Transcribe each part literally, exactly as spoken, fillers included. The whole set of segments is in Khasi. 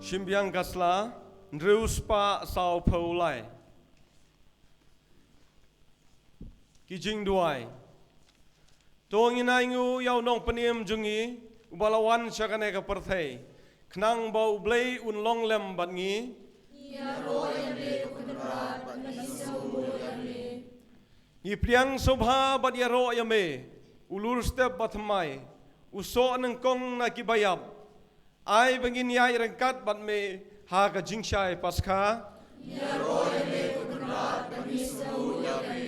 Shim biang ka sla, hynriew spah saw phew lai. Ki jingduwai. To ngin ai nguh ïa u nongpynim jong ngi, uba la wan sha kane ka pyrthei, khnang ba U Blei un long lem bad ngi. Ïaroh ïa me ko Kynrad bad ngi sngewbha ïa me. Ngi pdiang sngewbha bad ïaroh ïa me, u lur step ba thymmai, u soh nyngkong na ki baïap. Ai ba ngin ïaid ryngkat bad me ha ka jingshai Paskha. Ïaroh ïa me ko Kynrad bad ngi sngewbha ïa me.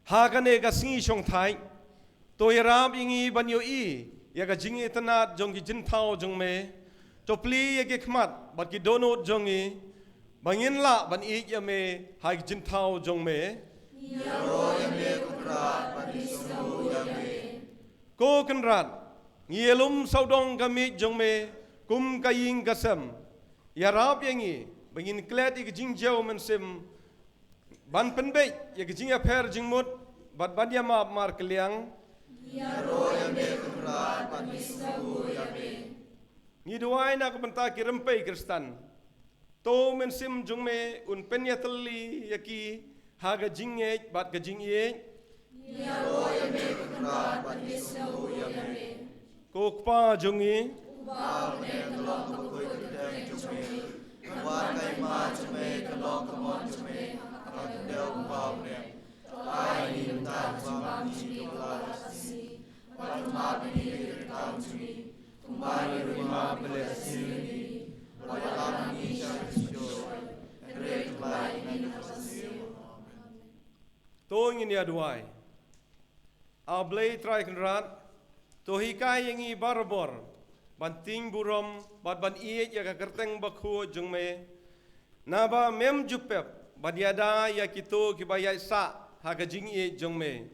Ha kane ka sngi shongthait, to ïarap ïa ngi ban ïohi ïa ka jingitynnad jong ki jingthaw jong me. To plie ïa ki khmat bad ki dohnud jong ngi, ba ngin lah ban ïeit ïa me ha ki jingthaw jong me. Ïaroh ïa me ko Kynrad bad ngi sngewbha ïa me. Ko Kynrad, ngi ïalum sawdong ka miej jong me kum ka ïing ka sem. Ïarap ïa ngi ba ngin klet ïa ka jingjaw mynsiem, ban pynbeit ïa ka jingïapher jingmut bad ban ïamap markylliang. Ïaroh ïa me ko Kynrad bad ngi sngewbha ïa me. Ngi duwai na ka bynta ki rympei Khristan. To u Mynsiem jong me un pynïatylli ïa ki ha ka jingngeit bad ka jingïeit. Ïaroh ïa me ko Kynrad bad ngi sngewbha ïa me. Ko Kpa jong ngi. Uba ha bneng, ka long ka khuid ka kyrteng jong me. Ka wan ka hima jong me, ka long ka mon jong me ha ka khyndew kumba ha bneng. To ai ïa ngi mynta ka jingbam jong ngi ka la ka sngi. Bad to map ïa ngi ki ryngkang jong ngi, kumba ngi ruh ngi map ïa ki ba leh sngi ïa ngi. Bad wat lam ïa ngi sha ka jingdum, hynrei to pynlait ïa ngi na ka sniew. To ngin ïa duwai. A Blei Trai Kynrad, to hikai ïa ngi barabor ban tieng burom bad ban ïeit ïa ka kyrteng bakhuid jong me. Naba mem ju pep ban ïada ïa kito kiba ïaid sah ha ka jingïeit jong me.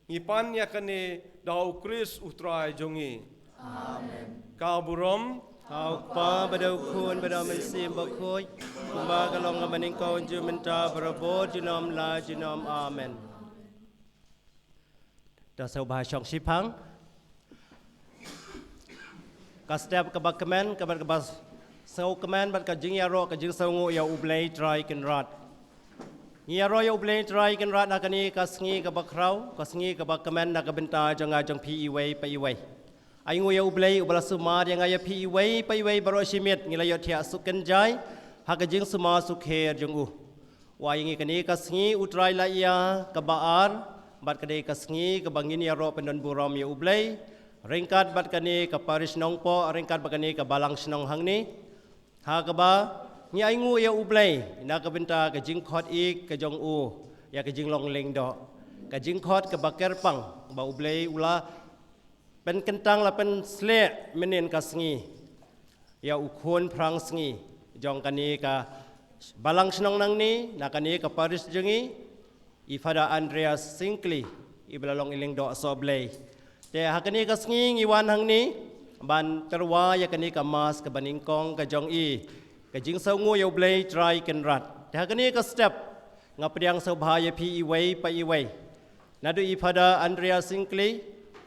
Ngi pan ïa kane da U Khrist U Trai jong ngi. Amen. Ka burom ha U Kpa, bad ha U Khun, bad ha U Mynsiem Bakhuid, kumba ka long ha banyngkong, junom mynta, barabor, junom la junom. Amen. To sngewbha shong shiphang. Ka step kaba kmen, kaba, kaba sngewkmen bad ka jingïaroh, ka jingsngewnguh ïa U Blei Trai Kynrad. Ngi ïaroh ïa U Blei Trai Kynrad ha kane ka sngi kaba khraw, ka sngi kaba kmen na ka bynta jong nga jong phi iwei pa iwei. Ai nguh ïa U Blei uba la sumar ïa nga ïa phi iwei pa iwei baroh shi miet ngi la ïohthiah suk kynjai ha ka jingsumar suk kher jong u. Wat ïa ngi kane ka sngi U Trai la ïa kaba ar, bad kane ka sngi kaba ngin ïaroh pyndon burom ïa U Blei ryngkat bad kane ka parish Nongpoh, ryngkat bad kane ka balang shnong hangne. Ha kaba ngi ai nguh ïa U Blei na ka bynta ka jingkhot ïa ka jong u ïa ka jinglong lyngdoh, ka jingkhot kaba kyrpang ba U Blei u la pynkyntang, la pynsleh mynnin ka sngi ïa u khun phrang sngi jong kane ka balang shnong nangne, na kane ka parish jong ngi, i Father Andreas Syngkli, iba la long i lyngdoh sohblei. Te ha kane ka sngi ngi wan hangne ban tyrwa ïa kane ka mass kaba nyngkong ka jong i, ka jingsngewnguh ïa U Blei Trai Kynrad. Te ha kane ka step nga pdiang sngewbha ïa phi iwei pa iwei. Naduh i Father Andreas Syngkli,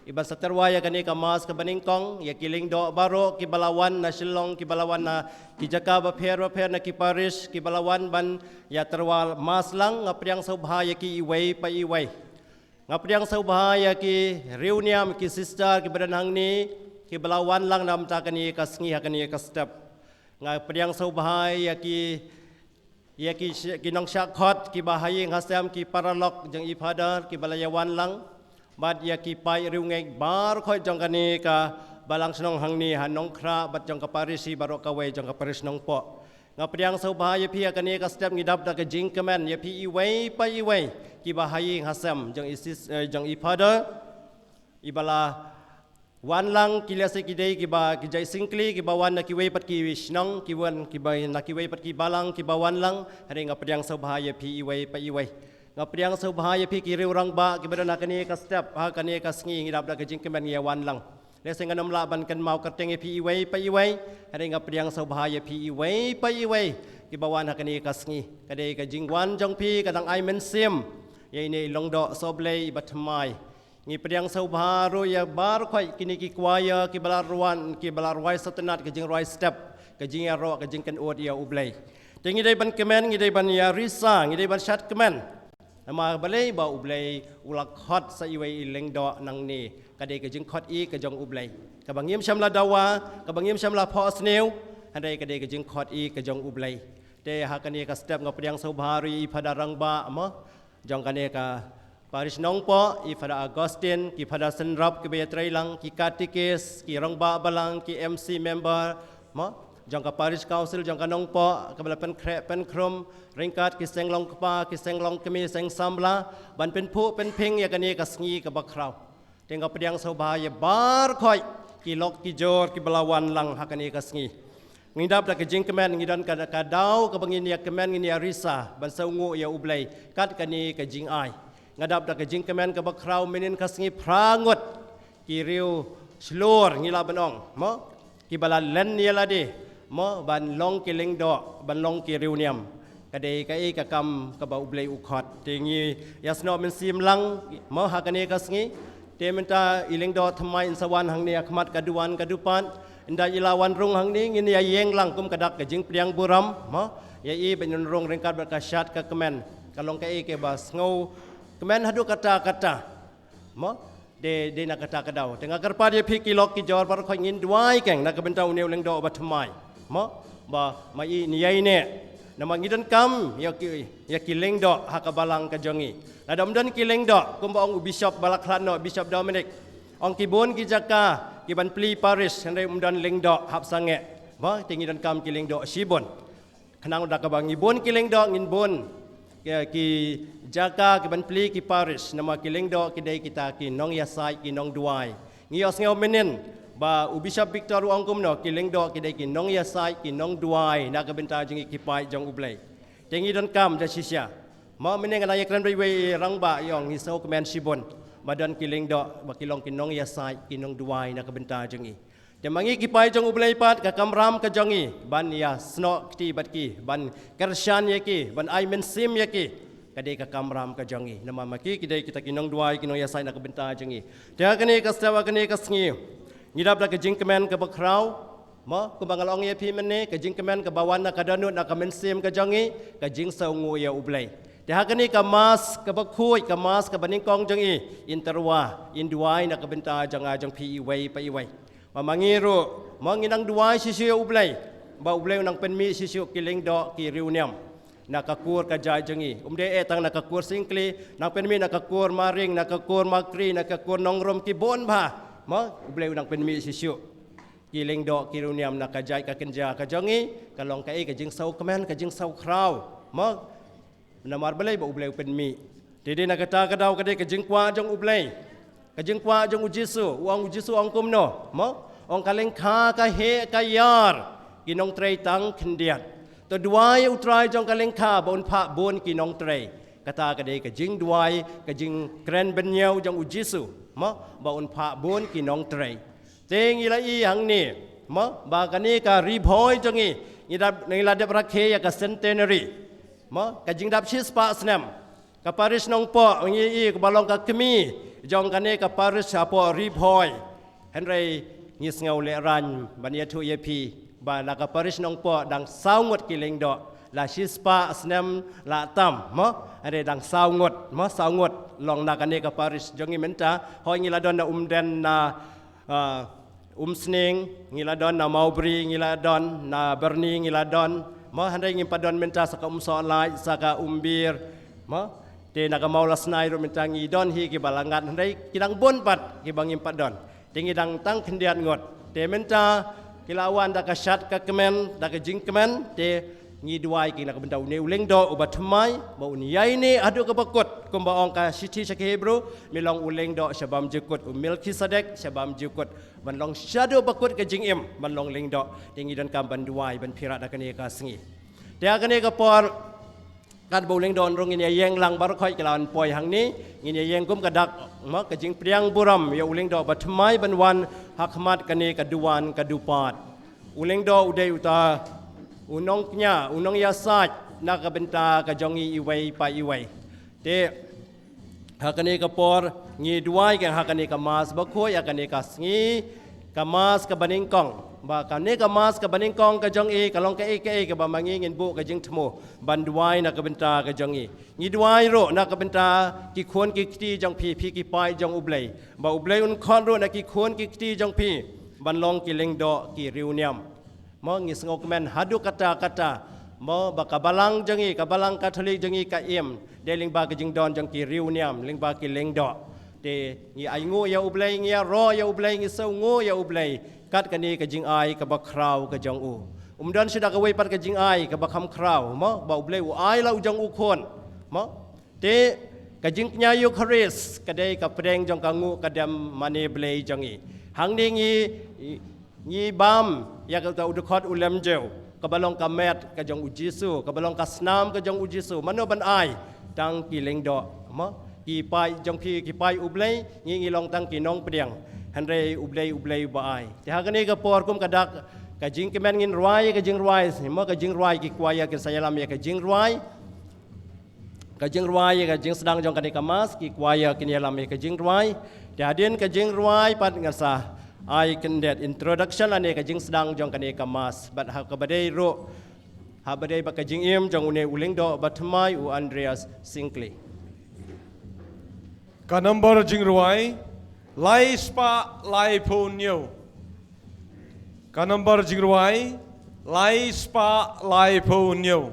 iba sa tyrwa ïa kane ka mass kaba nyngkong, ïa ki lyngdoh baroh kiba la wan na Shillong, kiba la wan na ki jaka bapher bapher, na ki parish, kiba la wan ban ïa tyrwa mass lang, nga pdiang sngewbha ïa ki iwei pa iwei. Nga pdiang sngewbha ïa ki riewniam, ki sister kiba don hangne, kiba la wan lang na ka bynta kane ka sngi ha kane ka step. Nga pdiang sngewbha ïa ki ïa ki sh-, ki nongshah khot kiba ha ïing ha sem, ki paralok jong i Father kiba la ïa wan lang, bad ïa ki paid riewngeit baroh khoit jong kane ka balang shnong hangne ha Nongkhrah, bad jong ka parish baroh kawei jong ka parish Nongpoh. Nga pdiang sngewbha ïa phi ha kane ka step, ngi dap da ka jingkmen ïa phi iwei pa iwei kiba ha ïing ha sem jong i sis-, eh, jong i Father. Iba la wan lang, ki lehse ki dei kiba, ki jait Syngkli, kiba wan na kiwei pat ki shnong, ki wan, kiba na kiwei pat ki balang, kiba wan lang, hynrei nga pdiang sngewbha ïa phi iwei pa iwei. Nga pdiang sngewbha ïa phi ki riew rangbah kiba don ha kane ka step, ha kane ka sngi, ngi dap da ka jingkmen ïa wan lang. Lehse ngan ym lah ban kynmaw kyrteng ïa phi iwei pa iwei, hynrei nga pdiang sngewbha ïa phi iwei pa iwei kiba wan ha kane ka sngi. Ka dei ka jingwan jong phi ka dang ai mynsiem ïa ine i lyngdoh sohblei iba thymmai. Ngi pdiang sngewbha ruh ïa baroh kine ki choir kiba la rwai, kiba la rwai sngewtynnat ka jingrwai step, ka jingïaroh, ka jingkynnoh ïa U Blei. Te ngi dei ban kmen, ngi dei ban ïarisa, ngi dei ban shad kmen. Namar balei? Ba U Blei u la khot sa iwei i lyngdoh nangne. Ka dei ka jingkhot i ka jong U Blei, kaba ngim shym la dawa, kaba ngim shym la phohsniew. Hynrei ka dei ka jingkhot i ka jong U Blei. Te ha kane ka step nga pdiang sngewbha ruh ïa i Phadar Rangbah, mo, jong kane ka parish Nongpoh, i Phadar Augustine, ki Phadar Synrap kiba ïatreilang, ki katikis, ki rangbah balang, ki M C member, mo, jong ka parish council jong ka Nongpoh kaba la pynkhreh pynkhrum, ryngkat ki seng long kpa, ki seng long kmie, seng samla, ban pynphuh pynphieng ïa kane ka sngi kaba khraw. Te nga pdiang sngewbha ïa baroh ki lok ki jor kiba la wan lang ha kane ka sngi. Ngi dap da ka jingkmen, ngi don ka, ka daw kaba ngin ïa kmen, ngin ïa risa ban sngewnguh ïa U Blei kat kane ka jingai. Nga dap da ka jingkmen kaba khraw, mynhynnin ka sngi phra ngut ki riewshlur, ngi lah ban ong, mo, kiba la len ïa lade, mo, ban long ki lyngdoh, ban long ki riewniam. Ka dei kaei ka kam kaba U Blei u khot. Te ngi ïasnoh mynsiem lang, mo, ha kane ka sngi. Te mynta i lyngdoh thymmai yn sa wan hangne ha khmat ka duwan ka dupat. Ynda i la wan rung hangne, ngin ïa ïeng lang kum ka dak ka jingpdiang burom, mo, ïa i ban ïeng rung ryngkat bad ka shad ka kmen. Ka long kaei kaba sngewkmen haduh katta katta, mo. Dei, dei na kata ka daw te nga kyrpad ïa phi ki lok ki jor baroh, ngin duwai keiñ na ka bynta une u lyngdoh ba thymmai, mo, ba ma i, ngi ïaineh. Namar ngi donkam ïa ki, ïa ki lyngdoh ha ka balang ka jong ngi. Lada ym don ki lyngdoh, kumba ong u bishop ba la khlad noh, Bishop Dominic, ong ki bun ki jaka ki ban plie parish, hynrei ym don lyngdoh hap sangeh. Ba te ngi donkam ki lyngdoh shibun. Khnang da kaba ngi bun ki lyngdoh, ngin bun ki, ki jaka ki ban plie ki parish. Namar ki lyngdoh ki dei kita ki nongïasaid, ki nongduwai. Ngi ïohsngew mynhynnin ba u Bishop Victor u ong kumno, ki lyngdoh ki dei ki nongïasaid, ki nongduwai na ka bynta jong ngi ki paid jong U Blei. Te ngi donkam da shisha. Mo, mynhynnin nga nang ïakren bad iwei i rangbah, i ong ngi sngewkmen shibun ba don ki lyngdoh ba ki long ki nongïasaid, ki nongduwai na ka bynta jong ngi. Te ma ngi ki paid jong U Blei pat, ka kamram ka jong ngi ban ïasnoh kti bad ki, ban kyrshan ïa ki, ban ai mynsiem ïa ki. Ka dei ka kamram ka jong ngi. Namar ma ki, ki dei kita ki nongduwai, ki nongïasaid na ka bynta jong ngi. Te ha kane ka step, ha kane ka sngi, ngi dap da ka jingkmen kaba khraw. Mo, kumba nga la ong ïa phi mynne, ka jingkmen kaba wan na ka dohnud, na ka mynsiem ka jong ngi, ka jingsngewnguh ïa U Blei. Te ha kane ka mass kaba khuid, ka mass kaba nyngkong jong ngi, yn tyrwa, yn duwai na ka bynta jong nga, jong phi iwei pa iwei. Ma, ma ngi ruh, mo, ngi nang duwai shisha ïa U Blei ba U Blei u nang pynmih shisha ki lyngdoh, ki riewniam na ka kur ka jait jong ngi. Ym dei eh tang na ka kur Syngkli, nang pynmih na ka kur Maring, na ka kur Makri, na ka kur Nongrum, ki bun bha. Mo, U Blei u nang pynmih shisha ki lyngdoh, ki riewniam na ka jait ka kynja ka jong ngi. Ka long kaei, ka jingsngewkmen, ka jingsngewkhraw, mo. Namar balei? Ba U Blei u pynmih. Te dei na kata ka daw ka dei ka jingkwah jong U Blei, ka jingkwah jong U Jisu. U ong, U Jisu u ong kumno, mo? U ong ka lyngkha ka heh ka ïar, ki nongtrei tang khyndiat. To duwai ïa U Trai jong ka lyngkha ba un phah bun ki nongtrei. Kata ka dei ka jingduwai, ka jingkren bynñiew jong U Jisu, mo, ba un phah bun ki nongtrei. Te ngi la ïohi hangne, mo, ba kane ka Ri Bhoi jong ngi, ngi la, ngi la dep rakhe ïa ka centenary. Mo, ka jingdap shispah snem. Ka parish Nongpoh, ngi ïohi kaba long ka kmie jong kane ka parish hapoh Ri Bhoi. Hynrei ngi sngew lehraiñ ban ïathuh ïa phi ba na ka parish Nongpoh dang saw ngut ki lyngdoh. La shispah snem la tam, mo, hynrei dang saw ngut, mo, saw ngut long na kane ka parish jong ngi mynta. Hooid, ngi la don na Umden, na, ah, Umsning, ngi la don na Mawbri, ngi la don na Byrni, ngi la don, mo, hynrei ngim pat don mynta sa ka Umsohlait, sa ka Umbir, mo. Te na ka Mawlasnai ruh mynta ngi don hi kiba la ngat, hynrei ki dang bun pat kiba ngim pat don. Te ngi dang tang khyndiat ngut. Te mynta ki la wan da ka shad ka kmen, da ka jingkmen, te ngi duwai keiñ na ka bynta une u lyngdoh uba thymmai, ba un ïaineh haduh kaba kut, kumba ong ka shithi sha ki Hebru, me long u lyngdoh sha bymjukut, u Melkisedek sha bymjukut, ban long shaduh ba kut ka jingim, ban long lyngdoh. Te ngi donkam ban duwai, ban pyrshah da kane ka sngi. Te ha kane ka por, katba u lyngdoh un rung, ngin ïa ïeng lang baroh, ki la wan poi hangne, ngin ïa ïeng kum ka dak, mo, ka jingpdiang burom ïa u lyngdoh ba thymmai ban wan ha khmat kane ka duwan ka dupad. U lyngdoh u dei uta u nongkñia, u nongïasaid na ka bynta ka jong ngi iwei pa iwei. Te Ha kane ka por ngi duwai ka ha kane ka Mass bakhuid, ha kane ka sngi ka Mass kaba nyngkong. Ba kane ka Mass kaba nyngkong ka jong i ka long kaei kaei kaba ma ngi ngin buh ka jingthmu ban duwai na ka bynta ka jong i. Ngi duwai ruh na ka bynta ki khun ki kti jong phi, phi ki paid jong U Blei. Ba U Blei un khot ruh na ki khun ki kti jong phi ban long ki lyngdoh ki riewniam. Mo, ngi sngewkmen haduh katta katta. Mo, ba ka balang jong i, ka balang Katholik jong i ka im. Dei lyngba ka jingdon jong ki riewniam, lyngba ki lyngdoh. Te ngi ainguh ïa U Blei, ngi ïaroh ïa U Blei, ngi sngewnguh ïa U Blei kat kane ka jingai kaba khraw ka jong u. Um don shuh da kawei pat ka jingai kaba kham khraw, mo, ba U Blei u ai la u jong u khun. Mo, te ka jingkñia Eukharist ka dei ka pdeng jong ka nguh ka dem mane Blei jong i. Hangne ngi, ngi bam ïa ka, ka u dkhot u lem jew, kaba long ka met ka jong U Jisu, kaba long ka snam ka jong U Jisu. Mano ban ai? Tang ki lyngdoh, mo? Ki paid jong phi, ki paid U Blei, ngi, ngi long tang ki nongpdiang. Hynrei U Blei, U Blei ba ai. Te ha kane ka por kum ka dak ka jingkmen ngin rwai ka jingrwai, mo, ka jingrwai ki kwaya kin sa ïalam ïa ka jingrwai. Ka jingrwai ïa ka jingsdang jong kane ka Mass, ki kwaya kin ïalam ïa ka jingrwai. Te hadien ka jingrwai pat ngan sa ai khyndiat introduction lane ka jingsdang jong kane ka Mass. Bad ha kaba dei ruh, ha ba dei bad ka jingim jong une u lyngdoh ba thymmai u Andreas Sinkley. Ka number jingrwai, lai spah laiphew hynñiew. Ka number jingrwai, lai spah laiphew hynñiew.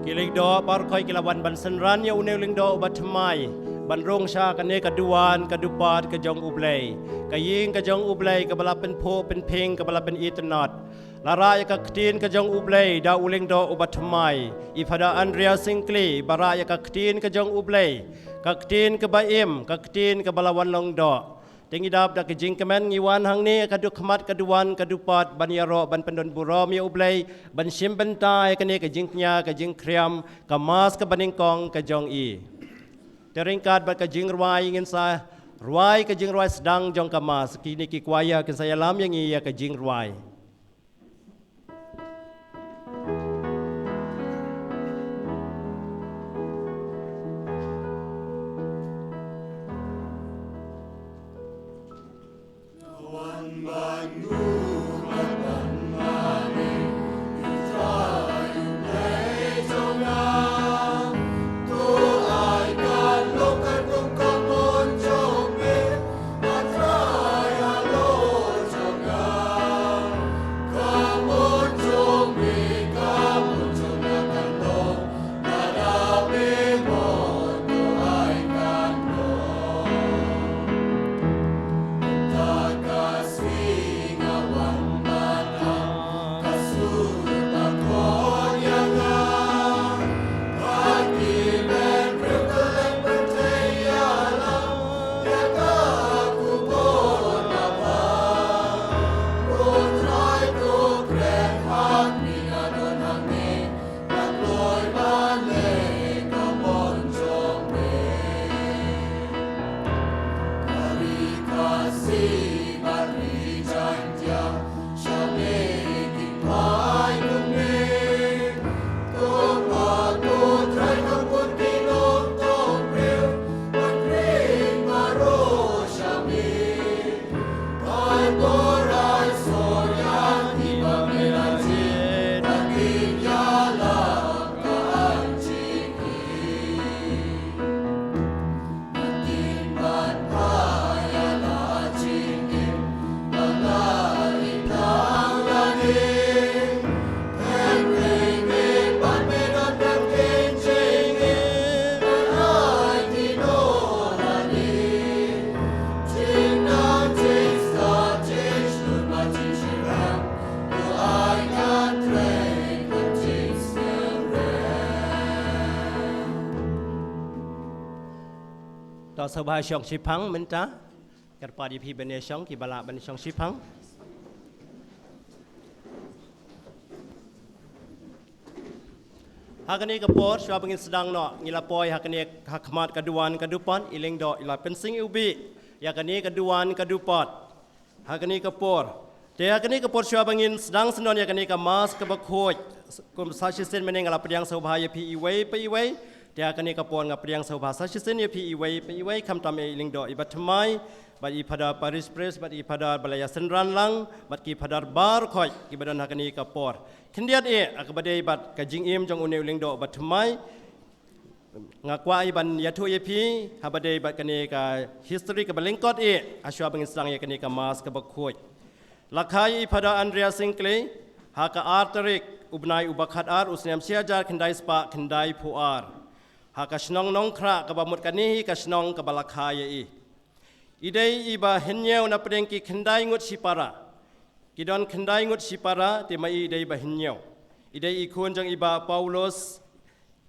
Ki lyngdoh baroh khoit ki la wan ban synran ïa une u lyngdoh uba thymmai ban rung sha kane ka duwan ka dupat ka jong U Blei. Ka ïing ka jong U Blei kaba la pynphuh pynphieng kaba la pynitynnad. La rah ïa ka ktien ka jong U Blei da u lyngdoh uba thymmai, i Father Andreas Sinkley, ba rah ïa ka ktien ka jong U Blei, ka ktien kaba im, ka ktien kaba la wan long doh. Te ngi dap da ka jingkmen ngi wan hangne ka dukhmat ka duwan ka dupat ban ïaroh ban pyndon burom ïa U Blei, ban shim bynta ïa kane ka jingkñia ka jingkhriam, ka Mass kaba nyngkong ka jong i. Te ryngkat bad ka jingrwai ngin sa rwai ka jingrwai sdang jong ka Mass, kine ki kwaya kin sa ïalam ïa ngi ïa ka jingrwai. To sngewbha shong shiphang mynta. Kyrpad ïa phi ban ïa shong, kiba lah ban shong shiphang. Ha kane ka por, shuwa ba ngin sdang noh, ngi la poi ha kane, ha khmat ka duwan ka dupot, i Lyngdoh i la pynseng iwbih ïa kane ka duwan ka dupot. Ha kane ka por. Te ha kane ka por shuwa ba ngin sdang syndon ïa kane ka Mass kaba khuid, kum sa shisien mynne nga la pdiang sngewbha ïa phi iwei pa iwei. Te ha kane ka por nga pdiang sngewbha sa shisien ïa phi iwei pa iwei, khamtam ïa i Lyngdoh iba thymmai, bad i Phadar Parish Priest, bad i Phadar ba la ïasynran lang, bad ki Phadar baroh khoit kiba don ha kane ka por. Khyndiat ïa kaba dei bad ka jingim jong une u Lyngdoh ba thymmai. Nga kwah ïa ban ïathuh ïa phi haba dei bad kane ka history kaba lyngkot ïa, ha shuwa ba ngin sdang ïa kane ka Mass kaba khuid. La kha ïa i Phadar Andrea Syngkli ha ka ar tarik u bnai uba khatar u snem shi hajar khyndai spah khyndai phew ar, ha ka shnong Nongkhrah kaba mut kane hi ka shnong kaba la kha ïa i. I dei iba hynñiew na pdeng ki khyndai ngut shipara. Ki don khyndai ngut shipara, te ma i dei ba hynñiew. I dei i khun jong i Bah Paulus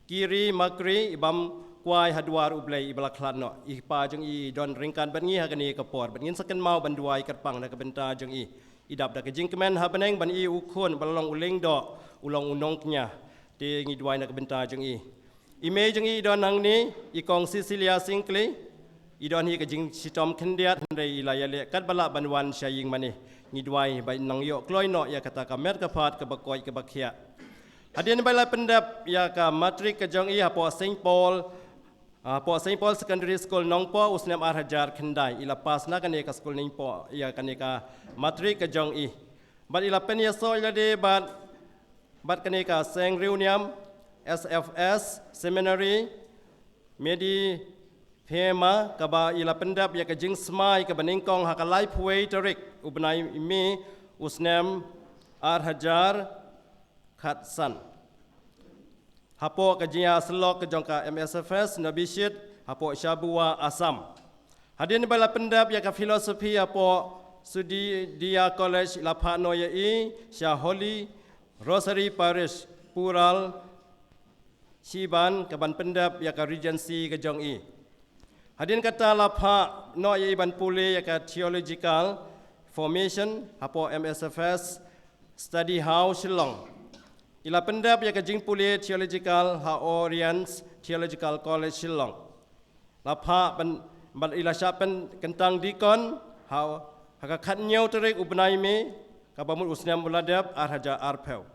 Kiri Makri, i bym kwai ha dwar U Blei, iba la khlad noh. I pa jong i don ryngkat bad ngi ha kane ka por, bad ngin sa kynmaw ban duwai kyrpang na ka bynta jong i. I dap da ka jingkmen ha bneng, ban i u khun ba long u Lyngdoh, u long u nongkñia. Te ngi duwai na ka bynta jong i. I mei jong i i don hangne, i Kong Cecilia Syngkli. I don hi ka jingshitom khyndiat, hynrei i la ïaleh katba lah ban wan sha ïing mane. Ngi duwai ba in nang ïoh kloi noh ïa kata ka met ka phad kaba koit kaba khiah. Hadien ba i la pyndep ïa ka matrik ka jong i hapoh Saint Paul, hapoh Saint Paul Secondary School Nongpoh u snem ar hajar khyndai, i la pass na kane ka skul Nongpoh ïa kane ka matrik ka jong i. Bad i la pynïasoh ïa lade bad, bad kane ka Seng Riewniam S F S Seminary, Medi Phema, kaba i la pyndep ïa ka jingsmai kaba nyngkong ha ka laiphew wei tarik u bnai May u snem ar hajar khatsan. Hapoh ka jingïasyllok ka jong ka M S F S Nabishit hapoh Shabua, Assam. Hadien ba la pyndep ïa ka philosophy hapoh Sudhidea College, la phah noh ïa i sha Holy Rosary Parish, Pural, Shiban, kaban pyndep ïa ka Regency ka jong i. Hadien kata la phah noh ïa i ban pule ïa ka theological formation hapoh M S F S Study House Shillong. I la pyndep ïa ka jingpule theological ha Oriens Theological College Shillong. La phah ban, bad i la shah pynkyntang deacon ha, ha ka khathynñiew tarik u bnai May, kaba mut u snem u la dep ar hajar arphew.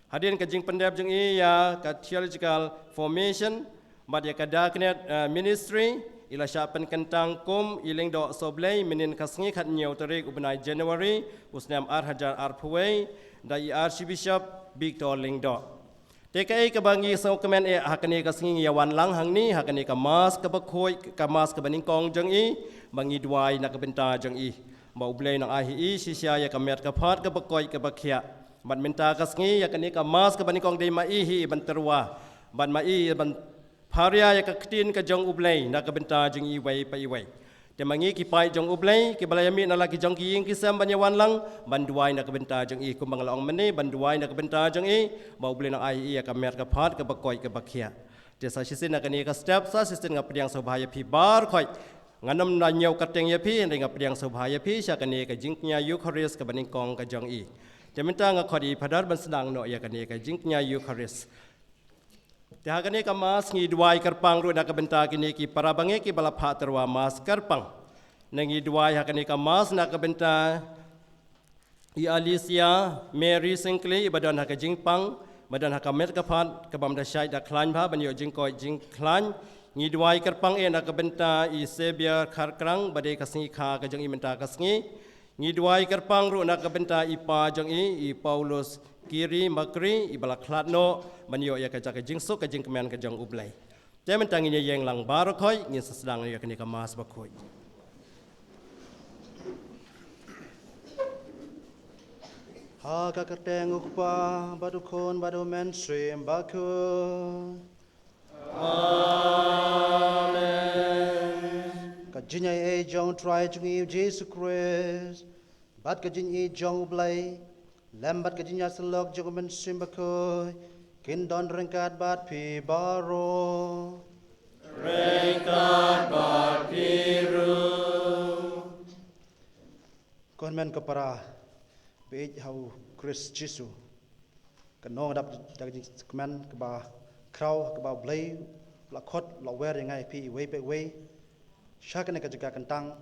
Hadien ka jingpyndep jong i ïa ka theological formation bad ïa ka diaconate, eh, ministry, i la shah pynkyntang kum i Lyngdoh Sohblei mynhynnin ka sngi khathynñiew tarik u bnai January u snem ar hajar arphew wei da i Archbishop Victor Lyngdoh. Te kaei kaba ngi sngewkmen eh ha kane ka sngi ngi ïa wan lang hangne ha kane ka Mass kaba khuid, ka Mass kaba nyngkong jong i, ba ngi duwai na ka bynta jong i, ba U Blei nang ai ha i shisha ïa ka met ka phad kaba koit kaba khiah. Bad mynta ka sngi ïa kane ka Mass kaba nyngkong dei ma i hi i ban tyrwa, bad ma i i ban pharia ïa ka ktien ka jong U Blei na ka bynta jong iwei pa iwei. Te ma ngi ki paid jong U Blei kiba la ïa mih na la ki jong ki ïing ki sem ban ïa wan lang ban duwai na ka bynta jong i, kumba nga la ong mynne, ban duwai na ka bynta jong i, ba U Blei nang ai ïa ka met ka phad kaba koit kaba khiah. Te sa shisien na kane ka step, sa shisien nga pdiang sngewbha ïa phi baroh khoit. Ngam da ñiew kyrteng ïa phi, hynrei nga pdiang sngewbha ïa phi sha kane ka jingkñia Eucharist kaba nyngkong ka jong i. Te mynta nga khot ïa i Phadar ban sdang noh ïa kane ka jingkñia Eucharist. Te ha kane ka Mass ngi duwai kyrpang ruh na ka bynta kine ki para bangeit kiba la phah tyrwa Mass kyrpang. Ngi duwai ha kane ka Mass na ka bynta i Alicia Mary Syngkli, iba don ha ka jingpang, ba don ha ka met ka phad, kabym da shait da khlaiñ bha, ban ïoh jingkoit jingkhlaiñ. Ngi duwai kyrpang eh na ka bynta i Xavier Kharkrang, ba dei ka sngi kha ka jong i mynta ka sngi. Ngi duwai kyrpang ruh na ka bynta i pa jong i, i Paulus Kiri Makri, iba la khlad noh, ban ïoh ïa ka jaka jingsuk ka jingkmen ka jong U Blei. Te mynta ngin ïa ïeng lang baroh khoit, ngin sa sdang ïa kane ka Mass bakhuid. Ha ka kyrteng U Kpa, bad U Khun, bad U Mynsiem Bakhuid. Amen. Ka jingaiei jong U Trai jong ngi U Jisu Khrist, bad ka jingïeit jong U Blei, lem bad ka jingïasyllok jong U Mynsiem Bakhuid, kin don ryngkat bad phi baroh. Ryngkat bad phi ruh. Ko hynmen ko para, baieit ha u Khrist Jisu. Kano nga dap da ka jingkmen kaba khraw, kaba U Blei u la khot, u la wer ïa nga ïa phi iwei pa iwei sha kane ka jaka kyntang,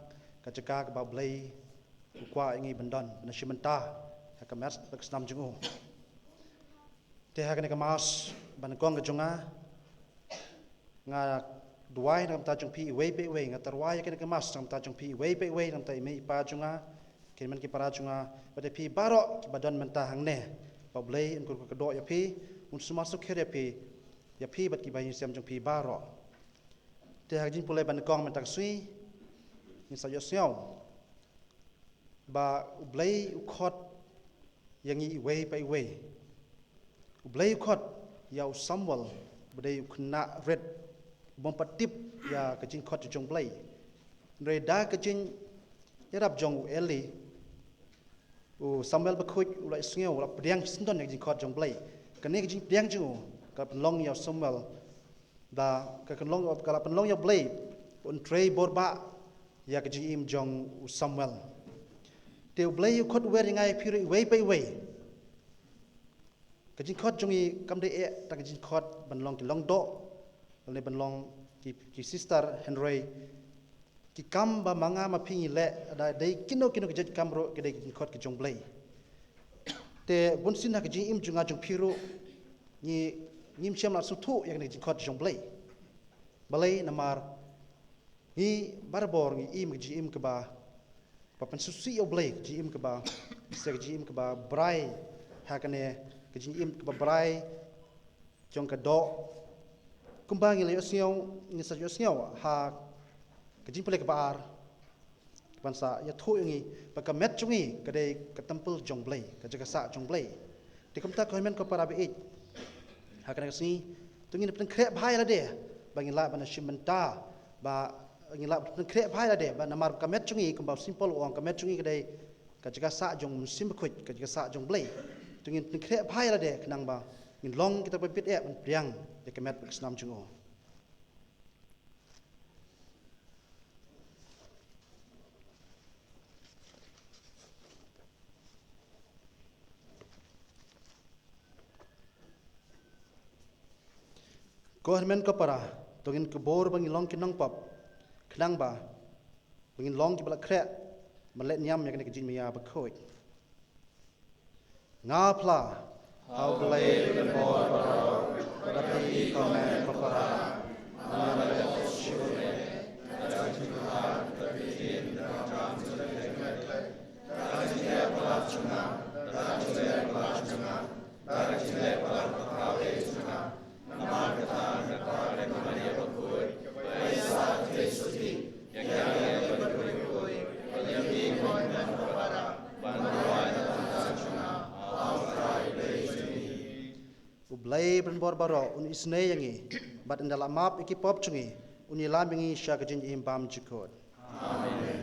ka jaka kaba U Blei u kwah ïa ngi ban don, ban shim bynta ha ka met bad ka snam jong u. Te ha kane ka Mass ba nyngkong ka jong nga, nga duwai na ka bynta jong phi iwei pa iwei, nga tyrwa ïa kane ka Mass na ka bynta jong phi iwei pa iwei, na ka bynta i mei i pa jong nga, ki hynmen ki para jong nga, bad ïa phi baroh kiba don mynta hangne. Ba U Blei un kyrkhu kyrdoh ïa phi, un sumar sukher ïa phi, ïa phi bad kiba ïing sem jong phi baroh. Te ha ka jingpule ba nyngkong mynta ka sngi, ngin sa ïohsngew ba U Blei u khot ïa ngi iwei pa iwei. U Blei u khot ïa u Samuel, ba dei u khynnah rit, u bym pat tip ïa ka jingkhot jong U Blei. Hynrei da ka jingïarap jong u Eli, u Samuel bakhuid u la ïohsngew, u la pdiang shisyndon ïa ka jingkhot jong U Blei. Kane ka jingpdiang jong u ka pynlong ïa u Samuel, da ka pynlong, ka la pynlong ïa U Blei un trei bor bha ïa ka jingim jong u Samuel. Te U Blei u khot u wer ïa nga ïa phi ruh iwei pa iwei. Ka jingkhot jong ngi kam dei eh tang ka jingkhot ban long ki longdoh, lane ban long ki, ki sister, hynrei ki kam ba ma nga ma phi ngi leh, da dei kino kino ki jait kam ruh, ki dei ki jingkhot ki jong U Blei. Te bunsien ha ka jingim jong nga jong phi ruh, ngi, ngim shym la sngewthuh ïa kane ka jingkhot jong U Blei. Balei? Namar ngi barabor ngi im ka jingim kaba, ba pynsngewsih ïa U Blei, ka jingim kaba, sa ka jingim kaba brai, ha kane ka jingim kaba brai jong ka doh. Kumba ngi la ïohsngew, ngi sa ïohsngew ha ka jingpule kaba ar, ban sa ïathuh ïa ngi ba ka met jong ngi ka dei ka temple jong U Blei, ka jaka sah jong U Blei. Te kumta ko hynmen ko para baieit, ha kane ka sngi, to ngin pynkhreh bha ïa lade ba ngin lah ban shim bynta, ba ngin lah pynkhreh bha ïa lade, ba namar ka met jong ngi, kumba u Saint Paul u ong, ka met jong ngi ka dei ka jaka sah jong u Mynsiem Bakhuid, ka jaka sah jong U Blei. To ngin pynkhreh bha ïa lade khnang ba ngin long kita kiba bit eh ban pdiang ïa ka met ka snam jong u. Ko hynmen ko para, to ngin kyrkhu ba ngin long ki nongpop, khnang ba, ba ngin long kiba la khreh ban leh niam ïa kane ka jingmaïa bakhuid. Nga phla ha U Blei uba bor baroh, da phi ko hynmen ko para, nga la leh shuh eh, da ka jingkyrkhu, da ka jingkyrkhu, da ka jingkyrkhu, da ka jingkyrkhu, da ka jingkyrkhu, da ka jingkyrkhu, da ka jingkyrkhu, U Blei uba bor baroh un isynei ïa ngi, bad ynda la map ïa ki pop jong ngi, un ïalam ïa ngi sha ka jingim bymjukut. Amen.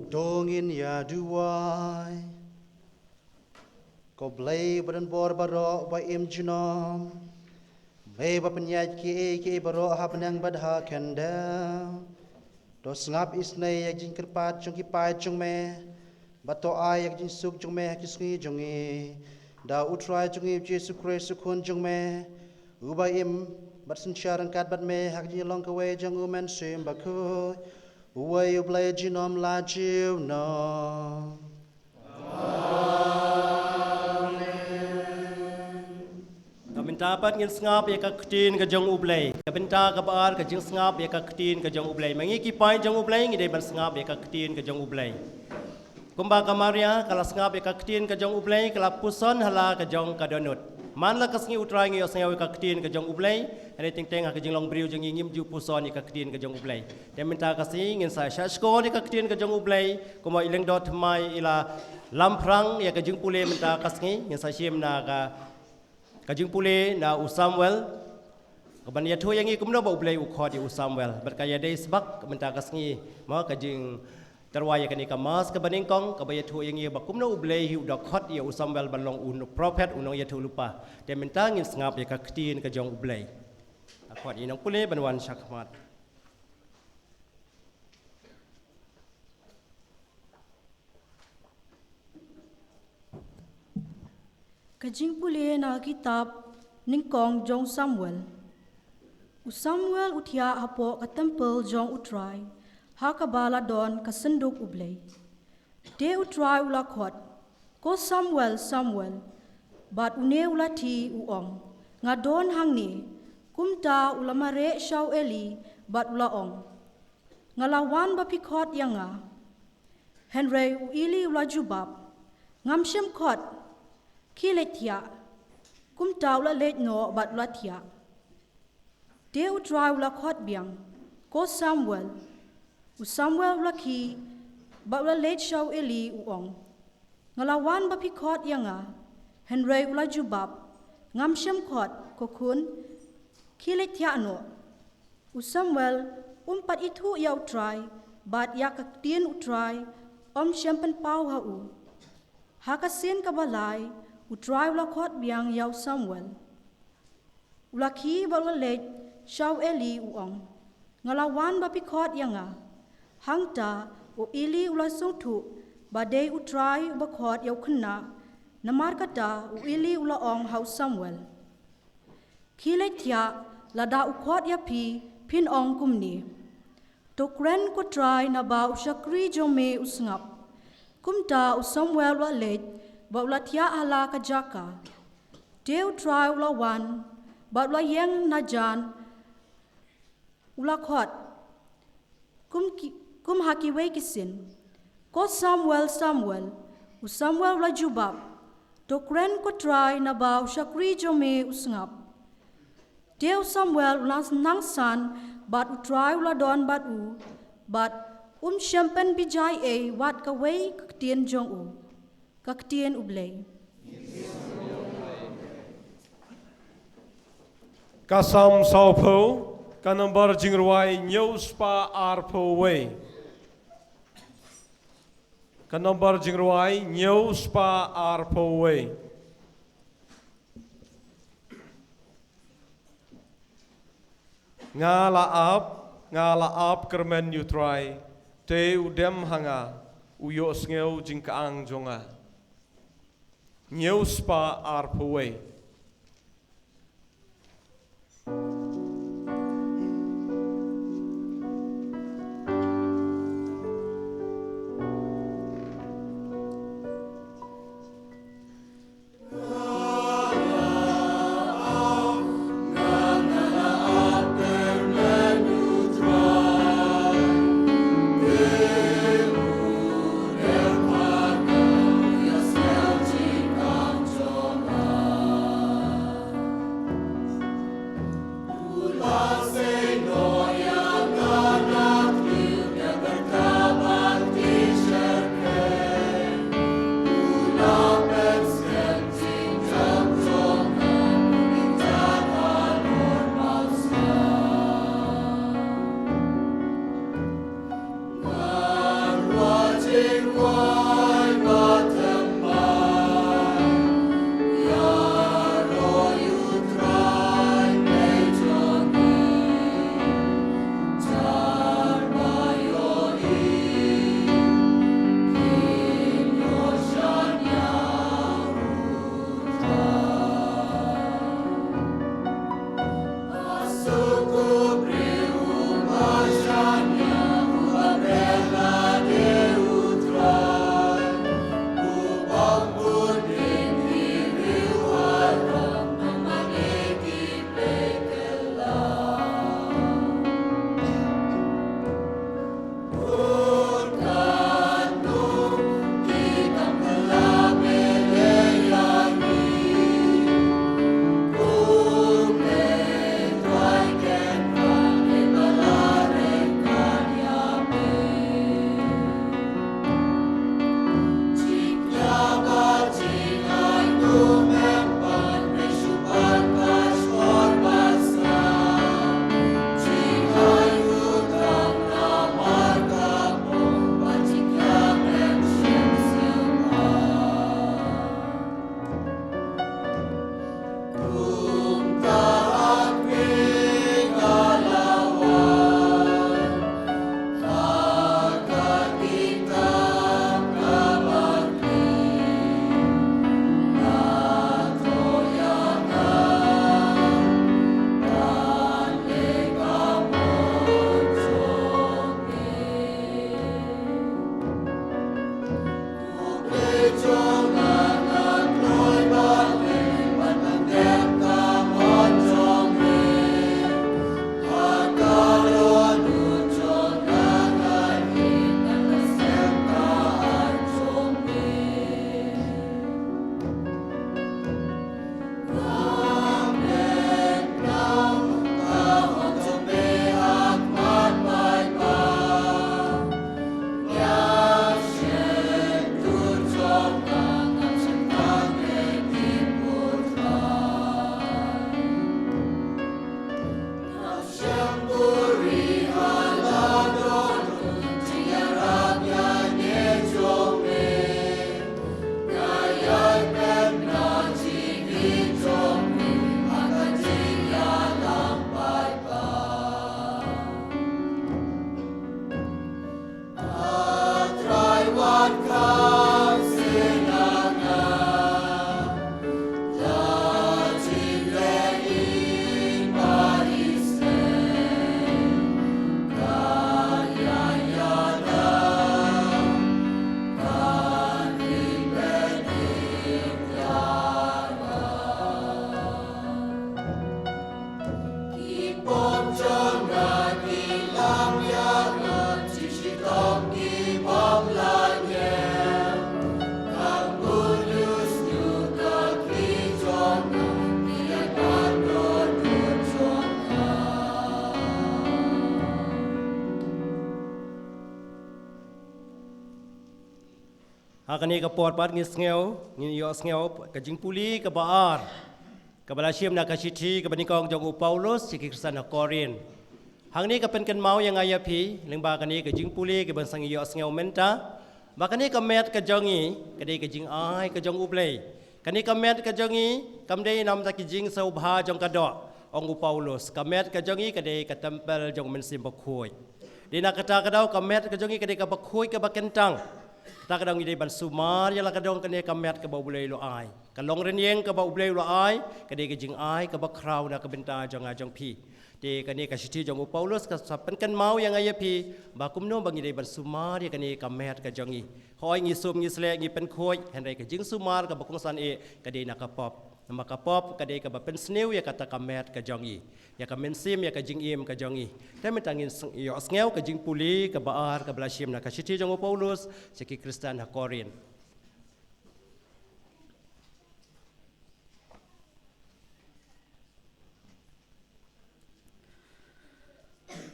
To ngin ïa duwai. Ko Blei ba don bor baroh, ba im junom, me ba pynïaid kiei kiei baroh ha bneng bad ha khyndew. To sngap isynei ïa ka jingkyrpad jong ki paid jong me, bad to ai ïa ka jingsuk jong me ha ki sngi jong ngi, da U Trai jong ngi U Jisu Khrist U Khun jong me, uba im bad synshar ryngkat bad me ha ka jinglong kawei jong U Mynsiem Bakhuid, uwei U Blei junom la junom. Ka bynta pat ngin sngap ïa ka ktien ka jong U Blei. Ka bynta kaba ar ka jingsngap ïa ka ktien ka jong U Blei. Ma ngi ki paid jong U Blei ngi dei ban sngap ïa ka ktien ka jong U Blei. Kumba ka Maria ka la sngap ïa ka ktien ka jong U Blei, ka la puson ha la ka jong ka dohnud. Man la ka sngi U Trai ngi ïohsngew ïa ka ktien ka jong U Blei. Hynrei teng teng ha ka jinglong briew jong ngi ngim ju puson ïa ka ktien ka jong U Blei. Te mynta ka sngi ngin sa shah shkor ïa ka ktien ka jong U Blei, kumba i lyngdoh thymmai i la lam phrang ïa ka jingpule mynta ka sngi, ngin sa shim na ka, ka jingpule na u Samuel. Kaban ïathuh ïa ngi kumno ba U Blei u khot ïa u Samuel. Bad ka ïadei sbak mynta ka sngi, mo, ka jingtyrwa ïa kane ka Mass kaba nyngkong, kaba ïathuh ïa ngi ba kumno U Blei hi u da khot ïa u Samuel ban long u prophet, u nongïathuhlypa. Te mynta ngin sngap ïa ka ktien ka jong U Blei. Nga khot ïa i nongpule ban wan shakhmat. Ka jingpule na ka kitab nyngkong jong u Samuel. U Samuel u thiah hapoh ka templ jong U Trai, ha kaba la don ka synduk U Blei. Te U Trai u la khot, "Ko Samuel, Samuel." Bad une u la thiah u ong, "Nga don hangne." Kumta u la mareh sha u Eli bad u la ong, "Nga la wan ba phi khot ïa nga." Hynrei u Eli u la jubab, "Ngam shym khot, khie leit thiah." Kumta u la leit noh bad u la thiah. Te U Trai u la khot biang, "Ko Samuel." U Samuel u la khie bad u la leit sha u Eli u ong, "Nga la wan ba phi khot ïa nga." Hynrei u la jubab, "Ngam shym khot, ko khun, khie leit thiah noh." U Samuel um pat ithuh ïa U Trai, bad ïa ka ktien U Trai um shym pynpaw ha u. Ha ka sien kaba lai U Trai u la khot biang ïa u Samuel. U la khie bad u la leit sha u Eli u ong, "Nga la wan ba phi khot ïa nga." Hangta u Eli u la sngewthuh ba dei U Trai uba khot ïa u khynnah. Namar kata u Eli u la ong ha u Samuel, "Khie leit thiah, lada u khot ïa phi, phin ong kumne, 'To kren ko Trai naba u shakri jong me u sngap.'" Kumta u Samuel u la leit bad u la thiah ha la ka jaka. Te U Trai u la wan bad u la ïeng na jan, u la khot, kum ki, kum ha kiwei ki sien, "Ko Samuel, Samuel." U Samuel u la jubab, "To kren ko Trai naba u shakri jong me u sngap." Te u Samuel u la nang san bad U Trai u la don bad u, bad um shym pynbijai ei wat kawei ka ktien jong u. Ka ktien U Blei. Ka Salm sawphew, ka nombar jingrwai hynñiew spah arphew wei. Ka nombar jingrwai hynñiew spah arphew wei. Nga la ap, nga la ap kyrmen ïa U Trai, te u dem ha nga, u ïohsngew jingkyang jong nga. Hynñiew spah arphew wei. Ha kane ka por pat ngi sngew, ngi ïoh sngew ka jingpule kaba ar, kaba la shim na ka shithi kaba nyngkong jong u Paulus sha ki Khristan ha Korinth. Hangne ka pynkynmaw ïa nga ïa phi lyngba kane ka jingpule kaba ngi sa ïoh sngew mynta, ba kane ka met ka jong ngi ka dei ka jingai ka jong U Blei. Kane ka met ka jong ngi kam dei namar ka jingsngewbha jong ka doh, ong u Paulus. Ka met ka jong ngi ka dei ka templ jong u Mynsiem Bakhuid. Dei na kata ka daw ka met ka jong ngi ka dei kaba khuid kaba kyntang. Kata ka daw ngi dei ban sumar ïa la ka dong kane ka met kaba U Blei u la ai. Ka long rynïeng kaba U Blei u la ai, ka dei ka jingai kaba khraw na ka bynta jong nga jong phi. Te kane ka shithi jong u Paulus ka sa pynkynmaw ïa nga ïa phi ba kumno ba ngi dei ban sumar ïa kane ka met ka jong ngi. Hooid, ngi sum ngi sleh ngi pynkhuid, hynrei ka jingsumar kaba kongsan eh ka dei na ka pop. Namar ka pop ka dei kaba pynsniew ïa kata ka met ka jong ngi, ïa ka mynsiem, ïa ka jingim ka jong ngi. Te mynta ngin sng-, ïoh sngew ka jingpule kaba ar kaba la shim na ka shithi jong u Paulus sha ki Khristan ha Korinth.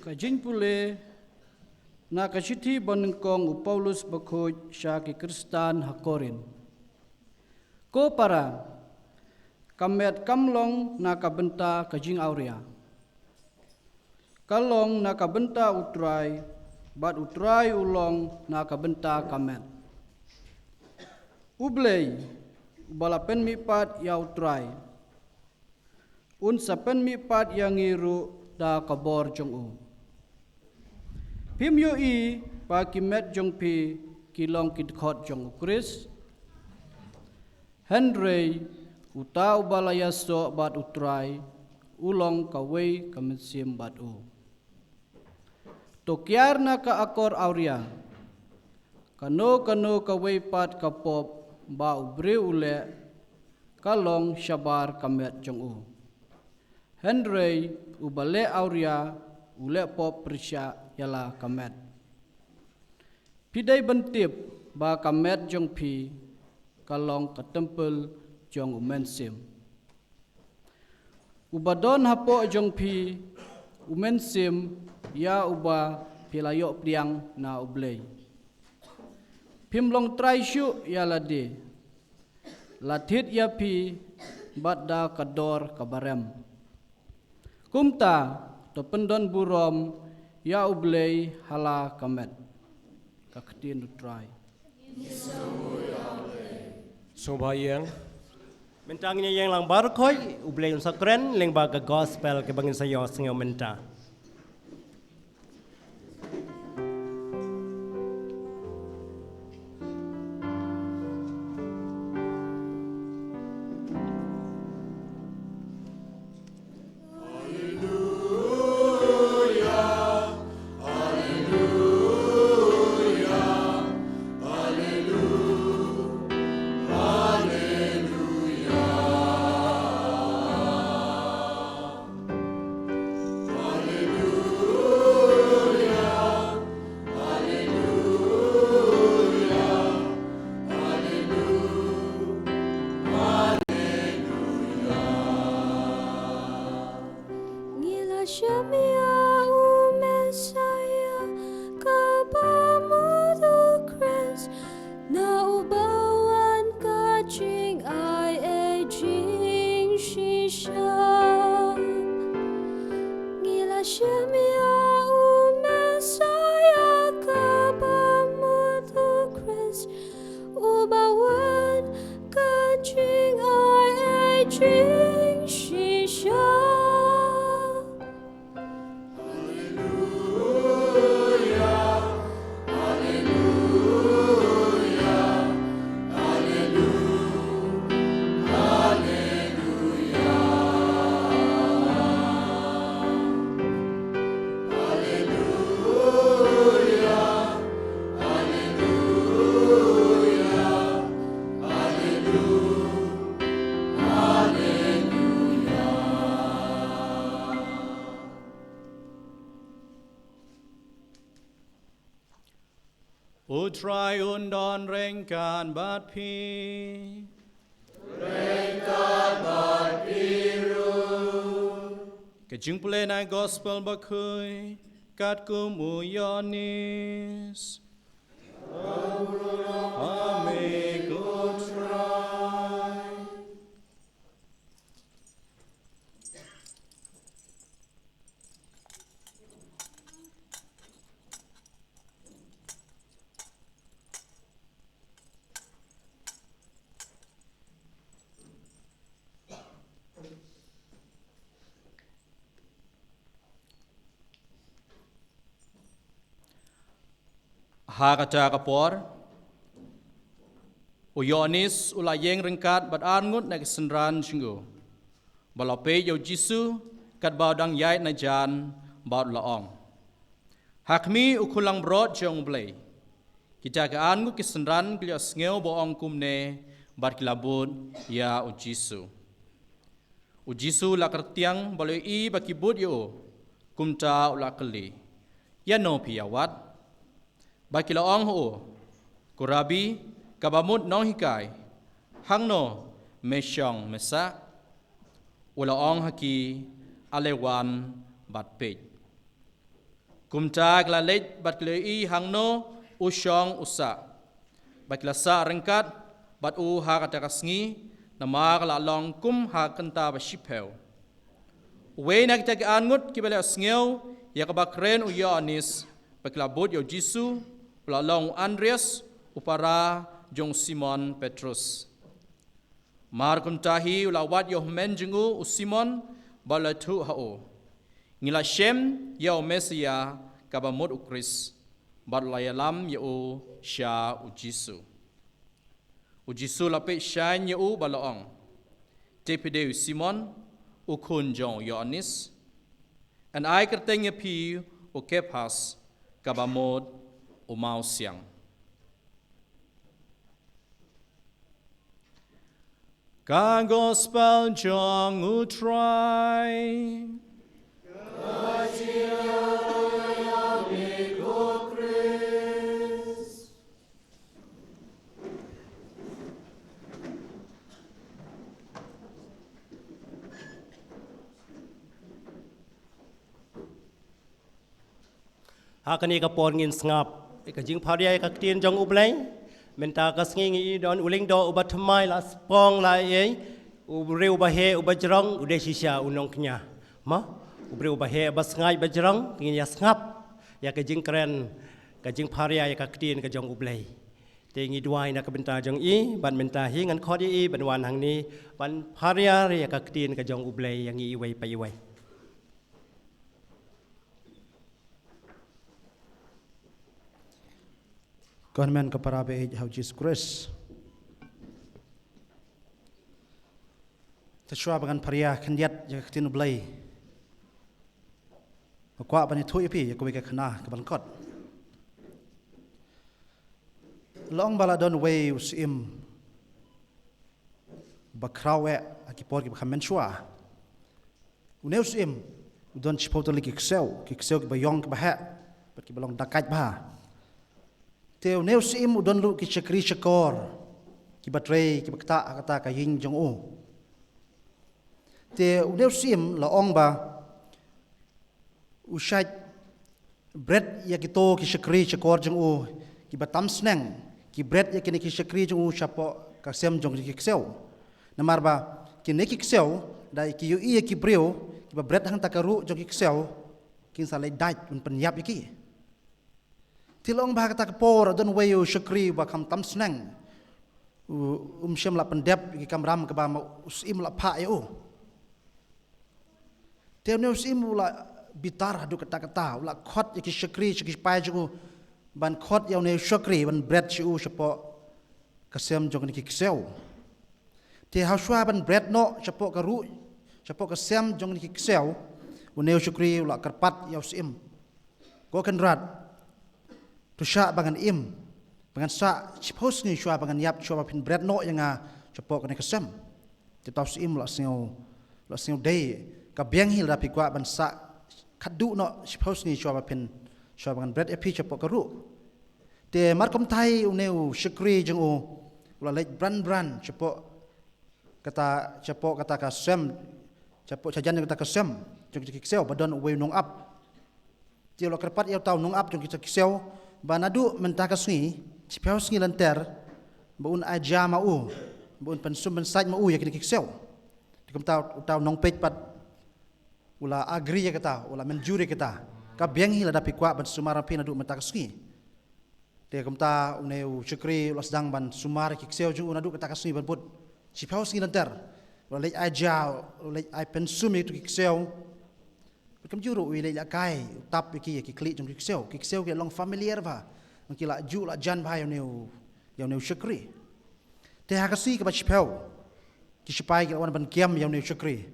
Ka jingpule na ka shithi ba nyngkong u Paulus bakhuid sha ki Khristan ha Korinth. Ko para, ka met kam long na ka bynta ka jingawria. Ka long na ka bynta U Trai, bad U Trai u long na ka bynta ka met. U Blei, uba la pynmihpat ïa U Trai, un sa pynmihpat ïa ngi ruh da ka bor jong u. Phim ïohi ba ki met jong phi ki long ki dkhot jong U Khrist? Hynrei uta uba la ïasoh bad U Trai, u long kawei ka mynsiem bad u. To kiar na ka akor awria. Kano kano kawei pat ka pop ba u briew u leh, ka long shabar ka met jong u. Hynrei uba leh awria u leh pop pyrshah ïa la ka met. Phi dei ban tip ba ka met jong phi ka long ka templ jong U Mynsiem. Uba don hapoh jong phi, U Mynsiem ïa uba phi la ïoh pdiang na U Blei. Phim long trai shuh ïa lade. La thied ïa phi bad da ka dor kaba rem. Kumta, to pyndon burom ïa U Blei ha la ka met. Ka ktien U Trai. Sngewbha ïeng. Mynta ngin ïeng lang baroh khoit, U Blei un sa kren lyngba ka gospel kaba ngin sa ïoh sngew mynta. Ngi la shim ïa u Messaïah kaba mut u Khrist, na uba wan ka jingai ei jingshisha. Ngi la shim ïa u Messaïah kaba mut u Khrist, uba wan ka jingai ei jingshisha. U Trai un don ryngkat bad phi. Ryngkat bad phi ruh. Ka jingpule na gospel bakhuid katkum u Ïoannis. Amen. Ha kata ka por, u Ïoannis u la ïeng ryngkat bad arngut na ki synran jong u, ba la peit ïa u Jisu katba u dang ïaid na jan, bad u la ong: Ha khmih, u Khun Langbrot jong U Blei. Kita ki arngut ki synran ki la sngew ba u ong kumne, bad ki la bud ïa u Jisu. U Jisu u la kyrtiang bad u la ïohi ba ki bud ïa u. Kumta u la kylli: Ïano phi ïa wad? Bad ki la ong ha u: Ko Rabbi, kaba mut nonghikai, hangno me shong me sah? U la ong ha ki: Ale wan bad peit. Kumta ki la leit bad ki la ïohi hangno u shong u sah. Bad ki la sah ryngkat bad u ha kata ka sngi, namar ka la long kum ha ka kynta ba shiphew. Uwei na kita ki arngut kiba la sngew ïa kaba kren u Ïoannis, bad ki la bud ïa u Jisu, u la long u Andreas, u para jong u Simon Petrus. Mar kumta hi u la wad ïa u hynmen jong u, u Simon, bad u la ïathuh ha u: Ngi la shem ïa u Messaïah, kaba mut u Khrist. Bad u la ïalam ïa u sha u Jisu. U Jisu u la peit shaiñ ïa u bad u la ong: Te phi dei u Simon, u khun jong u Ïoannis. Ngan ai kyrteng ïa phi u Kephas, kaba mut u mawsiang. Ka Gospel jong U Trai. Ha kane ka por ngin sngap ka jingpharia ïa ka ktien jong U Blei. Mynta ka sngi ngi don u lyngdoh uba thymmai, la spong la ei. U briew uba heh uba jrong u dei shisha u nongkñia. Ma, u briew uba heh uba sngaid uba jrong, ngin ïa sngap ïa ka jingkren, ka jingpharia ïa ka ktien ka jong U Blei. Te ngi duwai na ka bynta jong i, bad mynta hi ngan khot ïa i ban wan hangne ban pharia ïa ka ktien ka jong U Blei ïa ngi iwei pa iwei. Ko hynmen ko para ba ïeit ha u Jisu Khrist. Te shuwa ba ngan pharia khyndiat ïa ka ktien U Blei, nga kwah ban ïathuh ïa phi ïa kawei ka khana kaba lyngkot. La ong ba la don uwei u syiem ba khraw eh ha ki por kiba kham mynshuwa. Une u syiem u don shiphew tylli ki ksew, ki ksew kiba ïong kiba heh, bad kiba long dakait bha. Te une u syiem u don ruh ki shakri shakor kiba trei, kiba ktah ha kata ka ïing jong u. Te une u syiem la ong ba u shait bret ïa kito ki shakri shakor jong u kiba tam sneng, ki bret ïa kine ki shakri jong u shapoh ka sem jong ki ksew. Namar ba kine ki ksew, da ki ïohi ïa ki briew kiba bret hangta ka ruh jong ki ksew, kin sa leit dait ban pynïap ïa ki. Te la ong ba ha kata ka por don uwei u shakri uba kham tam sneng, u, um shym la pyndep ïa ki kamram kaba ma u syiem la phah ïa u. Te une u syiem u la bitar haduh katta katta, u la khot ïa ki shakri, ïa ki shipai jong u, ban khot ïa une u shakri ban bret sha u shapoh ka sem jong kine ki ksew. Te ha shuwa ban bret noh shapoh ka ruh, shapoh ka sem jong kine ki ksew, une u shakri u la kyrpad ïa u syiem: Ko kynrad, to shah ba ngan im, ba ngan sah shiphew sngi shuwa ba ngan ïap, shuwa ba phin bret noh ïa nga shapoh kane ka sem. Te uta u syiem u la sngew, u la sngew dei, ka biang hi lada phi kwah ban sah khatduh noh shiphew sngi shuwa ba phin, shuwa ba ngan bret ïa phi shapoh ka ruh. Te markumta hi une u shakri jong u u la leit bran bran shapoh kata, shapoh kata ka sem, shapoh shajan jong kata ka sem jong kita ki ksew ba don uwei u nongap. Te u la kyrpad ïa uta u nongap jong kita ki ksew ba naduh mynta ka sngi shiphew sngi lynter ba un ai ja ma u, ba un pynsum pynsait ma u ïa kine ki ksew. Te kumta uta u nongpeit pat u la agree ïa kata, u la mynjur ïa kata. Ka biang hi lada phi kwah ban sumar ma phi naduh mynta ka sngi. Te kumta une u shakri u la sdang ban sumar ïa ki ksew jong u naduh kata ka sngi ban bud. Shiphew sngi lynter u la leit ai ja, u la leit ai pynsum ïa kito ki ksew. Bad kumjuh ruh u leit lehkai, u tap ïa ki, ïa ki khlieh jong ki ksew. Ki ksew ki long familiar bha. Ki la ju la jan bha ïa une u, ïa une u shakri. Te ha ka sngi kaba shiphew, ki shipai ki la wan ban kiam ïa une u shakri.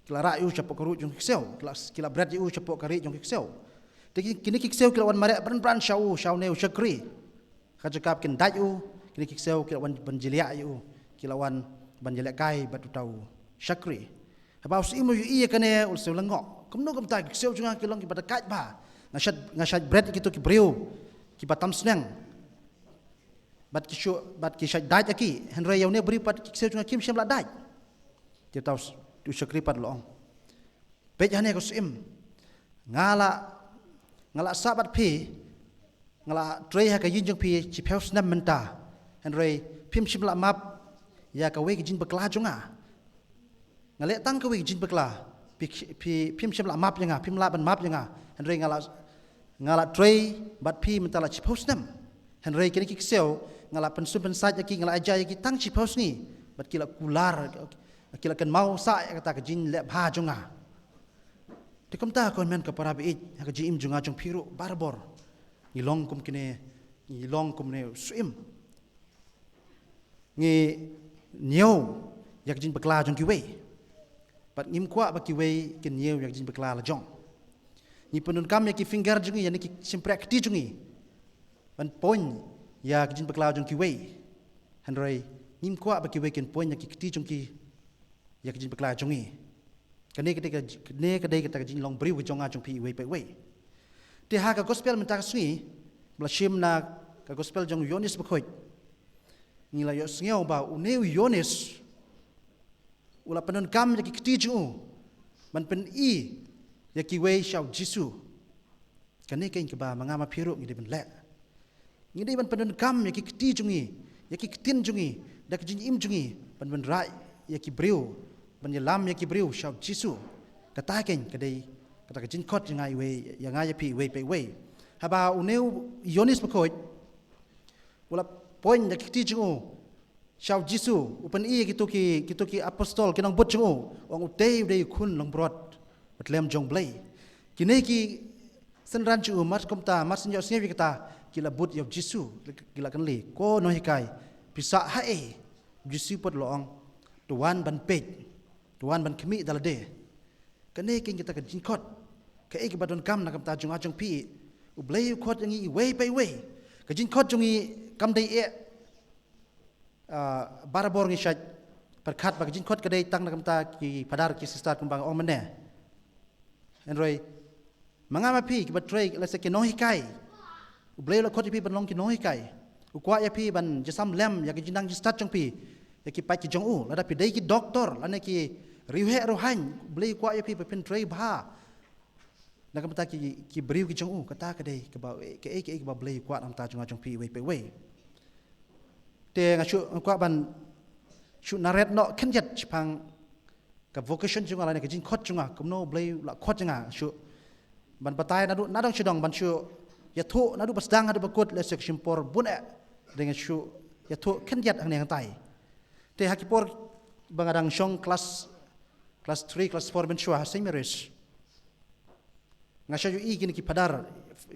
Ki la rah ïa u shapoh ka ruh jong ki ksew. Ki la, ki la bret ïa u shapoh ka ruh jong ki ksew. Te ki, kine ki ksew ki la wan mareh bran bran sha u, sha une u shakri. Ka jaka ba kin dait u, kine ki ksew ki la wan ban jliah ïa u. Ki la wan ban jliah kai bad uta u shakri. Haba u syiem u ïohi ïa kane u la sngew lyngngoh. Kumno kumta, ki ksew jong nga ki long kiba dakaid bha. Nga shait, nga shait bret ïa kito ki briew kiba tam sneng. Bad ki shu, bad ki shait dait ïa ki. Hynrei ïa une u briew pat ki ksew jong nga kim shym la dait. Te uta u s-, u shakri pat u la ong, peit hangne ko syiem. Nga la, nga la sah bad phi, nga la trei ha ka ïing jong phi shiphew snem mynta. Hynrei phim shym la map ïa kawei ka jingbakla jong nga. Nga leh tang kawei ka jingbakla. Phi, phi, phim shym la map ïa nga, phim lah ban map ïa nga. Hynrei nga la, nga la trei bad phi mynta la shiphew snem. Hynrei kine ki ksew, nga la pynshong pynsait ïa ki, nga la aja ïa ki tang shiphew sngi. Bad ki la kular, ki la kynmaw sah ïa kata ka jingleh bha jong nga. Te kumta ko hynmen ko para baieit, ha ka jingim jong nga jong phi ruh barabor, ngi long kum kine, ngi long kum une u syiem. Ngi ñiew ïa ka jingbakla jong kiwei. Bad ngim kwah ba kiwei kin ñiew ïa ka jingbakla la jong. Ngi pyndonkam ïa ki finger jong ngi, ïa ki shympriah kti jong ngi, ban poi ïa ka jingbakla jong kiwei. Hynrei ngim kwah ba kiwei kin poi ïa ki kti jong ki ïa ka jingbakla jong ngi. Kane ka dei ka, kane ka dei kata ka jinglong briew ka jong nga jong phi iwei pa iwei. Te ha ka gospel mynta ka sngi, ba la shim na ka gospel jong u Ïoannis Bakhuid, ngi la ïohsngew ba une u Ïoannis u la pyndonkam ïa ki kti jong u ban pyni ïa kiwei sha u Jisu. Kane keiñ kaba ma nga ma phi ruh ngi dei ban leh. Ngi dei ban pyndonkam ïa ki kti jong ngi, ïa ki ktien jong ngi, da ka jingim jong ngi, ban pynrah ïa ki briew, ban ïalam ïa ki briew sha u Jisu. Kata keiñ ka dei kata ka jingkhot ïa nga iwei, ïa nga ïa phi iwei pa iwei. Haba une u Ïoannis Bakhuid u la poi da ki kti jong u sha u Jisu, u pyni ïa kito ki, kito ki apostol, ki nongbud jong u, u ong utei u dei u Khun Langbrot ba tlem jong U Blei. Kine ki synran jong u, mar kumta, mar shu ïohsngew ïa kata, ki la bud ïa u Jisu, ki la kylli, ko nonghikai, phi sah haei? U Jisu pat u la ong, to wan ban peit, to wan ban khmih da lade. Kane keiñ kata ka jingkhot. Kaei kaba donkam na ka bynta jong nga jong phi. U Blei u khot ïa ngi iwei pa iwei. Ka jingkhot jong ngi kam dei eh, ah, barabor ngi shait pyrkhat ba ka jingkhot ka dei tang na ka bynta ki phadar ki sister kumba nga ong mynne. Hynrei ma nga ma phi kiba trei lehse ki nonghikai, U Blei u la khot ïa phi ban long ki nonghikai. U kwah ïa phi ban jahsam lem ïa ki jingnang jingstad jong phi ïa ki paid ki jong u. Lada phi dei ki doktor lane ki riewheh riewhaiñ, U Blei u kwah ïa phi ba phin trei bha na ka bynta ki, ki briew ki jong u. Kata ka dei kaba, kaei kaei kaba U Blei u kwah na ka bynta jong nga jong phi iwei pa iwei. Te nga shu, nga kwah ban shu narrate noh khyndiat shaphang ka vocation jong nga lane ka jingkhot jong nga, kumno U Blei u la khot ïa nga shu ban batai naduh nadong shadong, ban shu ïathuh naduh ba sdang haduh ba kut, lehse ka shim por bun eh. Te nga shu ïathuh khyndiat hangne hangtai. Te ha ki por ba nga dang shong klas, klas three, klas four mynshuwa ha Saint Mary's, nga shait ïohi kine ki phadar,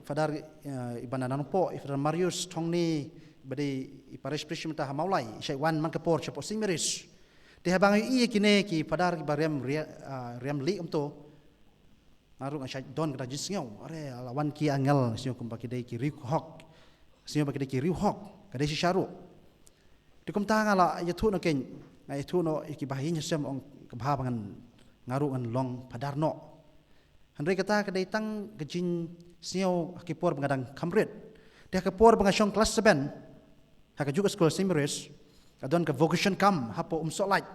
phadar, eh, i ba na Nongpoh, i Phadar Marius Thongni, ba dei i parish priest mynta ha Mawlai, i shait wan man ka por shapoh Saint Mary's. Te haba nga ïohi ïa kine ki phadar kiba rem ria-, ah, rem lieh kumto, nga ruh nga shait don kata ka jingsngew, are la wan ki angel, nga sngew kumba ki dei ki riewhok. Nga sngew ba ki dei ki riewhok, ka dei shisha ruh. Te kumta nga la ïathuh noh keiñ, nga ïathuh noh ïa ki bahaïing hasem, ong ka bha ba ngan, nga ruh ngan long phadar noh. Hynrei kata ka dei tang ka jingsngew ha ki por ba nga dang kham rit. Te ha ka por ba nga shong klas seven ha kajuh ka skul Saint Mary's, ka don ka vocation camp hapoh Umsohlait.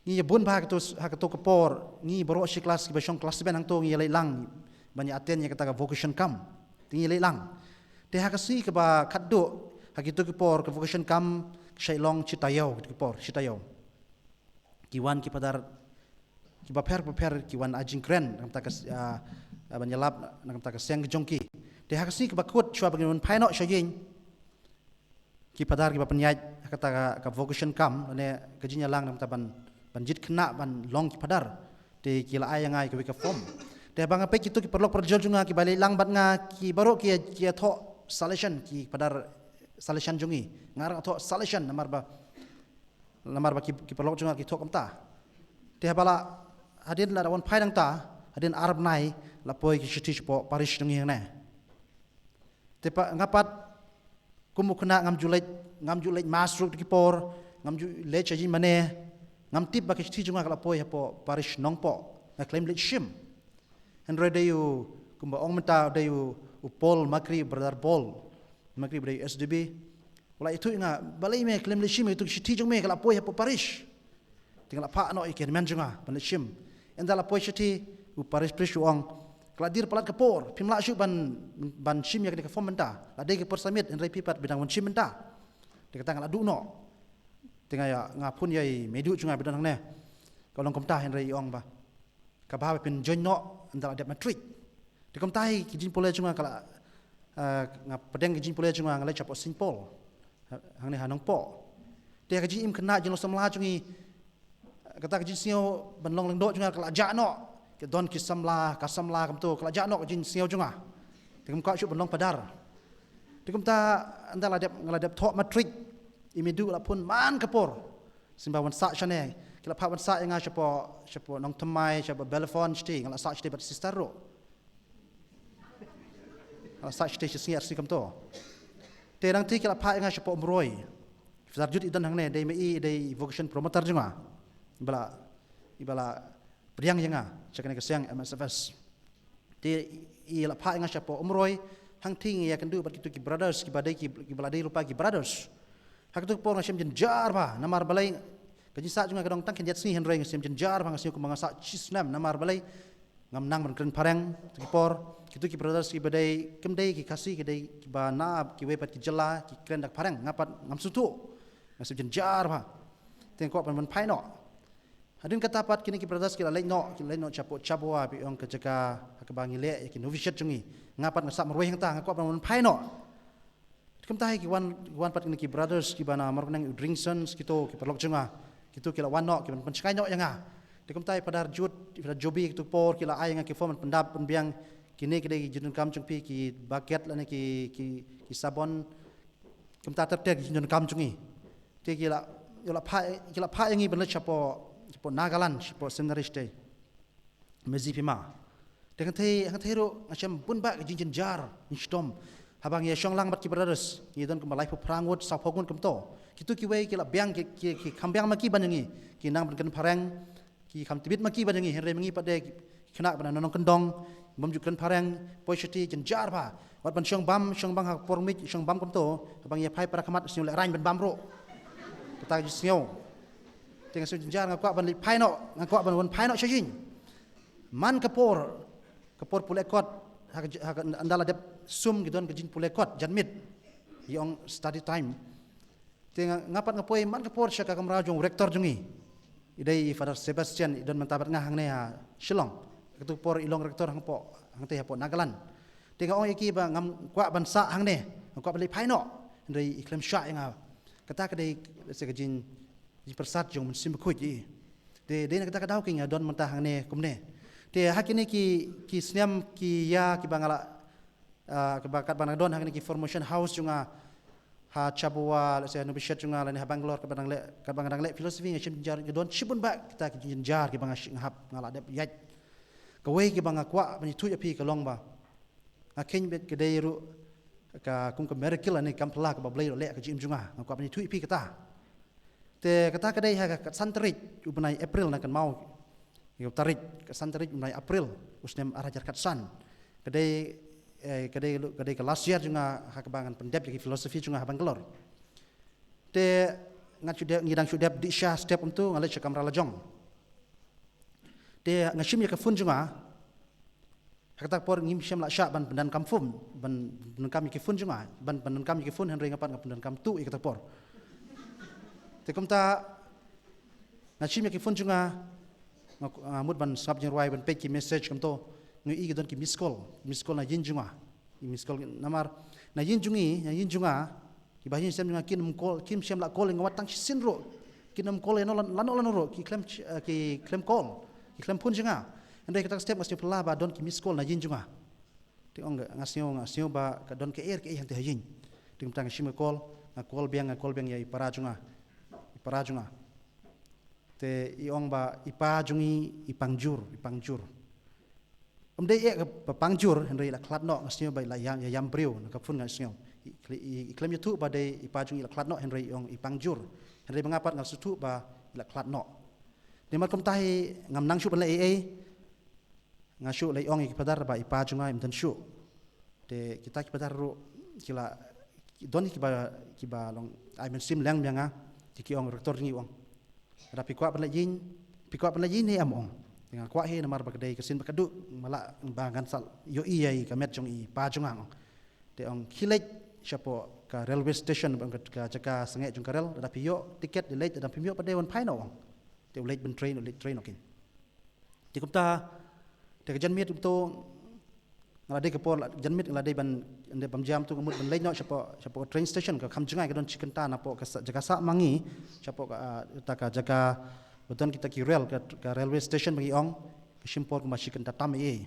Ngi ïa bun bha ha kato, ha kato ka por, ngi baroh shi klas kiba shong klas seven hangto ngi ïa leit lang ban ïa attend ïa kata ka vocation camp. Te ngi ïa leit lang. Te ha ka sngi kaba khatduh ha kito ki por, ka vocation camp ka shait long shi taïew, kito ki por shi taïew. Ki wan ki phadar kiba pher ba pher, ki wan ai jingkren na ka bynta ka s-, ah, ah, ban ïalap na ka bynta ka seng ka jong ki. Te ha ka sngi kaba kut shuwa ba ngin wan phai noh sha ïing, ki phadar kiba pynïaid ha kata ka, ka vocation camp lane ka jingïalang na ka bynta ban, ban jied khynnah ban long ki phadar, te ki la ai ïa nga ïa kawei ka form. Te ba nga peit kitu ki paralok parajor jong nga kiba leit lang bad nga, ki baroh ki, ki thoh Salesian, ki padar Salesian jong ngi. Nga ruh nga thoh Salesian namar ba, namar ba ki, ki paralok jong nga ki thoh kumta. Te haba la, hadien la da wan phai nangta, hadien ar bnai, la poi ki shithi shapoh parish jong ngi hangne. Te pat nga pat kum u khynnah ngam ju leit, ngam ju leit mass ruh ki por, ngam ju leit sha jingmane, ngam tip ba ka shithi jong nga ka la poi hapoh parish Nongpoh, nga khlem leit shim. Hynrei dei u, kumba ong mynta dei u, u Paul Makri, brother Paul Makri, ba dei u S D B. U la ïathuh ïa nga, balei me khlem leit shim ïa kitu ki shithi jong me ka la poi hapoh parish. Te nga la phah noh ïa ki hynmen jong nga ban leit shim. Ynda la poi shithi, u parish priest u ong, ka la dier palat ka por, phim lah shuh ban, ban shim ïa kane ka form mynta. La dei ka por submit, hynrei phi pat phi dang wan shim mynta. Te kata nga la duh noh. Te nga ïa, nga phone ïa i Meidu jong nga ba don hangne. Ka long kumta, hynrei i ong ba, ka bha ba phin join noh ynda la dep matric. Te kumta hi ki jingpule jong nga ka la, eh, nga pdiang ki jingpule jong nga, nga leit shapoh Saint Paul, ha, hangne ha Nongpoh. Te ka jingim khynnah jinglong samla jong ngi, kata ka jingsngew ban long lyngdoh jong nga ka la jah noh. Ki don ki samla, ka samla kumto, ka la jah noh ka jingsngew jong nga. Te kam kwah shuh ban long padar. Te kumta ynda la dep, nga la dep thoh matric, i Meidu la phone man ka por. Sngewbha wan sah shane. Ki la phah wan sah ïa nga shapoh, shapoh Nongthymmai, shapoh Belafon shiti, nga la sah shiti bad sister ruh. Nga la sah shiti shi sngi ar sngi kumto. Te nangta ki la phah ïa nga shapoh Umroi. Father Jude i don hangne, dei ma i, dei vocation promoter jong nga. Iba la, iba la pdiang ïa nga sha kane ka seng M S F S. Te i la phah ïa nga shapoh Umroi, hangta ngi ïakynduh bad kitu ki brothers, kiba dei ki, kiba la dei lypa ki brothers. Ha katu ka por nga shem jynjar bha, namar balei, ka jingsah jong nga ka dang tang khyndiat sngi, hynrei nga shem jynjar bha, nga sngew kumba nga sah shi snem, namar balei, ngam nang ban kren phareng, tu ki por, kitu ki brothers kiba dei, kim dei ki Khasi, ki dei kiba na kiwei pat ki jylla, ki kren da ka phareng, nga pat ngam sngewthuh, nga shem jynjar bha. Te nga kwah ban wan phai noh. Hadien kata pat kine ki brothers ki la leit noh, ki la leit noh shapoh Chabwa, ba ong ka jaka ha kaba ngi leh ïa ki novitiate jong ngi. Nga pat nga sah marwei hangta, nga kwah ban wan phai noh. Te kumta hi ki wan, ki wan pat kine ki brothers kiba na Mawryngkneng, u Dringson, kito ki paralok jong nga. Kito ki la wan noh, ki ban pynshngaiñ noh ïa nga. Te kumta hi Father Jude, Father Jobi, kito por ki la ai ïa nga ki form ban pyndap pynbiang. Kine ki dei ki jingdonkam jong phi, ki bucket lane ki, ki, ki sabon. Kumta ter ter ki jingdonkam jong ngi. Te ki la, ki la phah, ki la phah ïa ngi ban leit shapoh, shapoh Nagaland, shapoh seminary te. Medziphema. Te hangtei, hangtei ruh nga shem bun bah ki jingjynjar, jingshitom. Haba ngi ïa shong lang bad ki brothers, ngi don kumba laiphew phra ngut, sawphew ngut kumto. Kito kiwei ki la biang, ki, ki, ki kham biang ma ki ban ïa ngi. Ki nang ban kren phareng, ki kham tbit ma ki ban ïa ngi, hynrei ma ngi pat de ki khynnah ba na nongkyndong, bym ju kren phareng, poi shatei, jynjar bha. Wat ban shong bam, shong bam ha por miet, shong bam kumto, haba ngi ïa phai para khmat, sngew lehraiñ ban bam ruh. Kata ka jingsngew. Te nga sngew jynjar, nga kwah ban leit phai noh, nga kwah ban wan phai noh sha ïing. Man ka por, ka por pule kot, ha ka, ha ka, ynda la dep sum ki don ka jingpule kot janmiet. Ïa ong study time. Te nga, nga pat nga poi man ka por sha ka kamra jong rector jong ngi. I dei i Father Sebastian, i don mynta bad nga hangne ha Shillong. Katu ka por i long rector hangpoh, hangtei hapoh Nagaland. Te nga ong ïa ki ba ngam kwah ban sah hangne, ngam kwah ban leit phai noh. Hynrei i khlem shah ïa nga. Kata ka dei se ka jing, jingpyrsad jong u Mynsiem Bakhuid i. Te dei na kata ka daw ki nga don mynta hangne kumne. Te ha kine ki, ki snem ki ïa kiba nga la, ah, kiba katba nga don ha kine ki formation house jong nga ha Chabwa, lehse ha novitiate jong nga lane ha Bangalore, katba dang leh, katba nga dang leh philosophy nga shem jynjar, nga don shibun bah kita ki jynjar kiba nga shi-, nga hap, nga la dep ïaid. Kawei kiba nga kwah ban ïathuh ïa phi ka long ba nga kheiñ beit ka dei ruh ka kum ka miracle lane kam phylla kaba Blei ruh leh ha ka jingim jong nga, nga kwah ban ïathuh ïa phi kata. Te kata ka dei ha ka khatsan tarik u bnai April, na kynmaw ïa u tarik, khatsan tarik u bnai April u snem ar hajar khatsan. Ka dei, eh, ka dei, ka dei ka last year jong nga ha kaba ngan pyndep ïa ki philosophy jong nga ha Bangalore. Te nga shu dep, ngi dang shu dep dih sha step kumto, nga leit sha kamra la jong. Te nga shim ïa ka phone jong nga. Ha kata ka por ngim shym la shah ban pyndonkam phone, ban pyndonkam ïa ki phone jong nga, ban pyndonkam ïa ki phone, hynrei nga pat nga pyndonkam tuh ïa kata ka por. Te kumta nga shim ïa ki phone jong nga, nga, nga mut ban sngap jingrwai, ban peit ki message kumto, nga ïohi ki don ki miss call, miss call na ïing jong nga. Ki miss call namar na ïing jong ngi, na ïing jong nga, ki bahaïing sem jong nga kim call, kim shym la call ïa nga wat tang shisien ruh. Kim call ïa nga lano lano ruh, ki khlem, eh, ki khlem call, ki khlem phone jong nga. Hynrei kata ka step nga sngew pynlah ba don ki missed call na ïing jong nga. Te ong nga sngew, nga sngew ba ka don ka er ka ei hangta ha ïing. Te kumta nga shim ka call, nga call biang, nga call biang ïa i para jong nga. I para jong nga. Te i ong ba i pa jong i, i pang jur, i pang jur. Ym dei eh ka ba pang jur, hynrei i la khlad noh, nga sngew ba i la ïam, ïa ïam briew, na ka phone nga sngew. I, i, i khlem ïathuh ba dei i pa jong i la khlad noh, hynrei i ong i pang jur. Hynrei ba nga pat nga sngewthuh ba i la khlad noh. Te namar kumta hi ngam nang shuh ban leh ei ei. Nga shu leit ong ïa ki phadar ba i pa jong nga im don shuh. Te kita ki phadar ruh ki la, ki don kiba, kiba long ai mynsiem lang biang ïa nga. Te ki ong, rector jong ngi, ong, lada phi kwah ban leit ïing, phi kwah ban leit ïing ne em, ong. Te nga kwah hi namar ba ka dei ka sien ba ka duk, ma lah ba ngan sa ïohi ïa ka met jong i pa jong nga, ong. Te ong, khie leit shapoh ka railway station, ba ka, ka jaka sangeh jong ka rel, lada phi ïoh tiket, leit, lada phim ïoh pat de wan phai noh, ong. Te u leit ban train, u leit train noh kein. Te kumta, te ka janmiet kumto, nga la dei ka por, janmiet nga la dei ban, dei ban jam, to nga mut ban leit noh shapoh, shapoh train station, ka kham jngai, ka don shi kynta napoh ka sa-, jaka sah ma ngi, shapoh ka, ah, ta ka jaka ba don kita ki rel, ka, ka railway station ba ngi ong, ka shim por kumba shi kynta tam ei ei.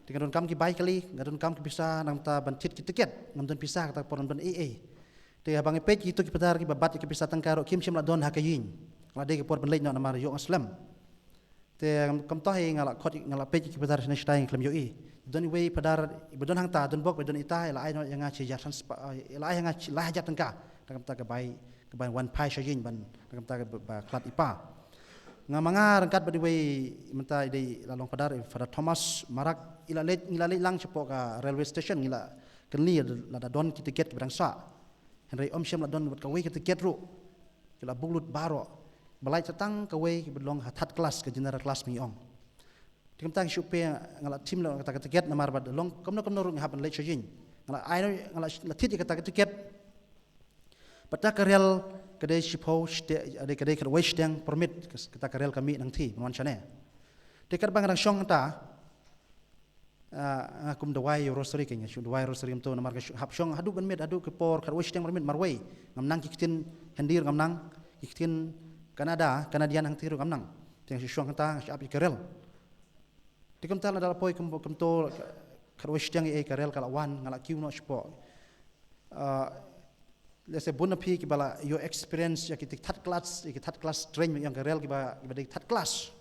Te nga donkam ki bai kali, nga donkam ki pisa, na ka bynta ban thied ki tiket, ngam don pisa kata ka por, ngam don ei ei. Te haba nga peit kito ki phadar kiba bat ïa ki pisa tyngka ruh kim shym la don ha ka ïing. Nga la dei ka por ban leit noh namar ïoh nga slem. Te kumta hi nga la khot, nga la peit ki phadar shane shatai, nga khlem ïohi. Don iwei i phadar iba don hangta, don bok ba don ita, i la ai noh ïa nga shi hajar, i la ai ïa nga shi lai hajar tyngka. Na ka bynta ka bai, ka bai wan phai sha ïing ban, na ka bynta ka ba, ba khlad i pa. Nga ma nga ryngkat bad iwei, mynta i dei, i la long phadar, i Father Thomas Marak, i la leit, ngi la leit lang shapoh ka railway station, ngi la kylli lada don ki tiket kiba dang sah. Hynrei ym shym la don bad kawei ka tiket ruh. Ki la book lut baroh. Ba lait sa tang kawei kiba long ha third class, ka general class ba ngi ong. Te kumta ngi shu pei, nga la thiem noh kata ka tiket namar ba long kumno kumno ruh nga hap ban leit sha ïing. Nga la ai, nga la, la thied ïa kata ka tiket. Bad kata ka rel ka dei shiphew shiteng, ka dei, ka dei khatwei shiteng por miet, kata ka rel ka mih nangtei ban wan shane. Te katba nga dang shong hangta, ah, nga kum duwai rosary, kein nga shu duwai rosary kumto namar nga shu hap shong haduh ban miet, haduh ki por khatwei shiteng por miet marwei. Ngam nang ki ktien Hindi ruh ngam nang, ki ktien Kannada, Canadian hangtei ruh ngam nang. Te nga shu shong hangta, nga shu ap ïa ka rel. Te kumta lada la poi kum, kumto khatwei shiteng ei ei ka rel ka la wan, nga la kiew noh shapoh. Ah, lehse bun na phi kiba la ïoh experience ïa ki third class, ïa ki third class train, ïa ka rel kiba, kiba dei third class.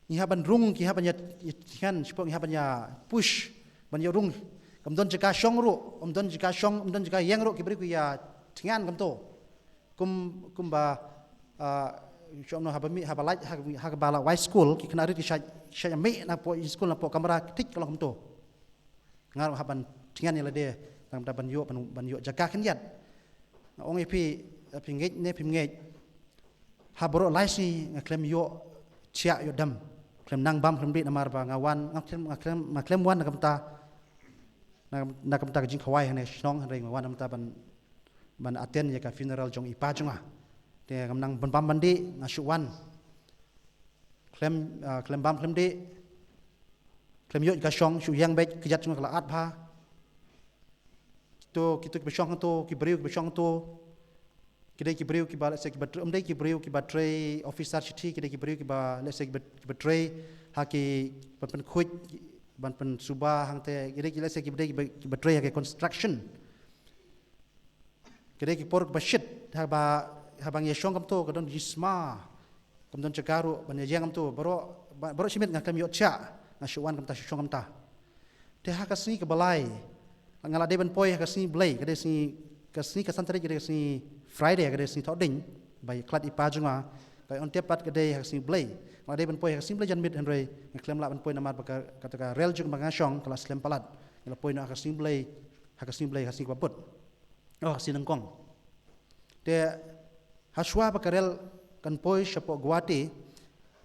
Ngi hap ban rung, ki hap ban ïa, ïa thngan, shapoh ngi hap ban ïa push, ban ïa rung. Kam don jaka shong ruh, kam don jaka shong, kam don jaka ïeng ruh, ki briew ki ïa thngan kumto. Kum, kumba, ah, shong noh haba mih, haba lait, ha, ha kaba la wai skul, ki khynnah rit ki shait, shait mih napoh skul, napoh kamra, thik ka long kumto. Nga ruh hap ban thngan ïa lade, tang da ban ïoh, ban, ban ïoh jaka khyndiat. Nga ong ïa phi, phi ngeit ne phim ngeit. Ha baroh lai sngi nga khlem ïoh thiah ïoh dem. Khlem nang bam khlem dih namar ba nga wan, nga khlem, nga khlem, nga khlem wan na ka bynta, na, na ka bynta ka jingkhawai hangne shnong, hynrei nga wan na ka bynta ban, ban attend ïa ka funeral jong i pa jong nga. Te ngam nang ban bam ban dih, nga shu wan. Khlem, ah, khlem bam khlem dih. Khlem ïoh ka shong, shu ïeng beit, ka jait jong nga ka la at bha. Kito, kito kiba shong hangto, ki briew kiba shong hangto. Ki dei ki briew kiba, lehse kiba trei, ym dei ki briew kiba trei officer shithi, ki dei ki briew kiba, lehse kiba, kiba trei ha ki ban pynkhuid, ban pynsuba hangte, ki dei ki, lehse kiba dei kiba, kiba trei ha ki construction. Ki dei ki por ba shit, haba, haba ngi ïa shong kumto, ka don jingsma. Kam don jaka ruh ban ïa ïeng kumto, baroh, ba-, baroh shi miet nga khlem ïoh thiah, nga shu wan kumta, shu shong kumta. Te ha ka sngi kaba lai, nga la dei ban poi ha ka sngi Blei, ka dei sngi, ka sngi ka san tarik, ka dei ka sngi Friday, ka dei sngi Thohdieng, ba ïa khlad i pa jong nga, ka ïa on tep pat ka dei ha ka sngi Blei. Nga la dei ban poi ha ka sngi Blei janmiet hynrei nga khlem lah ban poi namar ba ka, kata ka rel jong ba nga shong ka la slem palat. Nga la poi noh ha ka sngi Blei, ha ka sngi Blei, ha ka sngi kaba bud. Oh, ha ka sngi nyngkong. Te hashwa ba ka rel kan poi shapoh Guwahati,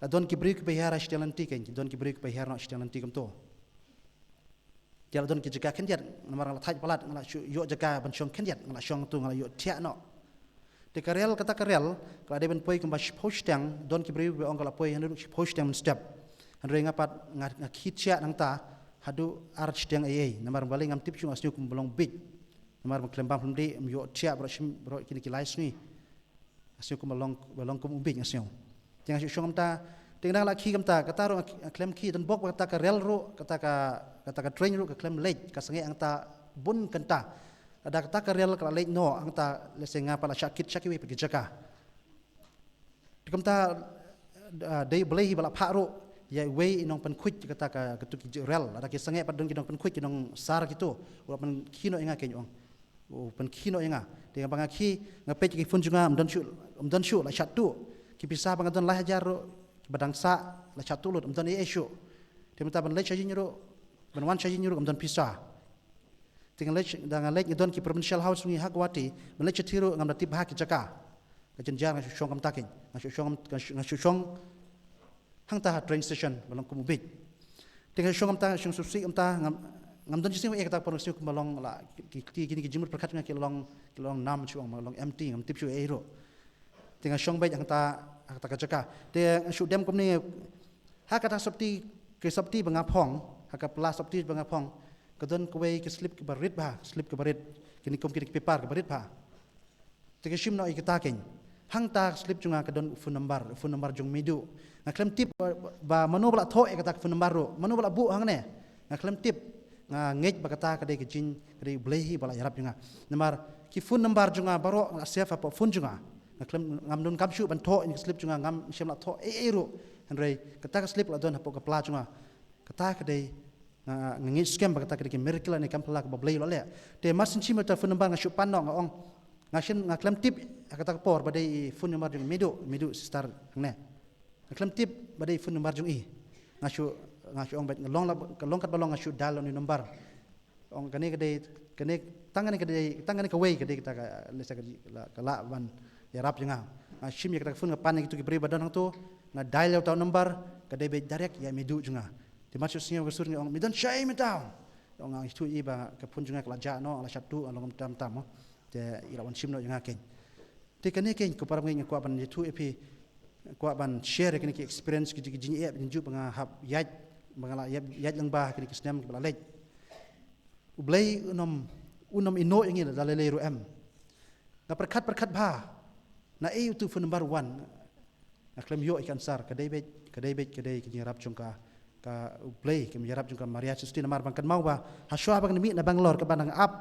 la don ki briew kiba hiar ha shiteng lynti, kein, don ki briew kiba hiar noh shiteng lynti kumto. Te la don ki jaka khyndiat, namar nga la thait palat, nga la shu ïoh jaka ban shong khyndiat, nga la shong hangto, nga la ïoh thiah noh. Te ka rel, kata ka rel ka la dei ban poi kumba shiphew shiteng, don ki briew ba ong ka la poi hynriew shiphew shiteng mynstep. Hynrei nga pat nga, nga khie thiah nangta haduh ar shiteng ei ei, namar balei ngam tip shuh, nga sngew kum ba long bieit. Namar ba khlem bam khlem dih, ym ïoh thiah baroh shim, baroh kine ki lai sngi. Nga sngew kum ba long, ba long kum u bieit nga sngew. Te nga shu shong kumta, Te nga dang la khie kumta, kata ruh nga khlem khie, don bok ba kata ka rel ruh, kata ka, kata ka train ruh ka khlem leit, ka sangeh hangta bun kynta. Lada kata ka rel ka la leit noh hangta, lehse nga pat la shah kit sha kiwei pat ki jaka. Te kumta, ah, dei U Blei hi ba la phah ruh ïa iwei i nongpynkhuid kata ka, katu ki rel. Lada ki sangeh pat don ki nongpynkhuid, ki nongsar kitu, u la pynkhie noh ïa nga, kein u ong. U pynkhie noh ïa nga. Te haba nga khie, nga peit ki phone jong nga, ym don shuh, ym don shuh, la shah tuh. Ki pisa ba nga don lai hajar ruh, kiba dang sah, la shah tuh lut, ym don ei ei shuh. Te mynta ban leit sha ïing ruh, ban wan sha ïing ruh, ym don pisa. Te nga leit, da nga leit, nga don ki provincial house ngi ha Guwahati, ban leit shathie ruh ngam da tip bha ki jaka. Ka jynjar nga shu shong kumta, kein, nga shu shong, nga shu, nga shu shong hangta ha train station, ba long kum u bieit. Te nga shu shong kumta, nga shu shong suk sih kumta, ngam, ngam don shisien ei, kata ka por nga sngew kumba long la, ki, ki, kine ki jingmut pyrkhat jong nga ki long, ki long nam shuh, ba long empty, ngam tip shuh ei ruh. Te nga shong beit hangta, hangta ka jaka. Te nga shu dem kumne, ha kata ka sopti, ka sopti ba nga phong, ha ka pla sopti ba nga phong, ka don kawei ka slip kaba rit bha, slip kaba rit, kine kum kine ki paper kaba rit bha. Te nga shim noh ïa kata, kein. Hangta ka slip jong nga ka don u phone number, u phone number jong Midu. Nga khlem tip ba, ba mano ba la thoh ïa kata ka phone number ruh, mano ba la buh hangne. Nga khlem tip, nga ngeit ba kata ka dei ka jing, ka dei U Blei hi ba la ïarap ïa nga. Namar ki phone number jong nga baroh nga la save hapoh phone jong nga. Nga khlem, ngam donkam shuh ban thoh ïa ka slip jong nga, ngam shym la thoh ei ei ruh. Hynrei kata ka slip la don hapoh ka pla jong nga. Kata ka dei, nga, nga ngeit skhem ba kata ka dei ka miracle ne kam phylla kaba U Blei u la leh. Te mar syn shim ïa uta u phone number nga shu pan noh, nga ong. Nga shu, nga khlem tip ha kata ka por ba dei i phone number jong Midu, Midu sister hangne. Nga khlem tip ba dei phone number jong i. Nga shu, nga shu ong beit, nga long la, ka long katba long, nga shu dial ïa une u number. Ong kane ka dei, kane, tang kane ka dei, tang kane kawei ka dei kata ka, lehse ka, la, ka lah ban ïarap ïa nga. Nga shim ïa kata ka phone, nga pan ïa kitu ki briew ba don hangtu, nga dial ïa uta u number, ka dei beit direct ïa Midu jong nga. Te mar shu sngew ka sur, nga ong, "Me don shaei mynta?" Ong, nga ïathuh ïa i ba ka phone jong nga ka la jah noh, la shah tuh, nga long tam tam mo. Te i la wan shim noh ïa nga, kein. Te kane, kein, ko para bangeit, nga kwah ban ïathuh ïa phi, kwah ban share ïa kine ki experience, ki, ki jingeh, jingjuh ba nga hap ïaid, ba nga la ïaid, ïaid lyngba kine ki snem kiba la leit. U Blei un ym, un ym ïehnoh ïa ngi da lei lei ruh, em. Nga pyrkhat, pyrkhat bha, naei utu u phone number one. Nga khlem ïoh ïa ka answer, ka dei beit, ka dei beit, ka dei ka jingïarap jong ka, ka U Blei, ka jingïarap jong ka Maria Theisotti, namar ba nga kynmaw ba hashwa ba ngan mih na Bangalore, kaba nga ap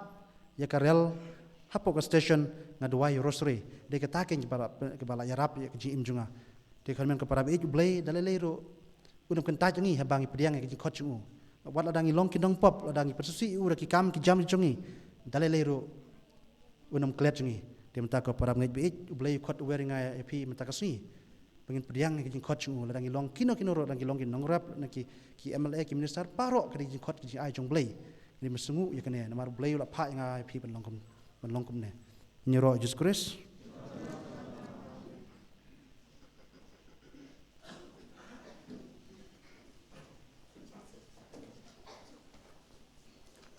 ïa ka rel hapoh ka station, nga duwai rosary. Dei kata, kein, kaba la, kaba la ïarap ïa ka jingim jong nga. Te khamtam, ko para bangeit, U Blei da lei lei ruh un ym kyntait ïa ngi haba ngi pdiang ïa ka jingkhot jong u. Wat lada ngi long ki nongpop, lada ngi pynsngewsih ïa u da ki kam ki jam jong ngi, da lei lei ruh un ym klet jong ngi. Te mynta, ko para bangeit, baieit, U Blei u khot, u wer ïa nga ïa phi mynta ka sngi, ba ngin pdiang ïa ka jingkhot jong u. Lada ngi long kino kino ruh, lada ngi long ki nongrep, na ki, ki M L A, ki minister, baroh ka dei ka jingkhot, ka jingai jong U Blei. Ngin ym sngew ïa kane, namar U Blei u la phah ïa nga ïa phi ban long kum, ban long kumne. Ïaroh Jisu Khrist.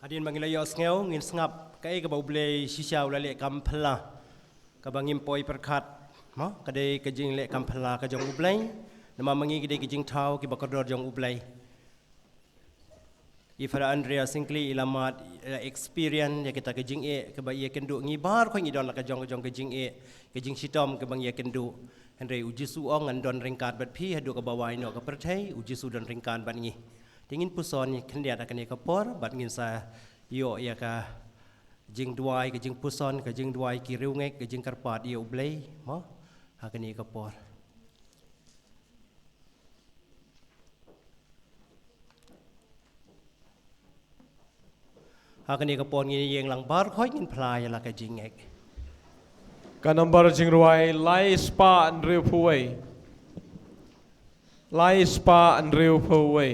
Hadien ba ngi la ïohsngew, ngin sngap kaei kaba U Blei shisha u la leh kam phylla. Kaba ngim poi pyrkhat, mo, ka dei ka jingleh kam phylla ka jong U Blei. Namar ma ngi ki dei ki jingthaw kiba kordor jong U Blei. I Father Andrea Syngkli i la mad, i la experience ïa kita ki jingeh kaba ïakynduh. Ngi baroh ngi don la ka jong ka jong ka jingeh, ka jingshitom kaba ngi ïakynduh. Hynrei U Jisu u ong, ngan don ryngkat bad phi haduh kaba wai noh ka pyrthei. U Jisu u don ryngkat bad ngi. Te ngin puson khyndiat ha kane ka por bad ngin sa ïoh ïa ka jingduwai, ka jingpuson, ka jingduwai ki riewngeit, ka jingkyrpad ïa U Blei, mo, ha kane ka por. Ha kane ka por ngin ïeng lang baroh, ngin plie ïa la ka jingngeit. Ka number jingrwai lai spah hynriewphew wei. Lai spah hynriewphew wei.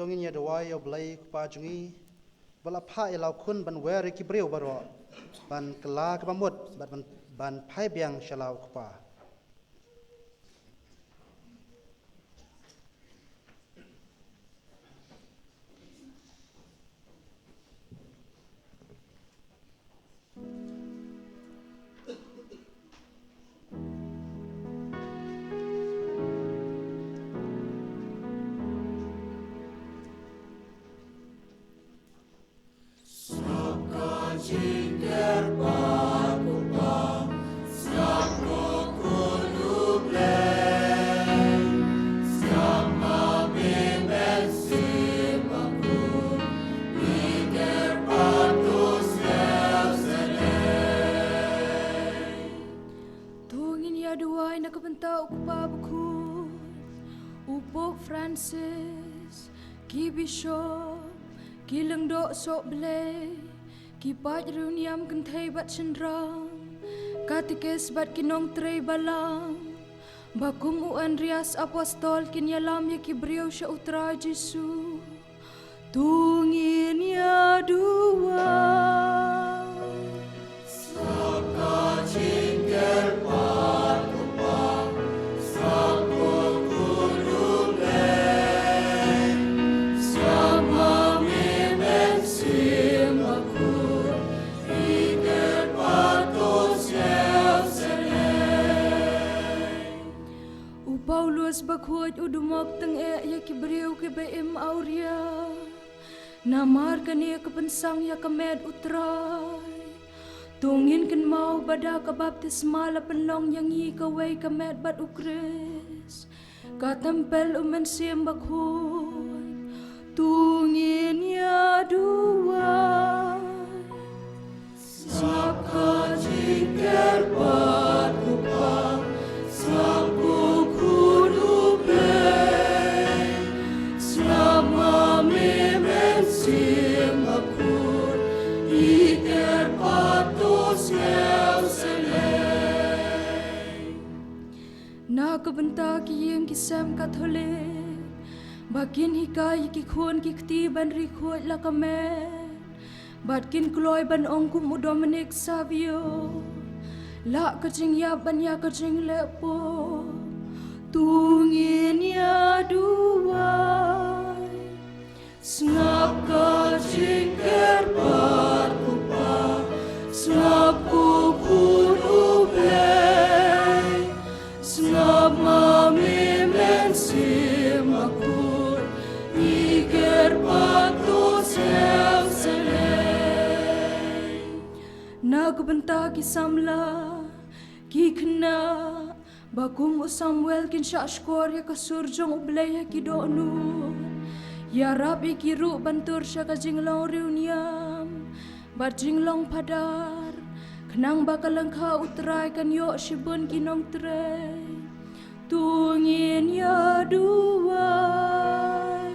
Ngin ïa duwai ïa U Blei Kpa jong ngi ba la phah ïa la U Khun ban wer ïa ki briew baroh, ban kylla kaba mut bad ban, ban phai biang sha la U Kpa. To ngin ïa duwai na ka bynta U Kpa Bakhuid, U Pope Francis, ki bishop, ki lyngdoh sohblei, ki paid riewniam kynthei bad shynrang, katikis bad ki nongtrei balang, ba kum u Andreas Apostol kin ïalam ïa ki briew sha U Trai Jisu. To ngin ïa duwai. U Paulus Bakhuid u dmok tyngeh ïa ki briew kiba im awria. Namar kane ka pynsang ïa ka met U Trai. To ngin kynmaw ba da ka baptisma la pynlong ïa ngi kawei ka met bad U Khrist, ka templ U Mynsiem Bakhuid. To ngin ïa duwai. Sngap ka jingker bad U Kpa, sngap U Khun U Blei, sngap ma me Mynsiem Bakhuid, i ker pat to sngewsynei. Na ka bynta ki ïing ki sem Katholik, ba kin hikai ïa ki khun ki kti ban ri khuid la ka met, bad kin kloi ban ong kum u Dominic Savio, lah ka jingïap ban ïa ka jingleh pop. To ngin ïa duwai. Sngap ka jingker bad U Kpa, sngap U Khun U Blei, sngap ma me Mynsiem Bakhuid, i ker pat to sngewsynei. Na ka bynta ki samla, ki khynnah, ba kum u Samuel kin shah shkor ïa ka sur jong U Blei ha ki dohnud. Ïarap ïa ki ruh ban tur sha ka jinglong riewniam bad jinglong phadar, khnang ba ka lyngkha U Trai kan ïoh shibun ki nongtrei. To ngin ïa duwai.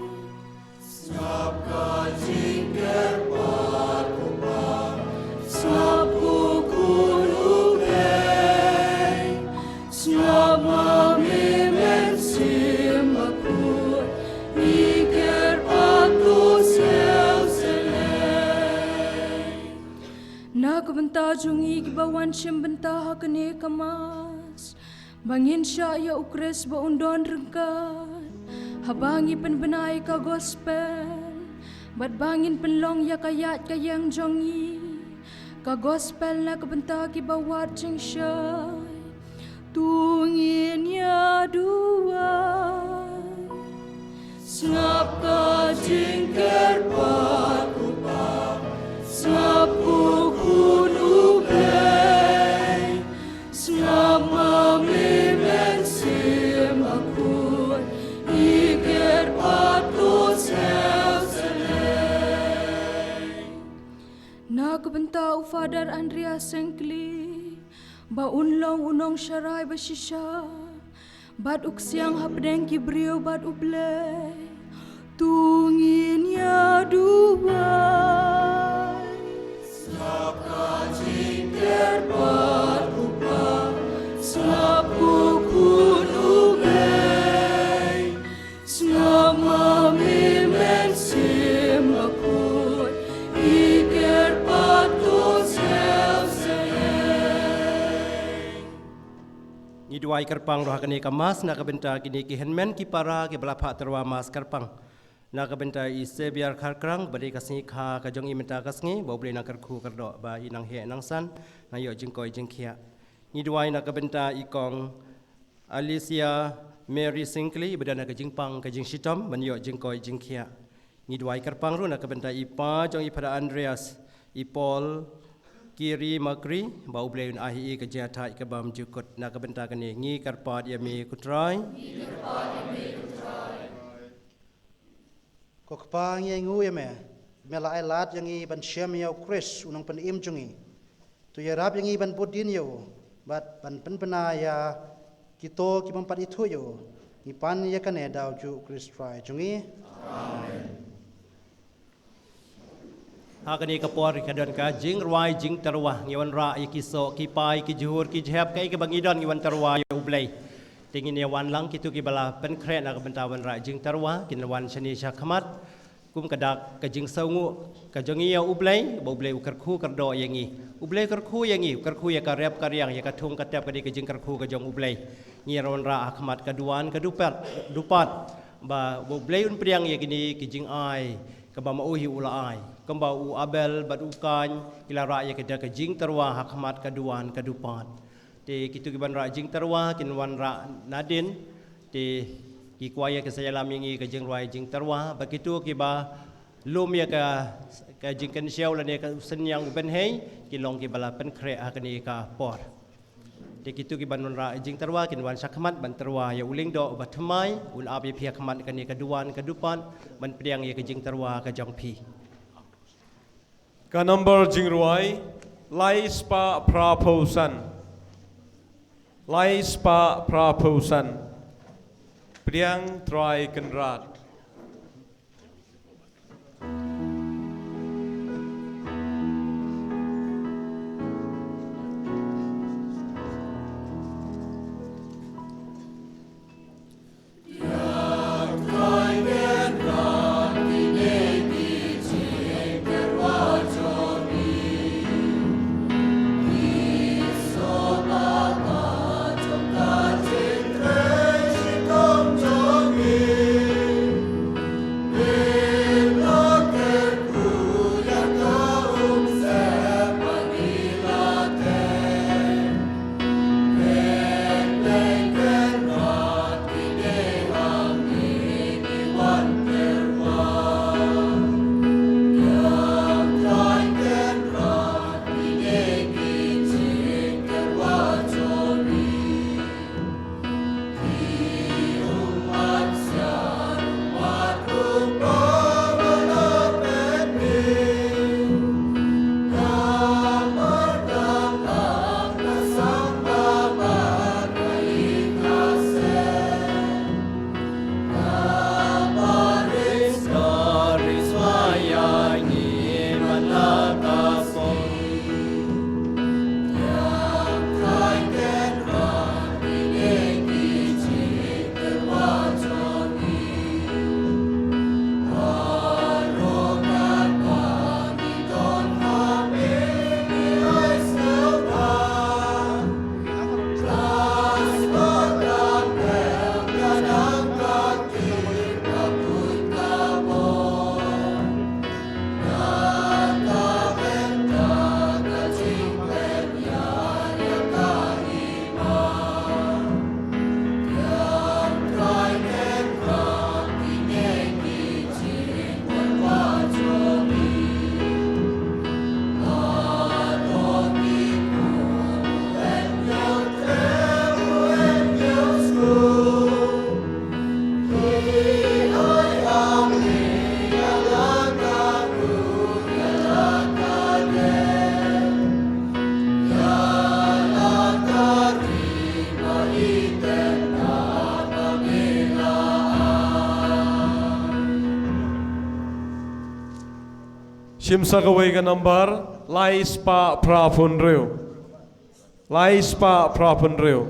Sngap ka jingker bad U Kpa, sngap U Khun U Blei, sngap ma me Mynsiem Bakhuid, i ker pat to sngewsynei. Na ka bynta jong ngi kiba wan shim bynta ha kane ka Mass, ba ngin shah ïa U Khrist ba un don ryngkat, haba ngi pynbna ïa ka gospel, bad ba ngin pynlong ïa ka ïaid ka ïeng jong ngi, ka gospel na ka bynta kiba wad jingshai. To ngin ïa duwai. Sngap ka jingker bad U Kpa, sngap U Khun U Blei, sngap ma me Mynsiem Bakhuid, i ker pat to sngewsynei. Na ka bynta u Father Andreas Sengkli, ba un long u nongsharai ba shisha, bad u ksiang hapdeng ki briew bad U Blei, to ngin ïa duwai. Sngap ka jingker bad U Kpa, sngap U Khun U Blei, sngap ma me kyrpang ruh ha kane ka Mass na ka bynta kine ki hynmen ki para kiba la phah tyrwa Mass kyrpang. Na ka bynta i Xavier Kharkrang, ba dei ka sngi kha ka jong i mynta ka sngi, ba U Blei un kyrkhu kyrdoh, ba i nang heh nang san, nang ïoh jingkoit jingkhiah. Ngi duwai na ka bynta i kong Alicia Mary Singkli, ba don ha ka jingpang ka jingshitom, ban ïoh jingkoit jingkhiah. Ngi duwai kyrpang ruh na ka bynta i pa jong i Father Andreas, i Paul Kiri Makri, ba U Blei un ai ïa i ka jingïathait ka bymjukut. Na ka bynta kane ngi kyrpad ïa me ko Trai. Ko Kpa, ngi ainguh ïa me, me la ai lad ïa ngi ban shem ïa u Khrist u nongpynim jong ngi. To ïarap ïa ngi ban bud dien ïa u bad ban pynbna ïa kito ki bym pat ithuh ïa u. Ngi pan ïa kane da u Jisu Khrist Trai jong ngi. Amen. Ha kane ka por ka don ka jingrwai jingtyrwa, ngi wanrah ïa ki soh ki pai ki jhur ki jhep, kaei kaba ngi don ngi wan tyrwa ïa U Blei. Te ngin ïa wan lang, kito kiba la pynkhreh na ka bynta wanrah jingtyrwa kin wan shane shakhmat. Kum ka dak ka jingsngewnguh ka jong ngi ïa U Blei, ba U Blei u kyrkhu kyrdoh ïa ngi. U Blei u kyrkhu ïa ngi, u kyrkhu ïa ka rep ka riang, ïa ka thung ka tep, ka dei ka jingkyrkhu ka jong U Blei. Ngi ïa wanrah ha khmat ka duwan ka dupat, dupat, ba, ba U Blei un pdiang ïa kine ki jingai kaba ma u hi u la ai. Kumba u Abel bad u Kain ki la rah ïa ka da ka jingtyrwa ha khmat ka duwan ka dupat. Te kito kiban rah jingtyrwa kin wanrah nadien. Te ki kwaya ki sa ïalam ïa ngi ka jingrwai jingtyrwa, bad kito kiba lum ïa ka, ka jingkynshew lane ka synñiang u bynhei, ki long kiba la pynkhreh ha kane ka por. Te kito kiban wanrah jingtyrwa kin wan shakhmat ban tyrwa ïa u lyngdoh uba thymmai, un ap ïa phi ha khmat kane ka duwan ka dupat, ban pdiang ïa ka jingtyrwa ka jong phi. Ka number jingrwai, lai spah phraphew san. Lai spah phraphew san. Pdiang Trai Kynrad. Shim sa kawei ka nambar, lai spah phra phew hynriew. Lai spah phra phew hynriew.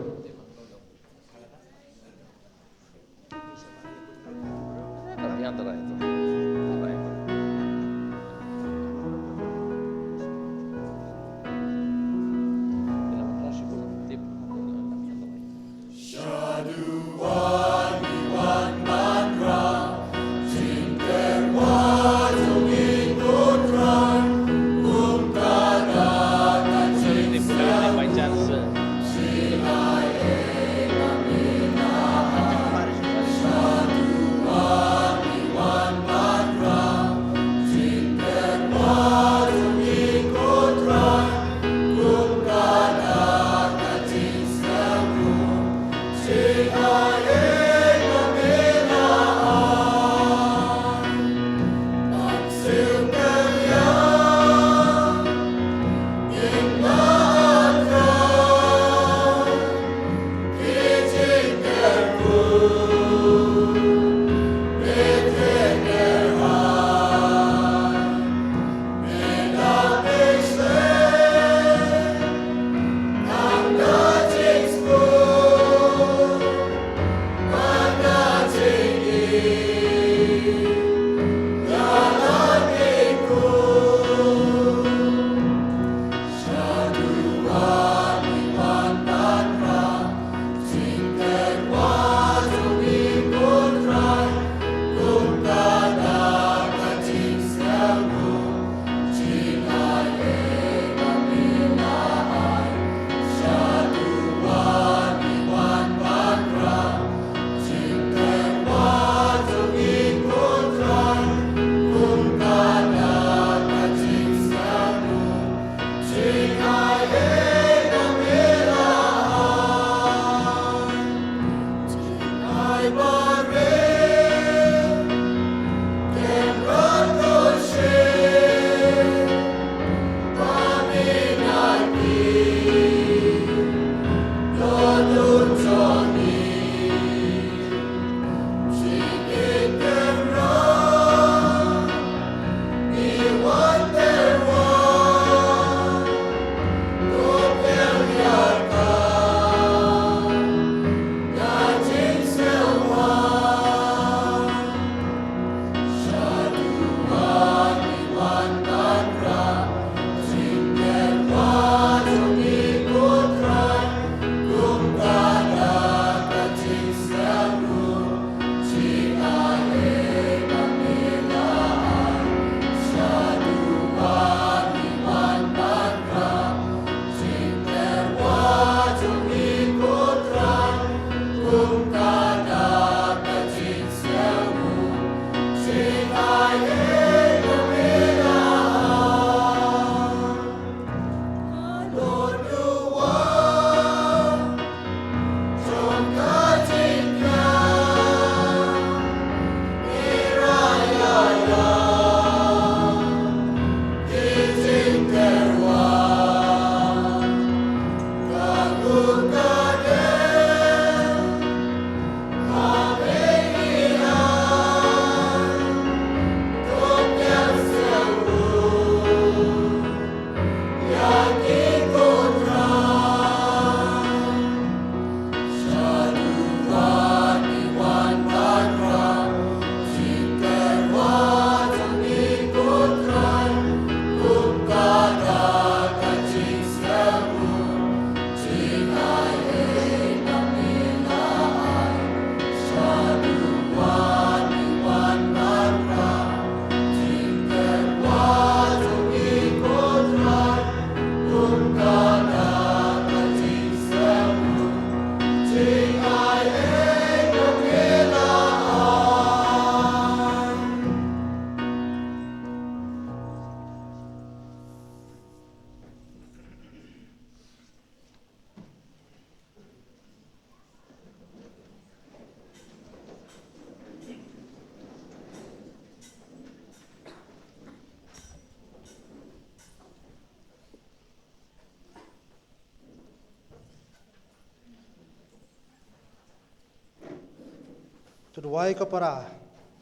To duwai ko para,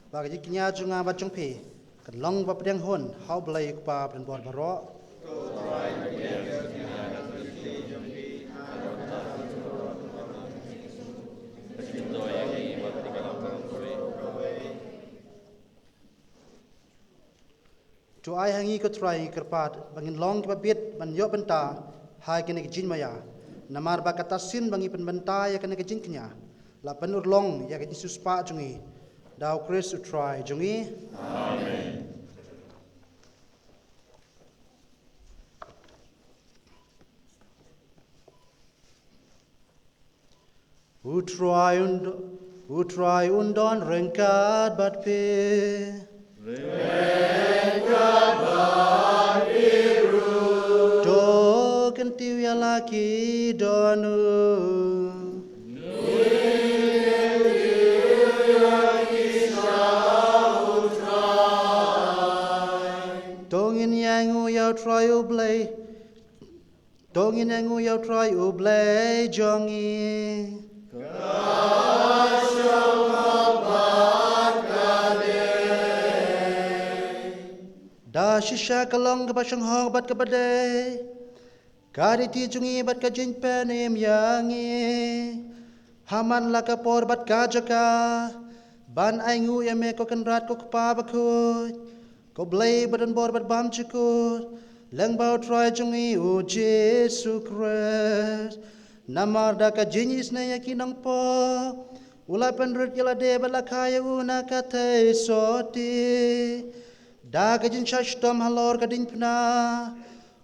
ba ka jingkñia jong nga bad jong phi kan long ba pdiang hun ha U Blei U Kpa badonbor baroh. To ai ha ngi ko Trai, ngi kyrpad ba ngin long kiba bit ban ïoh bynta ha kane ka jingmaïa. Namar ba kata shisien ba ngi pynbynta ïa kane ka jingkñia, la pynurlong ïa ka jingsiewspah jong ngi da U Khrist U Trai jong ngi. Amen. U Trai un, U Trai un don ryngkat bad phi. Ryngkat bad phi ruh. To kyntiew ïa la ki dohnud. To ngin ïanguh ïa U Trai U Blei. To ngin ïanguh ïa U Trai U Blei jong ngi. Da shisha ka long kaba shonghok bad kaba dei, ka riti jong ngi bad ka jingpynim ïa ngi ha man la ka por bad ka jaka, ban ainguh ïa me ko Kynrad ko Kpa Bakhuid, ko Blei badonbor bad bymjukut, lyngba U Trai jong ngi U Jisu Khrist. Namar da ka jingisynei ïa ki nongpop u la pynrit ïa lade bad la kha ïa u na ka theisotti. Da ka jingshah shitom halor ka diengphna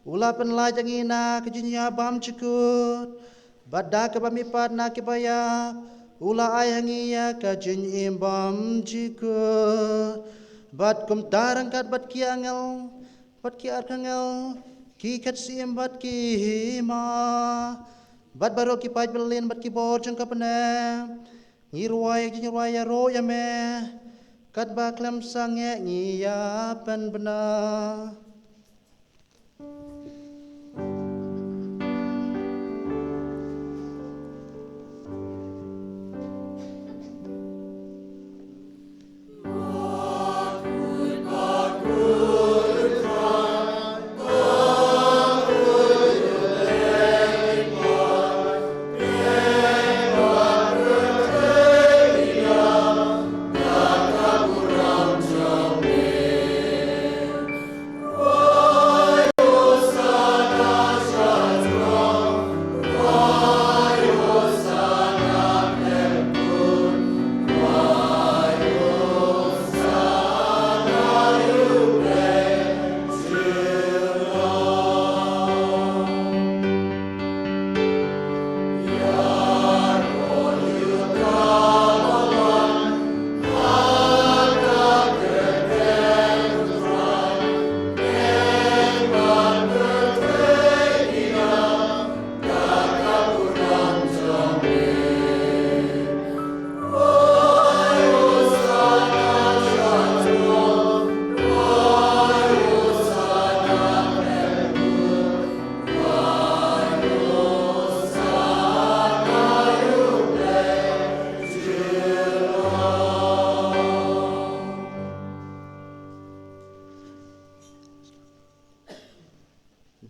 u la pynlait ïa ngi na ka jingïap bymjukut. Bad da kaba mihpat na kiba ïap u la ai ha ngi ïa ka jingim bymjukut. Bad kumta ryngkat bad ki angel, bad ki archangel, ki khetsyiem bad ki hima, bad baroh ki paid byllien bad ki bor jong ka bneng, Ngi rwai jingrwai ïaroh ïa me, katba khlem sangeh ngi ïa pynbna.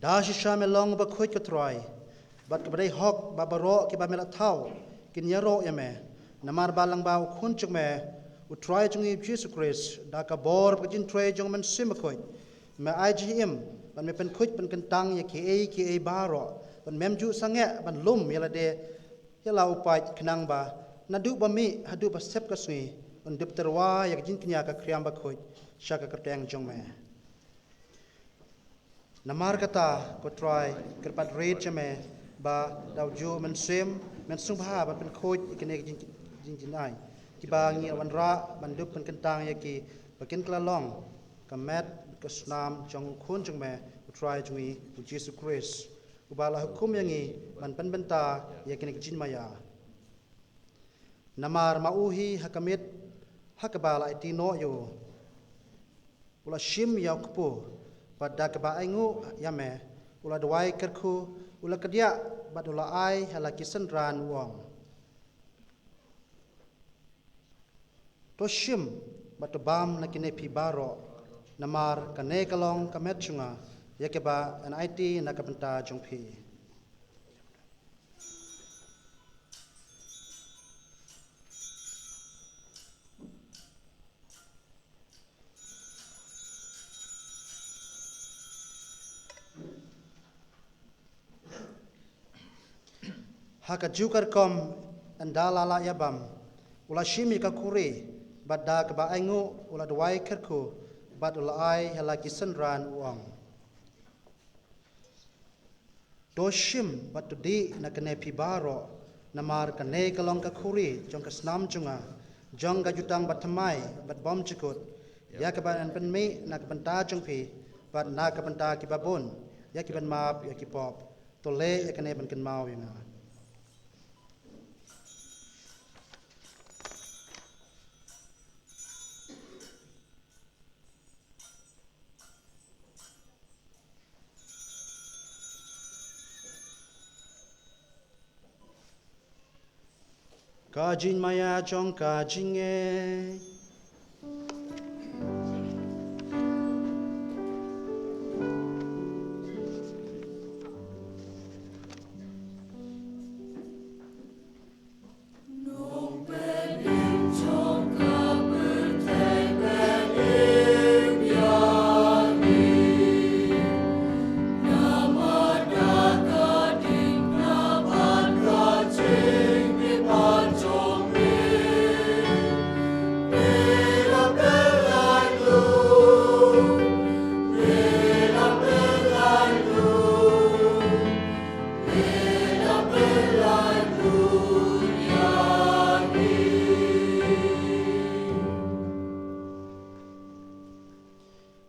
Da shisha me long bakhuid, ko Trai, bad kaba dei hok ba baroh kiba me la thaw kin ïaroh ïa me. Namar ba lyngba u Khun jong me, u Trai jong ngi Jisu Khrist, da ka bor bad ka jingtrei jong u Mynsiem Bakhuid, me ai jingim bad me pynkhuid pynkyntang ïa kiei kiei baroh, bad mem ju sangeh ban lum ïa lade ïa la u paid, khnang ba naduh ba mih haduh ba sep ka sngi, un dep tyrwa ïa ka jingkñia ka khriam bakhuid sha ka kyrteng jong me. Namar kata, ko Trai, kyrpad rit ïa me ba da u juh Mynsiem men sngewbha ban pynkhuid ïa kine ki jing, jing, jingjynjar kiba ngi wanrah ban dep pynkyntang ïa ki, ba kin kylla long ka met ka snam jong u Khun jong me, u Trai jong ngi u Jisu Khrist, uba la hukum ïa ngi ban pynbynta ïa kine ki jingmaïa. Namar ma u hi ha ka miet ha kaba la aiti noh ïa u, u la shim ïa u kpu, bad da kaba ainguh ïa me, u la duwai kyrkhu, u la kdiah bad u la ai ha la ki synran, u ong: To shim bad to bam na kine phi baroh, namar kane ka long ka met jong nga, ïa kaba yn aiti na ka bynta jong phi. Ha kajuh ka rukom, ynda la lah ïa bam, u la shim ïa ka khuri, bad da kaba ainguh u la duwai kyrkhu, bad u la ai ha la ki synran, u ong: To shim bad to dih na kane phi baroh, namar kane ka long ka khuri jong ka snam jong nga, jong ka jutang bathymmai bad bymjukut, ïa kaba yn pynmih na ka bynta jong phi bad na ka bynta kiba bun, ïa ki ban map ïa ki pop. To leh ïa kane ban kynmaw ïa nga. Ka jingmaïa jong ka jingngeit.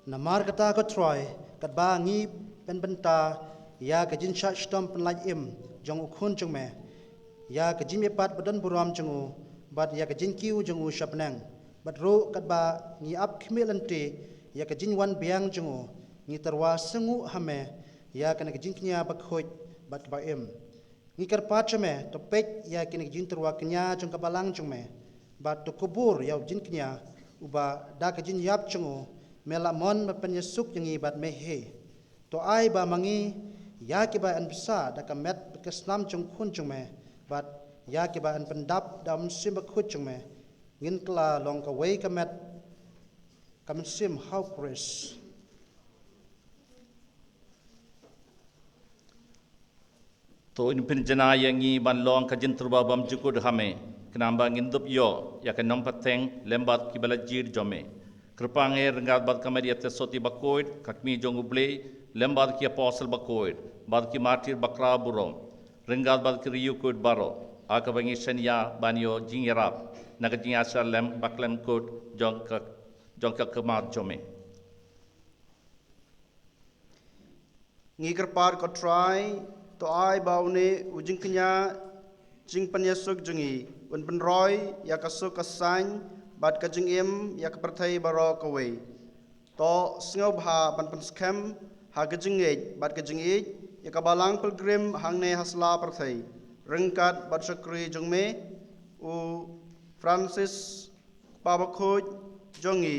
Namar kata, ko Trai, katba ngi pynbynta ïa ka jingshah shitom pynlait im jong u Khun jong me, ïa ka jingmihpat ba don burom jong u, bad ïa ka jingkiew jong u sha bneng. Bad ruh katba ngi ap khmih lynti ïa ka jingwan biang jong u, ngi tyrwa sngewnguh ha me ïa kane ka jingkñia bakhuid bad kaba im. Ngi kyrpad sha me, to peit ïa kine ki jingtyrwa kñia jong ka balang jong me, bad to kubur ïa u jingkñia uba da ka jingïap jong u me la mon ban pynïasuk ïa ngi bad me hi. To ai ba ma ngi, ïa kiba yn bsa da ka met bad ka snam jong u Khun jong me, bad ïa kiba yn pyndap da u Mynsiem Bakhuid jong me, ngin kylla long kawei ka met ka mynsiem ha u Khrist. To un pynjanai ïa ngi ban long ka jingtyrwa bymjukut ha me, khnang ba ngin dup ïoh ïa ka nongpateng lem bad kiba la jir jong me. Kyrpang eh ryngkat bad ka Maria Theisotti bakhuid, ka Kmie jong U Blei, lem bad ki apostol bakhuid bad ki martir bakhraw burom, ryngkat bad ki riewkhuid baroh, ha kaba ngi shaniah ban ïoh jingïarap na ka jingïasyllok lem bakhlem kut jong ka, jong ka khmat jong me. Ngi kyrpad, ko Trai, to ai ba une u jingkñia jingpynïasuk jong ngi un pynroi ïa ka suk ka saiñ bad ka jingim ïa ka pyrthei baroh kawei. To sngewbha ban pynskhem ha ka jingngeit bad ka jingïeit ïa ka balang pilgrim hangne ha sla pyrthei, ryngkat bad shakri jong me u Francis, Kpa Bakhuid jong ngi,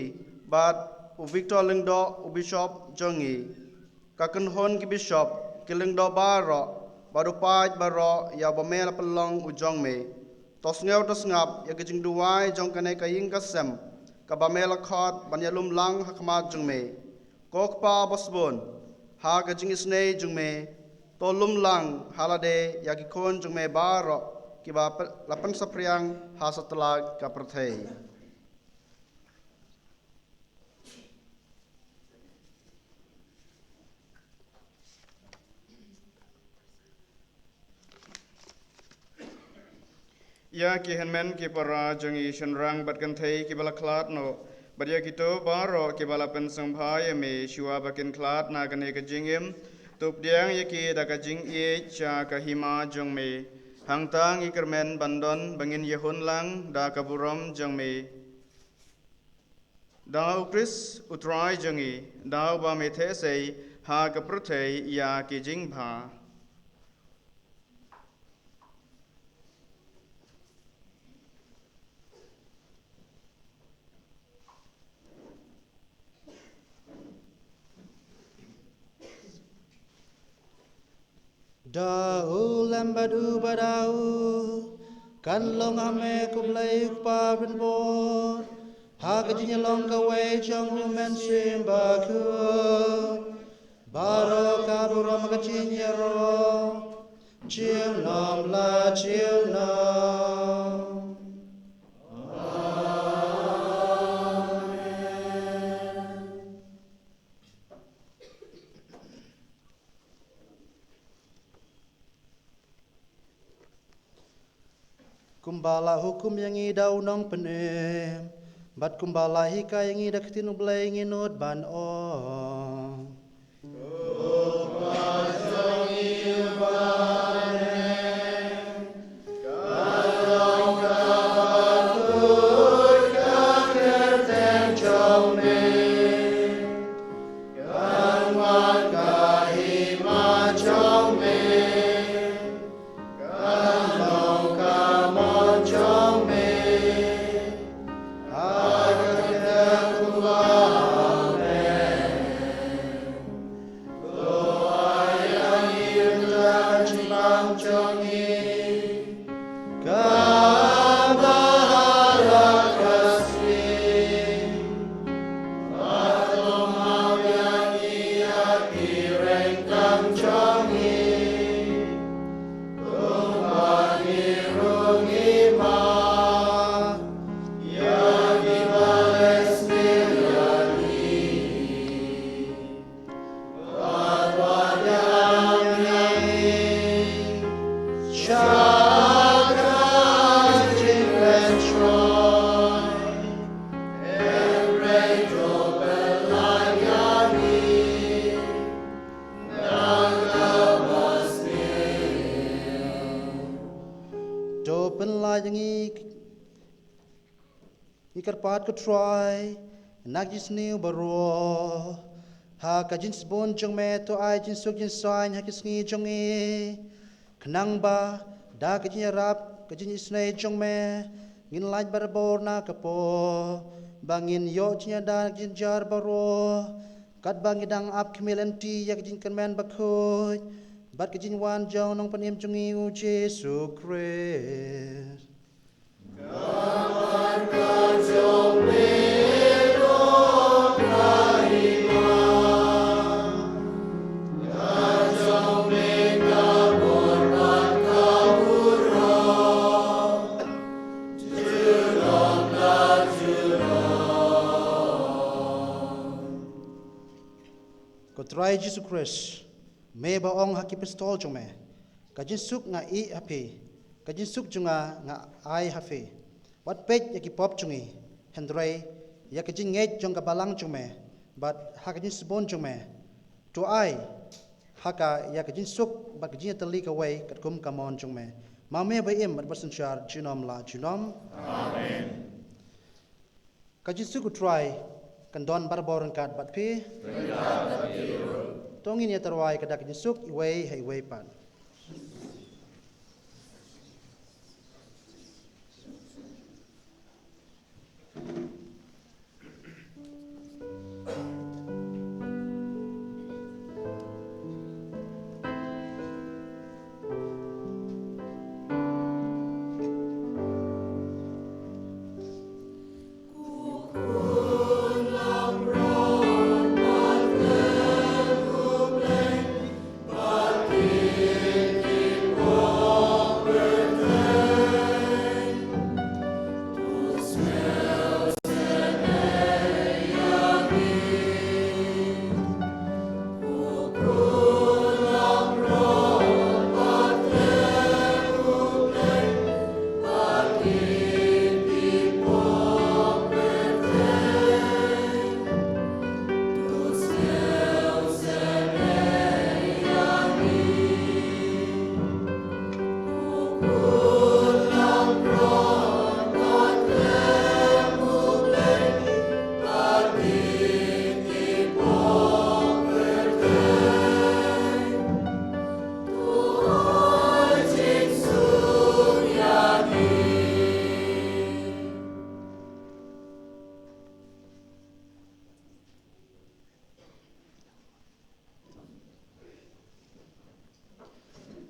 bad u Victor Lyngdoh, u Bishop jong ngi, ka kynhun ki bishop, ki lyngdoh baroh, bad u paid baroh ïa uba me la pynlong u jong me. To sngew to sngap ïa ka jingduwai jong kane ka ïing ka sem kaba me la khot ban ïalum lang ha khmat jong me. Ko Kpa basbun, ha ka jingisynei jong me, to lum lang ha lade ïa ki khun jong me baroh kiba la pynsaphriang ha satlak ka pyrthei. Ïa ki hynmen ki para jong ngi shynrang bad kynthei kiba la khlad noh, bad ïa kito baroh kiba la pynsngewbha ïa me shuwa ba kin khlad na kane ka jingim, to pdiang ïa ki da ka jingïeit sha ka hima jong me. Hangta ngi kyrmen ban don ba ngin ïahun lang da ka burom jong me. Da u Khrist u Trai jong ngi, da uba me theh sei ha ka pyrthei ïa ki jingbha. Da u lem bad u bad da u, kan long ha me ko Blei u Kpa Rinbor, ha ka jingïalong kawei jong u Mynsiem Bakhuid, baroh ka burom ka jingïaroh, junom la junom. Amen. Kumba la hukum ïa ngi da u Nongpynim, bad kumba la hikai ïa ngi da ka ktien U Blei, ngi nud ban ong. Ngi kyrpad, ko Trai, na ka jingsniew baroh, ha ka jingsbun jong me, to ai jingsuk jingsaiñ ha ki sngi jong ngi, khnang ba da ka jingïarap, ka jingisynei jong me, ngin lait barabor na ka por, ba ngin ïoh jingïada na ka jingjar baroh, katba ngi dang ap khmih lynti ïa ka jingkyrmen bakhuid bad ka jingwan jong u Nongpynim jong ngi, u Jisu Khrist. Ko Trai Jisu Khrist, me ba ong ha ki apostol jong me, ka jingsuk nga ïeh ha phi, ka jingsuk jong nga nga ai ha phi. Wat peit ïa ki pop jong ngi, hynrei ïa ka jingngeit jong ka balang jong me, bad ha ka jingsbun jong me, to ai ha ka ïa ka jingsuk bad ka jingïatylli kawei katkum ka mon jong me. Ma me ba im bad ba synshar junom la junom. Amen. Ka jingsuk u Trai kan don barabor ryngkat bad phi. To ngin ïa tyrwa ïa ka da ka jingsuk iwei ha iwei pat.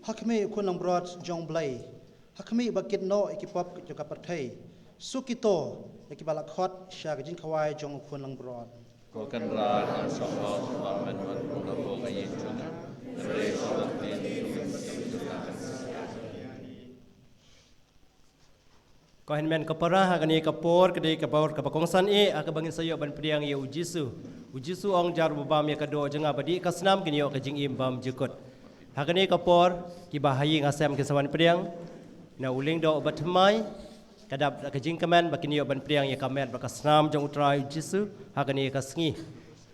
Ha khmih u Khun Langbrot jong U Blei, ha khmih ba kit noh ïa ki pop jong ka pyrthei, suk kito ïa ki ba la khot sha ka jingkhawai jong u Khun Langbrot. Ko Kynrad, ngan sngewbha ban wan kum ka ïing jong nga. Ko hynmen ko para, ha kane ka por ka dei ka por kaba kongsan eh, ha kaba ngin sa ïoh ban pdiang ïa u Jisu. U Jisu u ong, jar ba bam ïa ka doh jong nga ba dih ka snam kin ïoh ka jingim bymjukut. Ha kane ka por kiba ha ïing ha sem kin sa wan pdiang na u lyngdoh uba thymmai, ka dap ka jingkmen ba kin ïoh ban pdiang ïa ka met bad ka snam jong u Trai u Jisu ha kane ka sngi.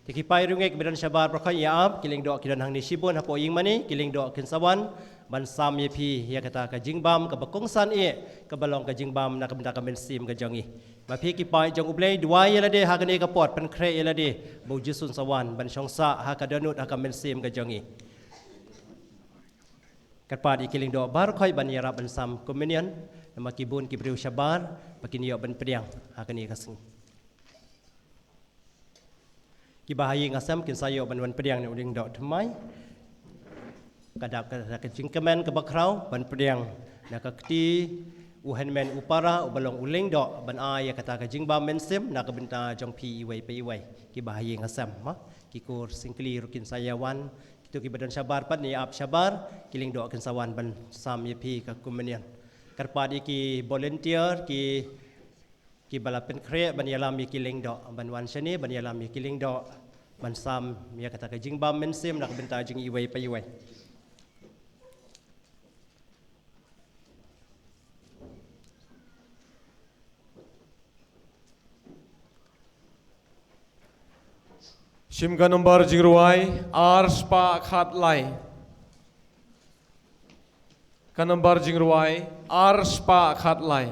Te ki paidbah ruh kiba don shabar baroh, ïa ap, ki lyngdoh ki don hangne shibun hapoh ïing mane, ki lyngdoh kin sa wan ban sam ïa phi ïa kata ka jingbam kaba kongsan eh, kaba long ka jingbam na ka bynta ka mynsiem ka jong ngi. Ma phi ki paid jong U Blei, duwai ïa lade ha kane ka por, pynkhreh ïa lade ba u Jisu un sa wan ban shong sah ha ka dohnud ha ka mynsiem ka jong ngi. Kyrpad ïa ki lyngdoh baroh ban ïarap ban sam komunion, namar ki bun ki briew shabar ba kin ïoh ban pdiang ha kane ka sngi. Kiba ha ïing ha sem kin sa ïoh ban wan pdiang na u lyngdoh thymmai. Ka dap ka, ka jingkmen kaba khraw ban pdiang na ka kti u hynmen u para uba long u lyngdoh, ban ai ïa kata ka jingbam mynsiem na ka bynta jong phi iwei pa iwei. Kiba ha ïing ha sem, ma ki kur syngkli ruh kin sa ïa wan, kito kiba don shabar pat ne ïa ap shabar, ki lyngdoh kin sa wan ban sam ïa phi ka komunion. Kyrpad ïa ki volunteer, ki kiba la pynkhreh ban ïalam ïa ki lyngdoh, ban wan shane ban ïalam ïa ki lyngdoh ban sam ïa kata ka jingbam mynsiem na ka bynta jong iwei pa iwei. Shim ka nombar jingrwai ar spah khatlai. Ka nombar jingrwai ar spah khatlai.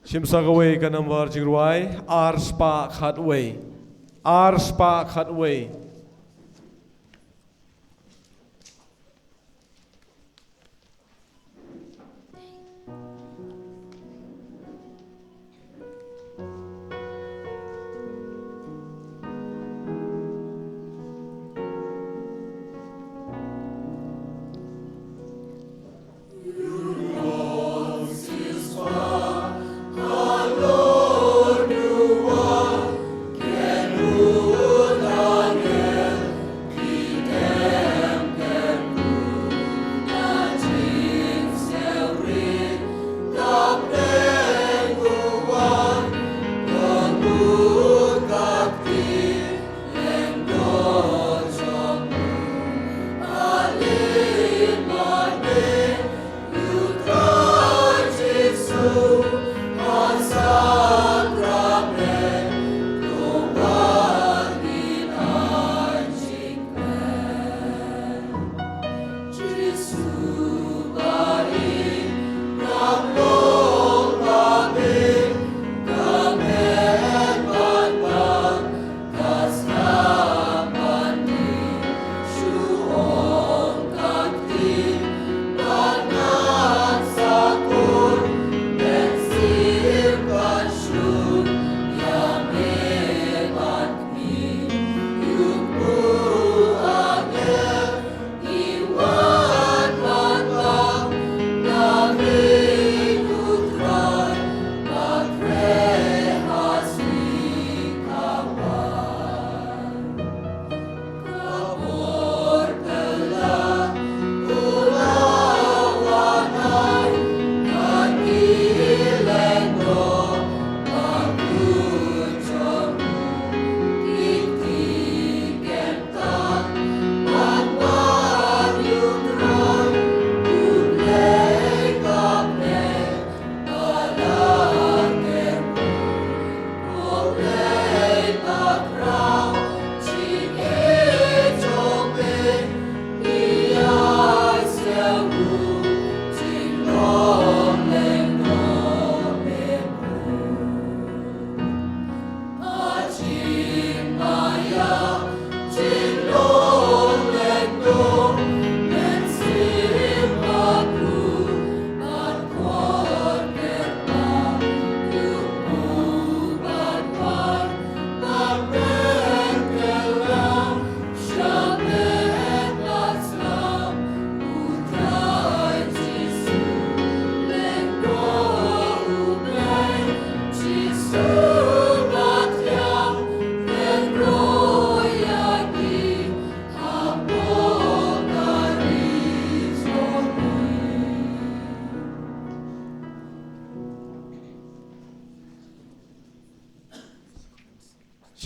Shim sa kawei ka nambar jingrwai, ar spah khatwei. Ar spah khatwei.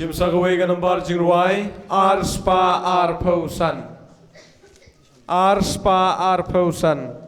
Shim sa kawei ka nambar jingrwai, ar spah arphew san. Ar spah arphew san.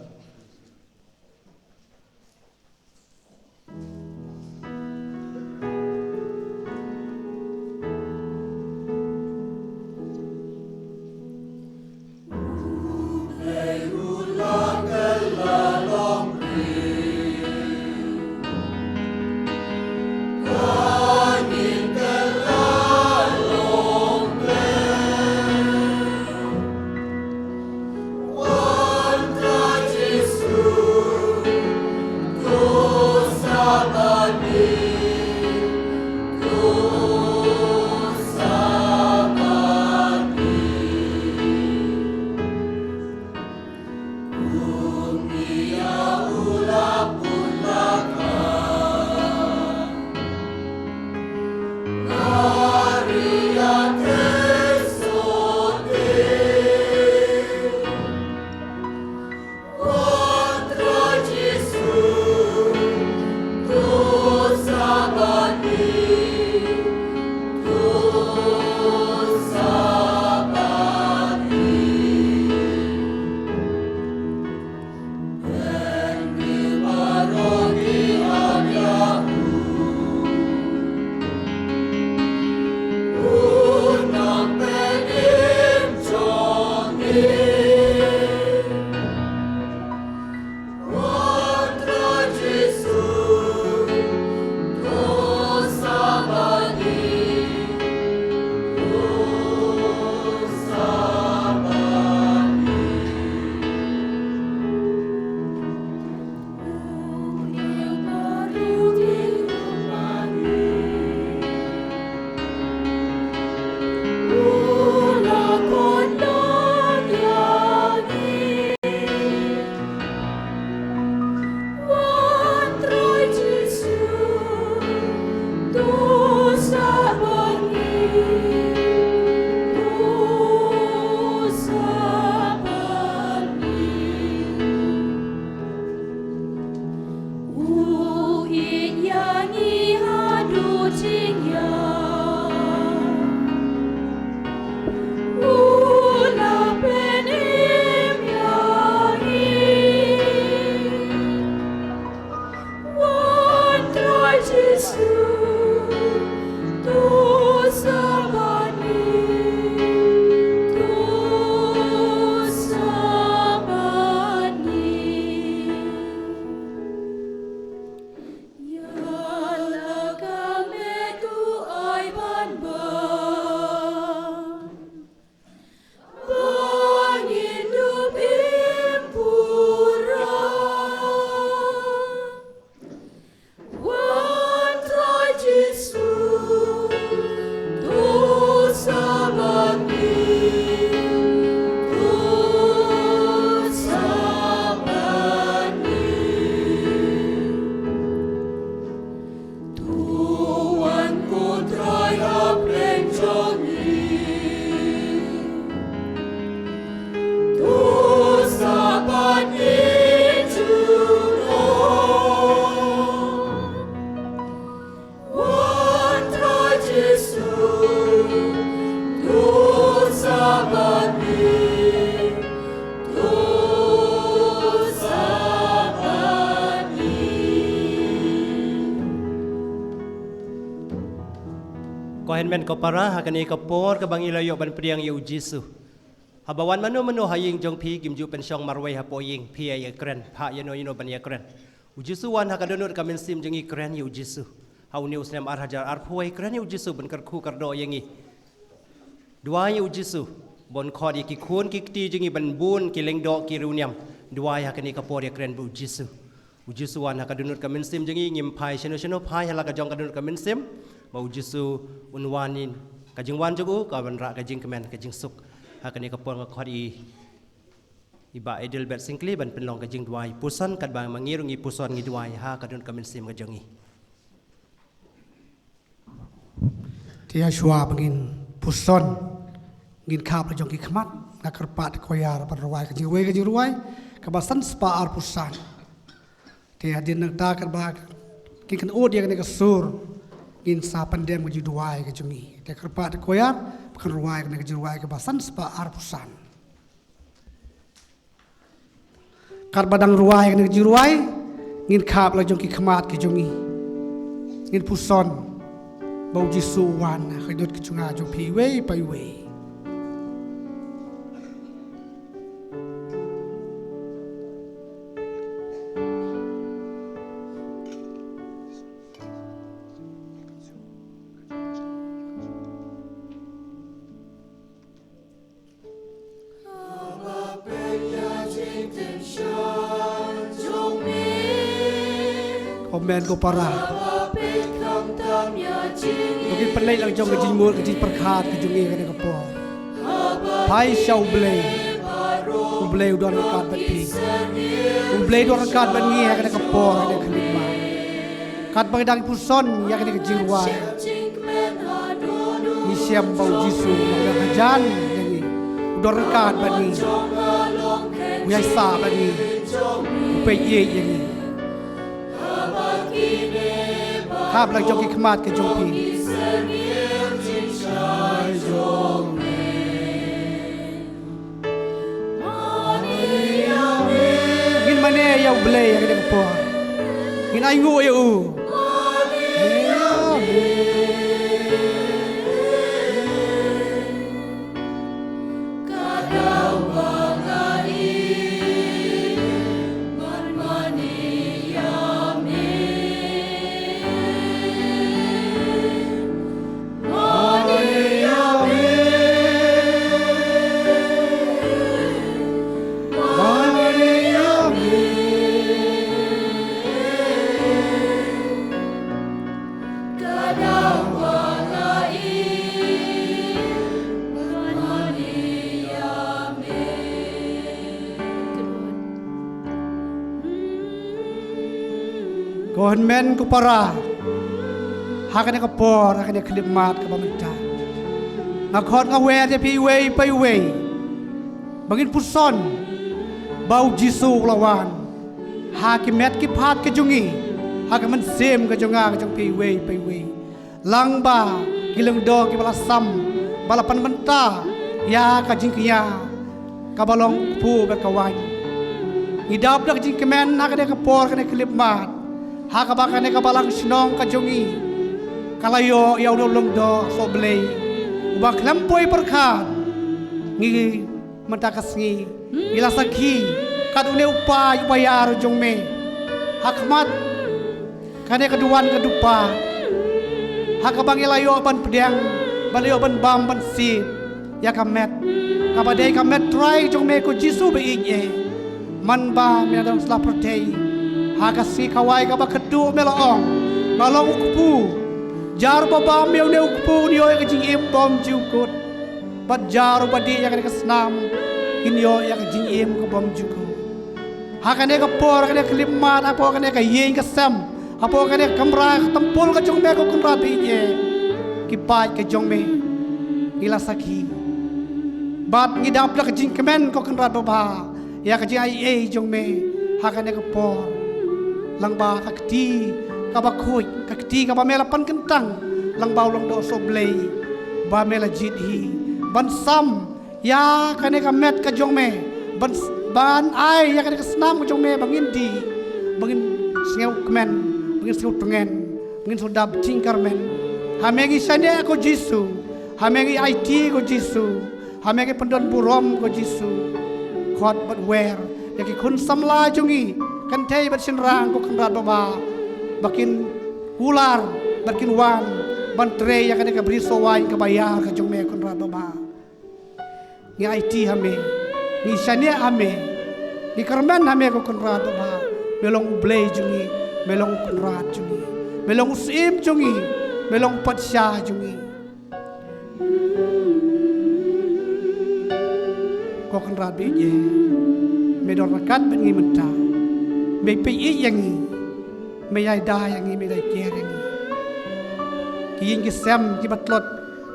Ko hynmen ko para, ha kane ka por kaba ngi la ïoh ban pdiang ïa u Jisu. Haba wan mano mano ha ïing jong phi, kim ju pynshong marwei hapoh ïing, phi ïa kren, phah ïano ïano ban ïa kren. U Jisu wan ha ka dohnud ka mynsiem jong ngi, kren ïa u Jisu. Ha une u snem ar hajar arphew wei, kren ïa u Jisu ban kyrkhu kyrdoh ïa ngi. Duwai ïa u Jisu ban khot ïa ki khun ki kti jong ngi ban bun ki lyngdoh ki riewniam. Duwai ha kane ka por, ïa kren bad u Jisu. U Jisu wan ha ka dohnud ka mynsiem jong ngi, ngim phai shano shano, phai ha la ka jong ka dohnud ka mynsiem. Ba u Jisu un wan, ïa ka jingwan jong u ka wanrah ka jingkmen, ka jingsuk. Ha kane ka por nga khot ïa i Bah Adelbert Syngkli ban pynlong ka jingduwai puson, katba ma ngi ruh ngi puson, ngi duwai ha ka dohnud ka mynsiem ka jong ngi. Te shuwa ba ngin puson, ngin khap la jong ki khmat, nga kyrpad ïa ki choir ban rwai ka jingwei ka jingrwai kaba san spah arphew san. Te hadien nangta katba kin kynud ïa kane ka sur, ngin sa pyndem ka jingduwai ka jong ngi. Te kyrpad ïa ki choir ba kin rwai kane ka jingduwai kaba san spah arphew san. Katba dang rwai kane ka jingrwai, ngin khap la jong ki khmat ki jong ngi. Ngin puson ba u Jisu u wan ha ka dohnud ka jong nga jong phi iwei pa iwei. Ko hynmen ko para, to ngin pynleit la jong ka jingmut ka jingpyrkhat ka jong ngi kane ka por. Phai sha U Blei. U Blei u don ryngkat bad phi. U Blei u don ryngkat bad ngi ha kane ka por, ha kane ka khyllipmat. Katba ngi dang puson ïa kane ka jingrwai, ngi shem ba u Jisu u dang hajan ïa ngi, u don ryngkat bad ngi, u ïaisah bad ngi, u peit ïeit ïa ngi. Khap la jong ki khmat ki jong phi. Ngin mane ïa U Blei ha kane ka por. Ngin ainguh ïa u. Ko hynmen ko para, ha kane ka por, ha kane ka khyllipmat kaba mynta, nga khot nga wer ïa phi iwei pa iwei ba ngin puson ba u Jisu u la wan ha ki met ki phad ki jong ngi, ha ka mynsiem ka jong nga ka jong phi iwei pa iwei. Lang ba ki lyngdoh kiba la sam, ba la pynbynta ïa ka jingkñia kaba long kpu bad ka waiñ, ngi dap da ka jingkmen ha kane ka por, kane ka khyllipmat, Ha kaba kane ka balang shnong ka jong ngi ka la ïoh ïa u Nongdoh Sohblei uba khlem poi pyrkhat. Ngi mynta ka sngi ngi la sakhi kat une u paid uba ïar jong me ha khmat kane ka duwan ka dupa. Ha kaba ngi la ïoh ban pdiang, ban ïoh ban bam ban sip ïa ka met kaba dei ka met Trai jong me ko Jisu ba ïeit eh. Man ba me la don sla pyrthei ha ka sngi kawei kaba khadduh me la ong, nga long u kpu. Jar ba bam ïa une u kpu un ïoh ïa ka jingim bymjukut, bad jar ba dih ïa kane ka snam kin ïoh ïa ka jingim ka bymjukut. Ha kane ka por, ha kane ka khyllipmat, hapoh kane ka ïing ka sem, hapoh kane ka kamra ka templ ka jong me ko Kynrad ba ïeit eh, ki paid ka jong me ngi la sakhi bad ngi dap da ka jingkmen ko Kynrad babha ïa ka jingaiei jong me ha kane ka por. Lyngba ka kti kaba khuid, ka kti kaba me la pynkyntang lyngba u Nongdoh Sohblei, ba me la jied hi ban sam ïa kane ka met ka jong me, ban, ban ai ïa kane ka snam ka jong me ba ngin dih, ba ngin sngewkmen, ba ngin sngewtngen, ba ngin sngewdap jingkyrmen. Ha me ngi shaniah ko Jisu, ha me ngi aiti ko Jisu, ha me ngi pyndon burom ko Jisu. Khot bad wer ïa ki khun samla jong ngi, kynthei bad shynrang ko Kynrad babha, ba kin kular bad kin wan ban trei ïa kane ka bri sohwaiñ kaba ïar ka jong me Kynrad babha. Ngi aiti ha me, ngi shaniah ha me, ngi kyrmen ha me ko Kynrad babha. Me long U Blei jong ngi, me long U Kynrad jong ngi, me long U Syiem jong ngi, me long U Patsha jong ngi. Ko Kynrad ba ïeit eh, me don ryngkat bad ngi mynta. Me peit ïa ngi, me ïada ïa ngi, me ïada ïa ngi. Ki ïing ki sem kiba tlot,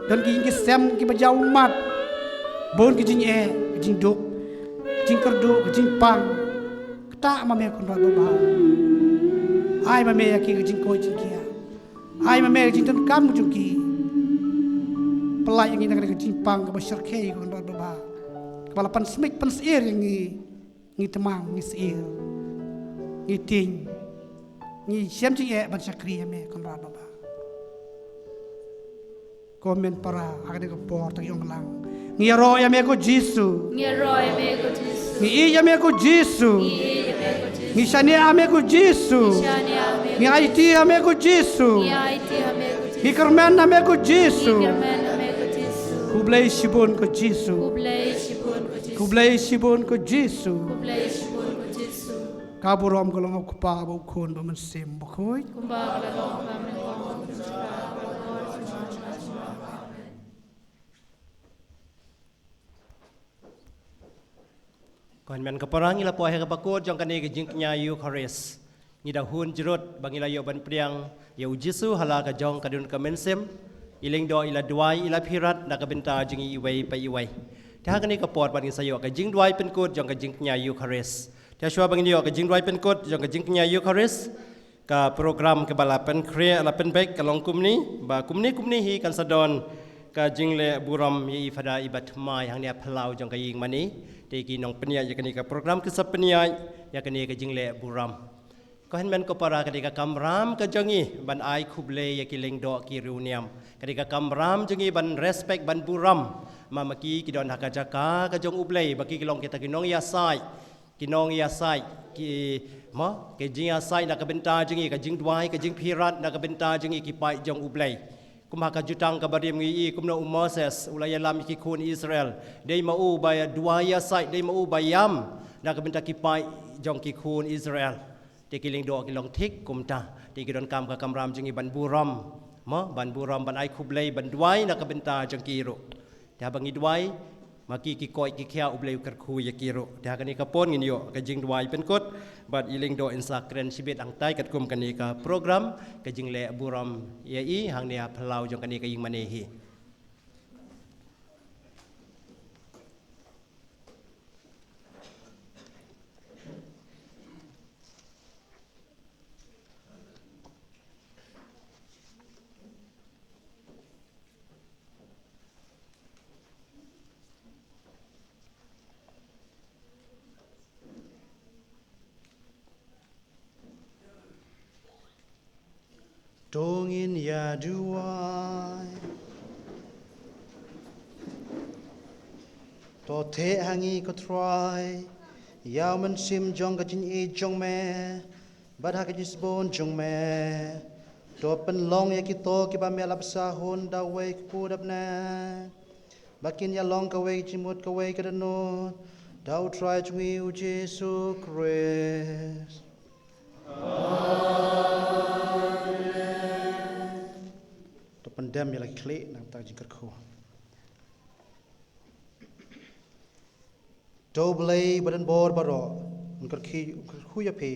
don ki ïing ki sem kiba jaw ummat. Bun ki jingeh, ki jingduk, ki jingkyrduh, ki jingpang. Ktah ma me Kynrad babha. Ai ma me ïa ki ka jingkoit jingkhiah. Ai ma me ka jingdonkam jong ki. Pynlait ïa ngi na ka jingpang kaba shyrkhei ko Kynrad babha, kaba la pynsmit pynsyier ïa ngi. Ngi tmang, ngi syier, ngi tieng, ngi shem jingeh ban shakri ïa me Kynrad babha. Ko hynmen para, ha kane ka por, tang ïong lang, ngi ïaroh ïa me ko Jisu. Ngi ïaroh ïa me ko Jisu. Ngi ïeit ïa me ko Jisu. Ngi ïeit ïa me ko Jisu. Ngi shaniah ha me ko Jisu. Ngi shaniah ha me ko Jisu. Ngi aiti ha me ko Jisu. Ngi aiti ha me ko Jisu. Ngi kyrmen ha me ko Jisu. Ngi kyrmen ha me ko Jisu. Khublei shibun ko Jisu. Khublei shibun ko Jisu. Khublei shibun ko Jisu. Khublei shibun ko Jisu. Ka burom ka long ha U Kpa bad U Khun bad U Mynsiem Bakhuid. Kumba ka la long, kumba ka la long, kumba ka la long. Ko hynmen ko para, ngi la poi ha kaba kut jong kane ka jingkñia Eukharist. Ngi da hun jrut ba ngi la ïoh ban pdiang ïa U Jisu ha la ka jong ka dohnud ka mynsiem. I Lyngdoh i la duwai, i la phirat na ka bynta jong ngi iwei pa iwei. Te ha kane ka por pat ngin sa ïoh ka jingduwai pynkut jong ka jingkñia Eukharist. Te shuwa ba ngin ïoh ka jingduwai pynkut jong ka jingkñia Eukharist, ka program kaba la pynkhreh, la pynbeit ka long kumne, ba kumne kumne hi kan sa don ka jingleh burom ïa i Fada Ibathymmai hangne ha phyllaw jong ka ïing mane. Te ki nongpynïaid ïa kane ka program ki sa pynïaid ïa kane ka jingleh burom. Ko hynmen ko para, ka dei ka kamram ka jong ngi ban ai khublei ïa ki lyngdoh ki riewniam. Ka dei ka kamram jong ngi ban respect, ban burom. Ma, ma ki ki don ha ka jaka ka jong U Blei, ba ki ki long kita ki nongïasaid. Ki nongïasaid, ki, mo, ki jingïasaid na ka bynta jong ngi, ka jingduwai, ka jingphirat na ka bynta jong ngi ki paid jong U Blei. Kumba ka Jutang kaba Rim ngi i kumno u Moses u la ïalam ïa ki khun Israel. Dei ma u ba duwai ïasaid, dei ma u ba ïam na ka bynta ki paid jong ki khun Israel. Te ki lyngdoh ki long thik kumta. Te ki donkam ka kamram jong ngi ban burom, mo, ban burom, ban ai khublei, ban duwai na ka bynta jong ki ruh. Te haba ngi duwai, ma ki ki koit ki khiah, U Blei u kyrkhu ïa ki ruh. Te ha kane ka por ngin ïoh ka jingduwai pynkut, bad i Lyngdoh in sa kren shibit hangtai katkum kane ka program ka jingleh burom ïa i hangne ha phyllaw jong kane ka ïing mane hi. To ngin ïa duwai. To theh ha ngi ko Trai ïa u mynsiem jong ka jingïeit jong me, bad ha ka jingsbun jong me to pynlong ïa kito kiba me la bsa hun da uwei u kpu dap ne, ba kin ïa long kawei ka jingmut kawei ka dohnud, da u Trai jong ngi u Jisu Khrist. To pyndem ïa la ki khlieh na ka bynta ka jingkyrkhu. To U Blei ba don bor baroh un kyrkhu, un kyrkhu ïa phi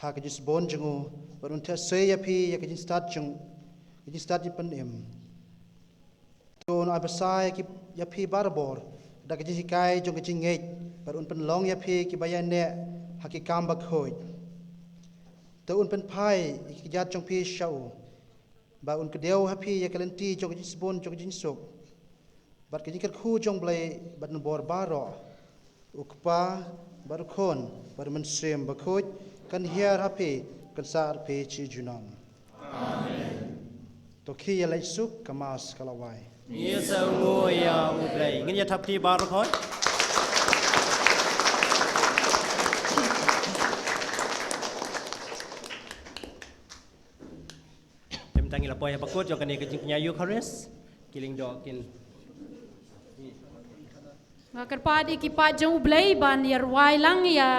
ha ka jingsbun jong u, bad un theh sei ïa phi ïa ka jingstad jong, ka jingstad jingpynim. To un ai bsa ïa ki, ïa phi barabor da ka jinghikai jong ka jingngeit, bad un pynlong ïa phi kiba ïaineh ha ki kam bakhuid. To un pynphai ïa ki kjat jong phi sha u, ba un kdew ha phi ïa ka lynti jong ka jingsbun jong ka jingsuk, bad ka jingkyrkhu jong U Blei ba don bor baroh, U Kpa, bad U Khun, bad U Mynsiem Bakhuid, kan hiar ha phi, kan sah ha phi shi junom. Amen. To khie ïa leit suk, ka Mass ka la wai. Ngi sa nguh ïa U Blei. Ngin ïa thap kti baroh khoit. Te mynta ngi la poi ha bakut jong kane ka jingkñia Eukharist. Ki lyngdoh kin. Nga kyrpad ïa ki paid jong U Blei ban ïa rwai lang, ïa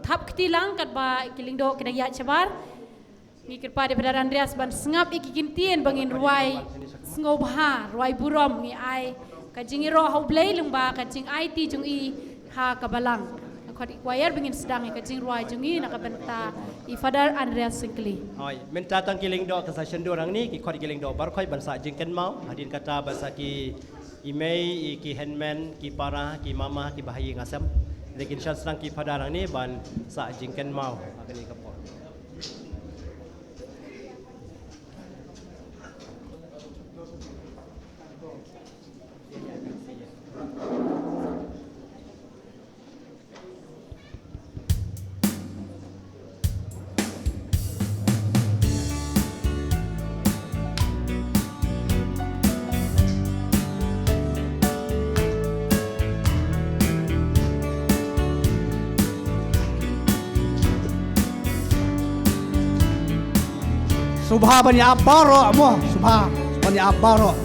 thap kti lang katba ki lyngdoh ki dang ïaid shabar. Ngi kyrpad ïa Phadar Andreas ban sngap ïa ki ktien ba ngin rwai sngewbha, rwai burom, ngi ai ka jingïaroh ha U Blei lyngba ka jingaiti jong i ha ka balang. Nga khot ïa ki choir ba ngin sdang ïa ka jingrwai jong ngi na ka bynta i Phadar Andreas Syngkli. Hooid, mynta tang ki lyngdoh kin sa shon dur hangne, ngi khot ïa ki lyngdoh baroh khoit ban sah jingkynmaw, hadien kata ban sah ki I mei, i ki hynmen, ki para, ki mama, ki bahaïing hasem. Te kin shah sdang ki Phadar hangne ban sah jingkynmaw ha kane ka por. Sngewbha ban ïa ap baroh mo, sngewbha ban ïa ap baroh.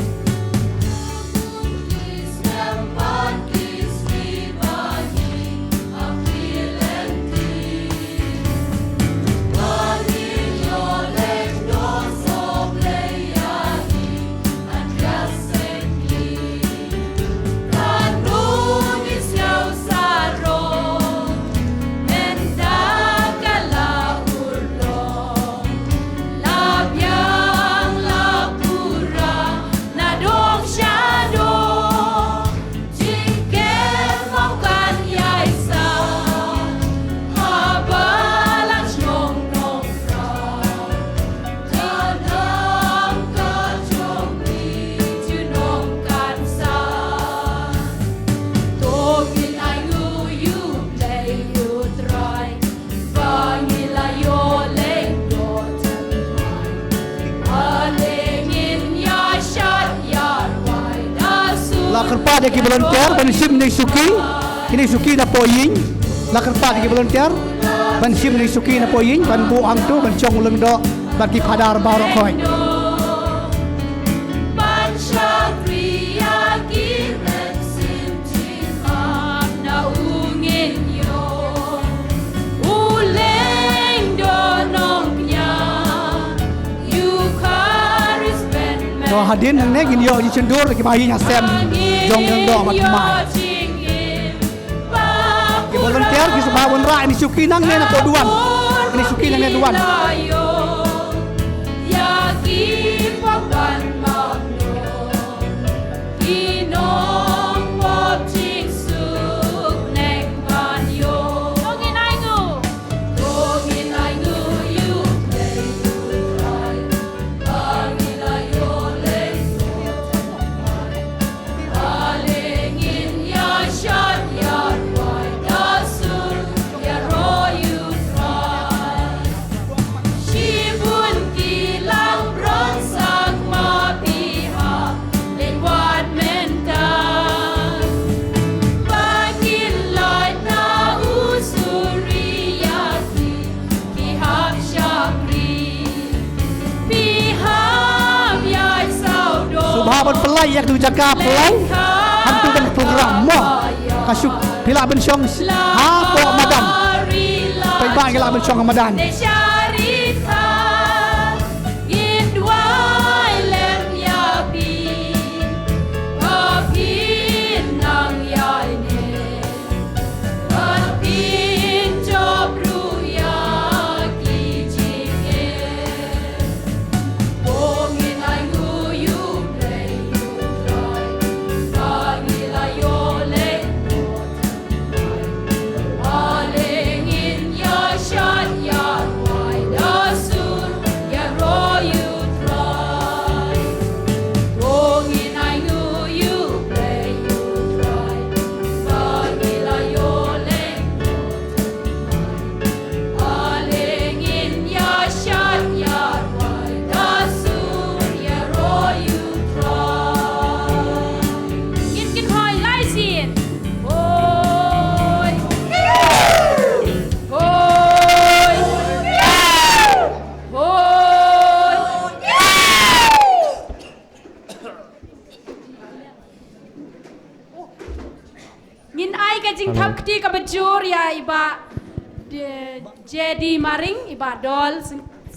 La kyrpad ïa ki volunteer ban shim ïa ki suki, ïa ki suki na poh ïing. La kyrpad ïa ki volunteer ban shim ïa ki suki na poh ïing, ban buh hangto, ban shong lyngdoh bad ki Phadar baroh khoit. To hadien hangne ngin ïoh jingshon dur ki bahaïing hasem jong Lyngdoh bad Kmai. Ki volunteer ki sngewbha wanrah ïa ki suki nangne na poh duwan. Ïa ki suki nangne duwan. Ban pynlait ïa ka jaka pynlait hangtu ban program mo. Ka shu phi lah ban shong hapoh madan. Phi ba ngi lah ban shong ha madan. Ngin kynhoi lai sien. Hoi. Hoi. Hoi. Ngin ai ka jingthap kti kaba jur ïa i Bah J D Maring, i Bah Dol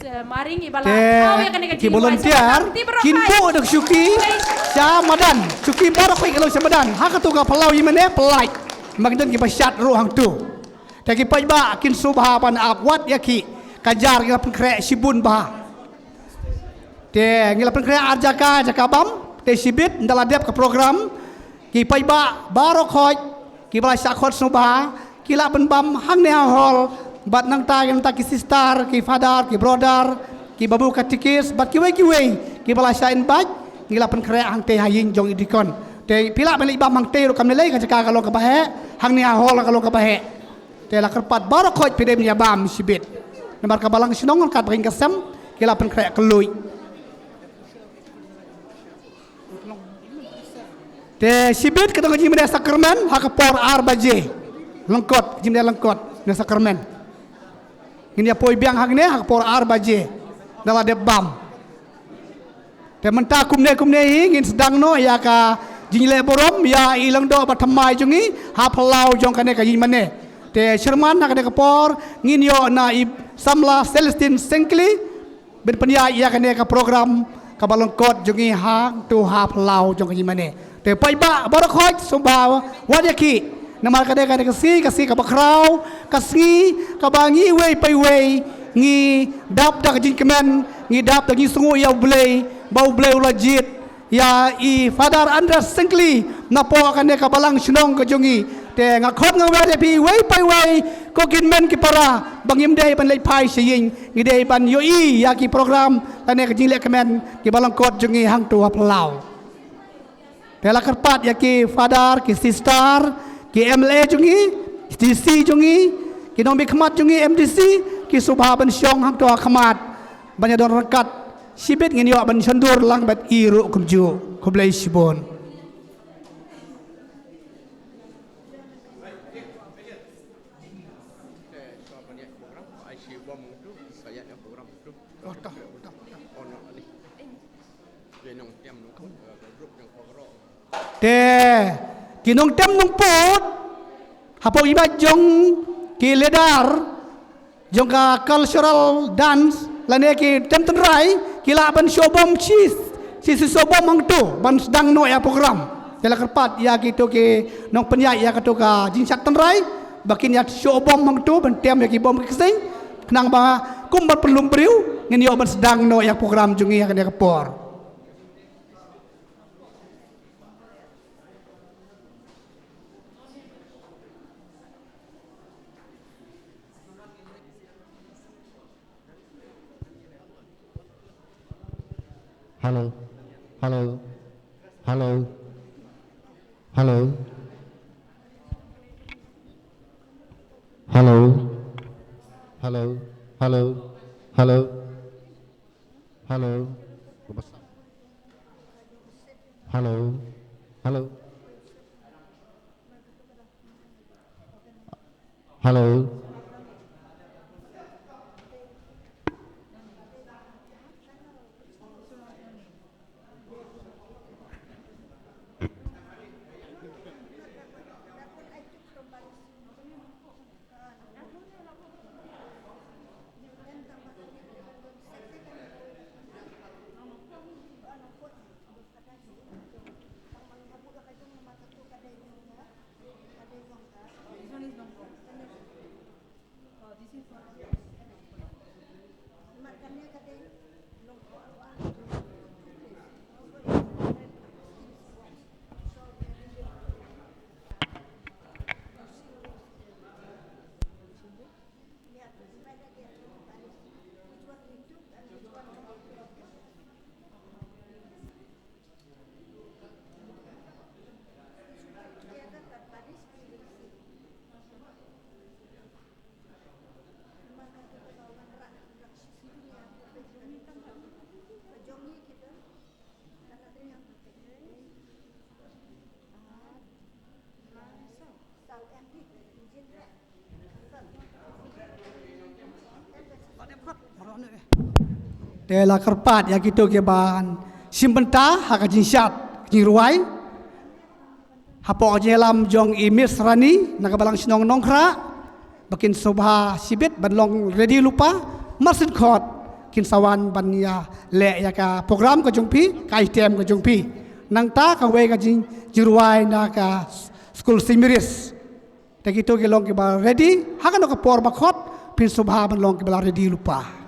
Maring, i Bah la thaw ïa kane ka jingthap kti baroh. Te ki volunteer kin buh da ka shuki sha madan, shuki baroh khoit ka long sha madan. Ha katu ka phyllaw ïing mane pynlait. Namar ki don kiba shad ruh hangtu. Te ki paidbah kin sngewbha ban ap wat ïa ki, ka jar ngi la pynkhreh shibun bha. Te ngi la pynkhreh ar jaka, jaka bam, te shibit ynda la dep ka program, ki paidbah baroh khoit kiba la shah khot sngewbha ki lah ban bam hangne ha hall. Bad nangta, nangta ki sister, ki father, ki brother, ki babu katikis bad kiwei kiwei kiba la shah invite, ngi la pynkhreh hangtei ha ïing jong i deacon. Te phi lah ban leit bam hangtei ruh kam lei lei, ka jaka ka long kaba heh, hangne ha hall ka long kaba heh. Te la kyrpad baroh khoit phi dei ban ïa bam shibit. Namar ka balang shnong ryngkat bad ka sem ki la pynkhreh kylluid. Te shibit ka don ka jingmane sakramen ha ka por ar baje. Lyngkot, jingmane lyngkot, mane sakramen. Ngin ïa poi biang hangne ha ka por ar baje. Da la dep bam. Te mynta kumne kumne hi ngin sdang noh ïa ka jingleh burom ïa i lyngdoh ba thymmai jong ngi ha phyllaw jong kane ka ïing mane. Te chairman, ha kane ka por ngin ïoh na i samla Celestine Sengkli ban pynïaid ïa kane ka program kaba lyngkot jong ngi hangtu ha phyllaw jong ka ïing mane. Te paidbah baroh khoit sngewbha wat ïa ki. Namar ka dei, ka dei ka sngi, ka sngi kaba khraw, ka sngi kaba ngi iwei pa iwei ngi dap da ka jingkmen, ngi dap da ka jingsngew ïa U Blei, ba U Blei u la jied ïa i Father Andres Sengkli napoh kane ka balang shnong ka jong ngi. Te nga khot nga wer ïa phi iwei pa iwei, ko ki hynmen ki para, ba ngim dei ban leit phai sha ïing, ngi dei ban ïohi ïa ki program lane ka jingleh kmen kiba lyngkot jong ngi hangtu ha phyllaw. Te la kyrpad ïa ki father, ki sister, ki M L A jong ngi, D C jong ngi, ki nongmihkhmat jong ngi, M D C, ki sngewbha ban shong hangto ha khmat ban ïa don ryngkat. Shibit ngin ïoh ban shon dur lang bad i ruh kumjuh. Khublei shibun. Te ki nongtem nongput hapoh i bad jong ki leader jong ka cultural dance lane ki tem tynrai, ki lah ban show bom shi, shi, shi show bom hangtu ban sdang noh ïa program. Te la kyrpad ïa kito ki nongpynïaid ïa kato ka jingshad tynrai ba kin ïa show bom hangtu ban tem ïa ki bom ki ksing, khnang ba kum ban pynlum briew ngin ïoh ban sdang noh ïa program jong ngi ha kane ka por. Hello. Hello. Hello. Hello. Hello. Hello. Hello. Hello. Hello. Hello. Hello. Hello. Te la kyrpad ïa kito kiban shim bynta ha ka jingshad ka jingrwai. Hapoh ka jingïalam jong i Miss Rani na ka Balang Shnong Nongkhrah, ba kin sngewbha shibit ban long ready lypa, mar syn khot kin sa wan ban ïa leh ïa ka program ka jong phi, ka item ka jong phi. Nangta kawei ka jing, jingrwai na ka skul Saint Mary's. Te kito ki long kiba ready, ha kano ka por ba khot, phin sngewbha ban long kiba la ready lypa.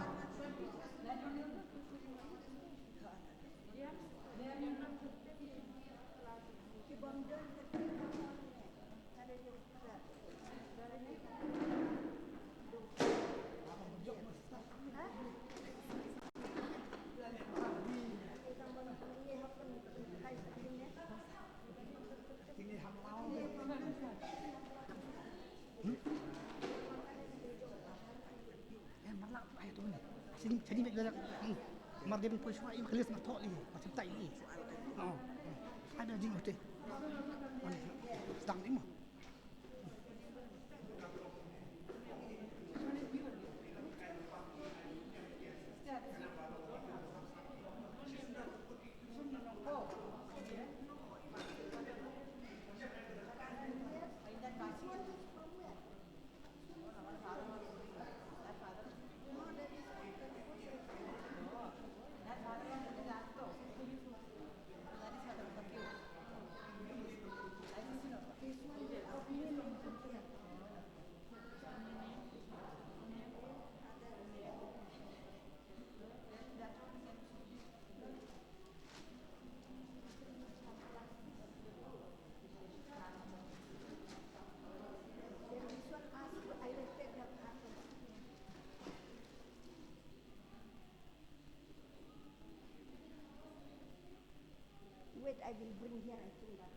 Wait, I will bring here, I think that.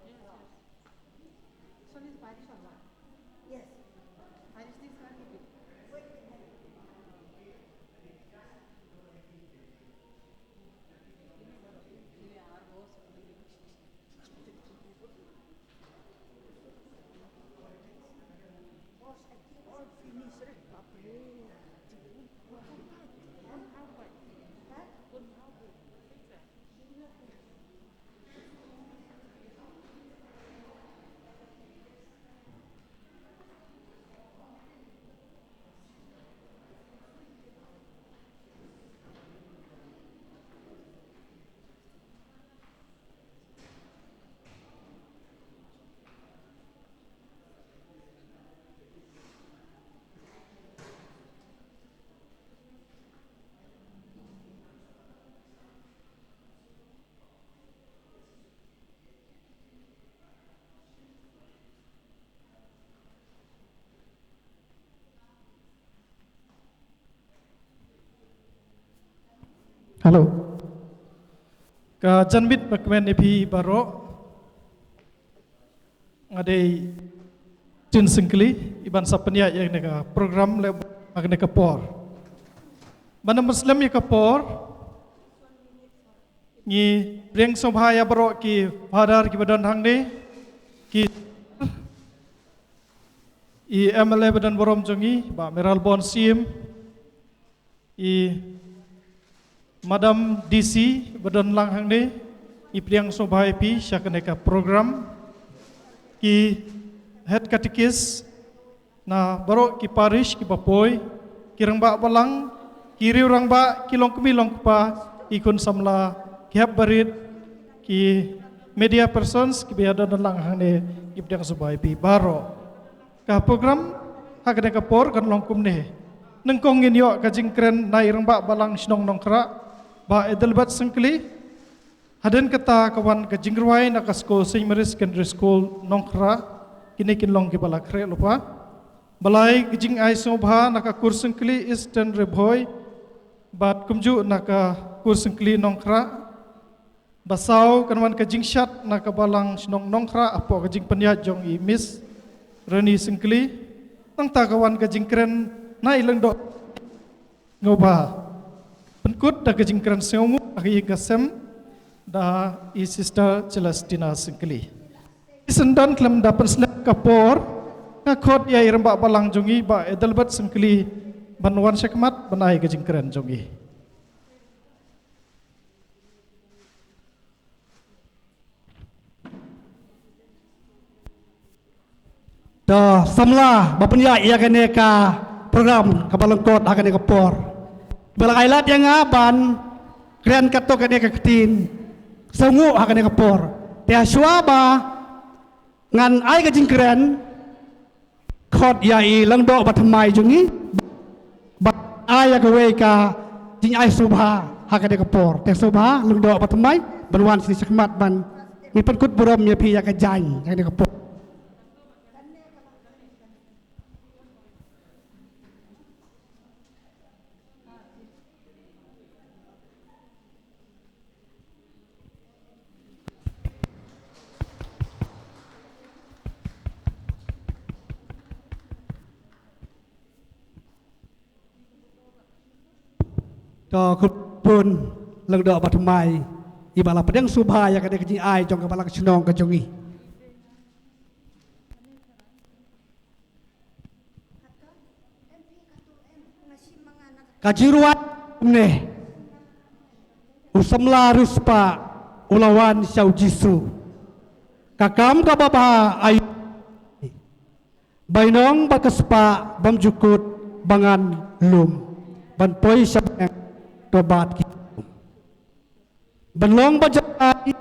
Yes, yes. This one is Paris or what? Yes. Paris, this one, keep it. Wait, wait, wait. Hello. Ka janmiet ba kmen ïa phi baroh. Nga dei Tin Syngkli, iban sa pynïaid ïa kane ka program leh ha kane ka por. Ban ym slem ïa ka por, ngi pdiang sngewbha ïa baroh ki father kiba don hangne, ki, i M L A ba don burom jong ngi, Bah Mayralborn Syiem, i Madam D C ba don lang hangne, ngi pdiang sngewbha ïa phi sha kane ka program, ki head catechist, na baroh ki parish kiba poi, ki rangbah balang, ki riew rangbah, ki longkmie longkpa, ki khun samla, ki hep barit, ki media persons kiba ïadon lang hangne, ngi pdiang sngewbha ïa phi baroh. Ka program Ha kane ka por kan long kumne. Nyngkong ngin ïoh ka jingkren na i rangbah balang shnong Nongkhrah, Bah Adelbert Syngkli. Hadien kata ka wan ka jingrwai na ka skul Saint Mary's Secondary School Nongkhrah. Kine kin long kiba la khreh lypa. Ba lai, ka jingai sngewbha na ka kur Syngkli Eastern Ri Bhoi bad kumjuh na ka kur Syngkli Nongkhrah. Ba saw, kan wan ka jingshad na ka balang shnong Nongkhrah hapoh ka jingpynïaid jong i Miss Rani Syngkli. Nangta ka wan ka jingkren na i Lyngdoh, nga ba pynkut da ka jingkren sngewnguh ha ka ïing ka sem da i Sister Celestina Syngkli. Sngewdon khlem da pynslem ka por, nga khot ïa i rangbah balang jong ngi, Bah Adelbert Syngkli, ban wan shakhmat ban ai ka jingkren jong ngi. To, samla ba pynïaid ïa kane ka program kaba lyngkot ha kane ka por. Ba la ai lad ïa nga ban kren katto katne ka ktien sngewnguh ha kane ka por. Te hashwa ba ngan ai ka jingkren, khot ïa i Lyngdoh Bathymmai jong ngi ban ai ïa kawei ka jingai sngewbha ha kane ka por. Te sngewbha Lyngdoh Bathymmai ban wan shane shakhmat ban, ngi pynkut burom ïa phi ïa ka jaiñ ha kane ka por. To, khublei Lyngdoh Bathymmai, iba la pdiang sngewbha ïa kane ka jingai jong ka balang shnong ka jong ngi. Ka jingrwai kumne. U samla riewspah u la wan sha u Jisu. Ka kam kaba bha aïu? Bainong bad ka spah bymjukut ba ngan lum ban poi sha bneng, to bat ki ban long ba janai.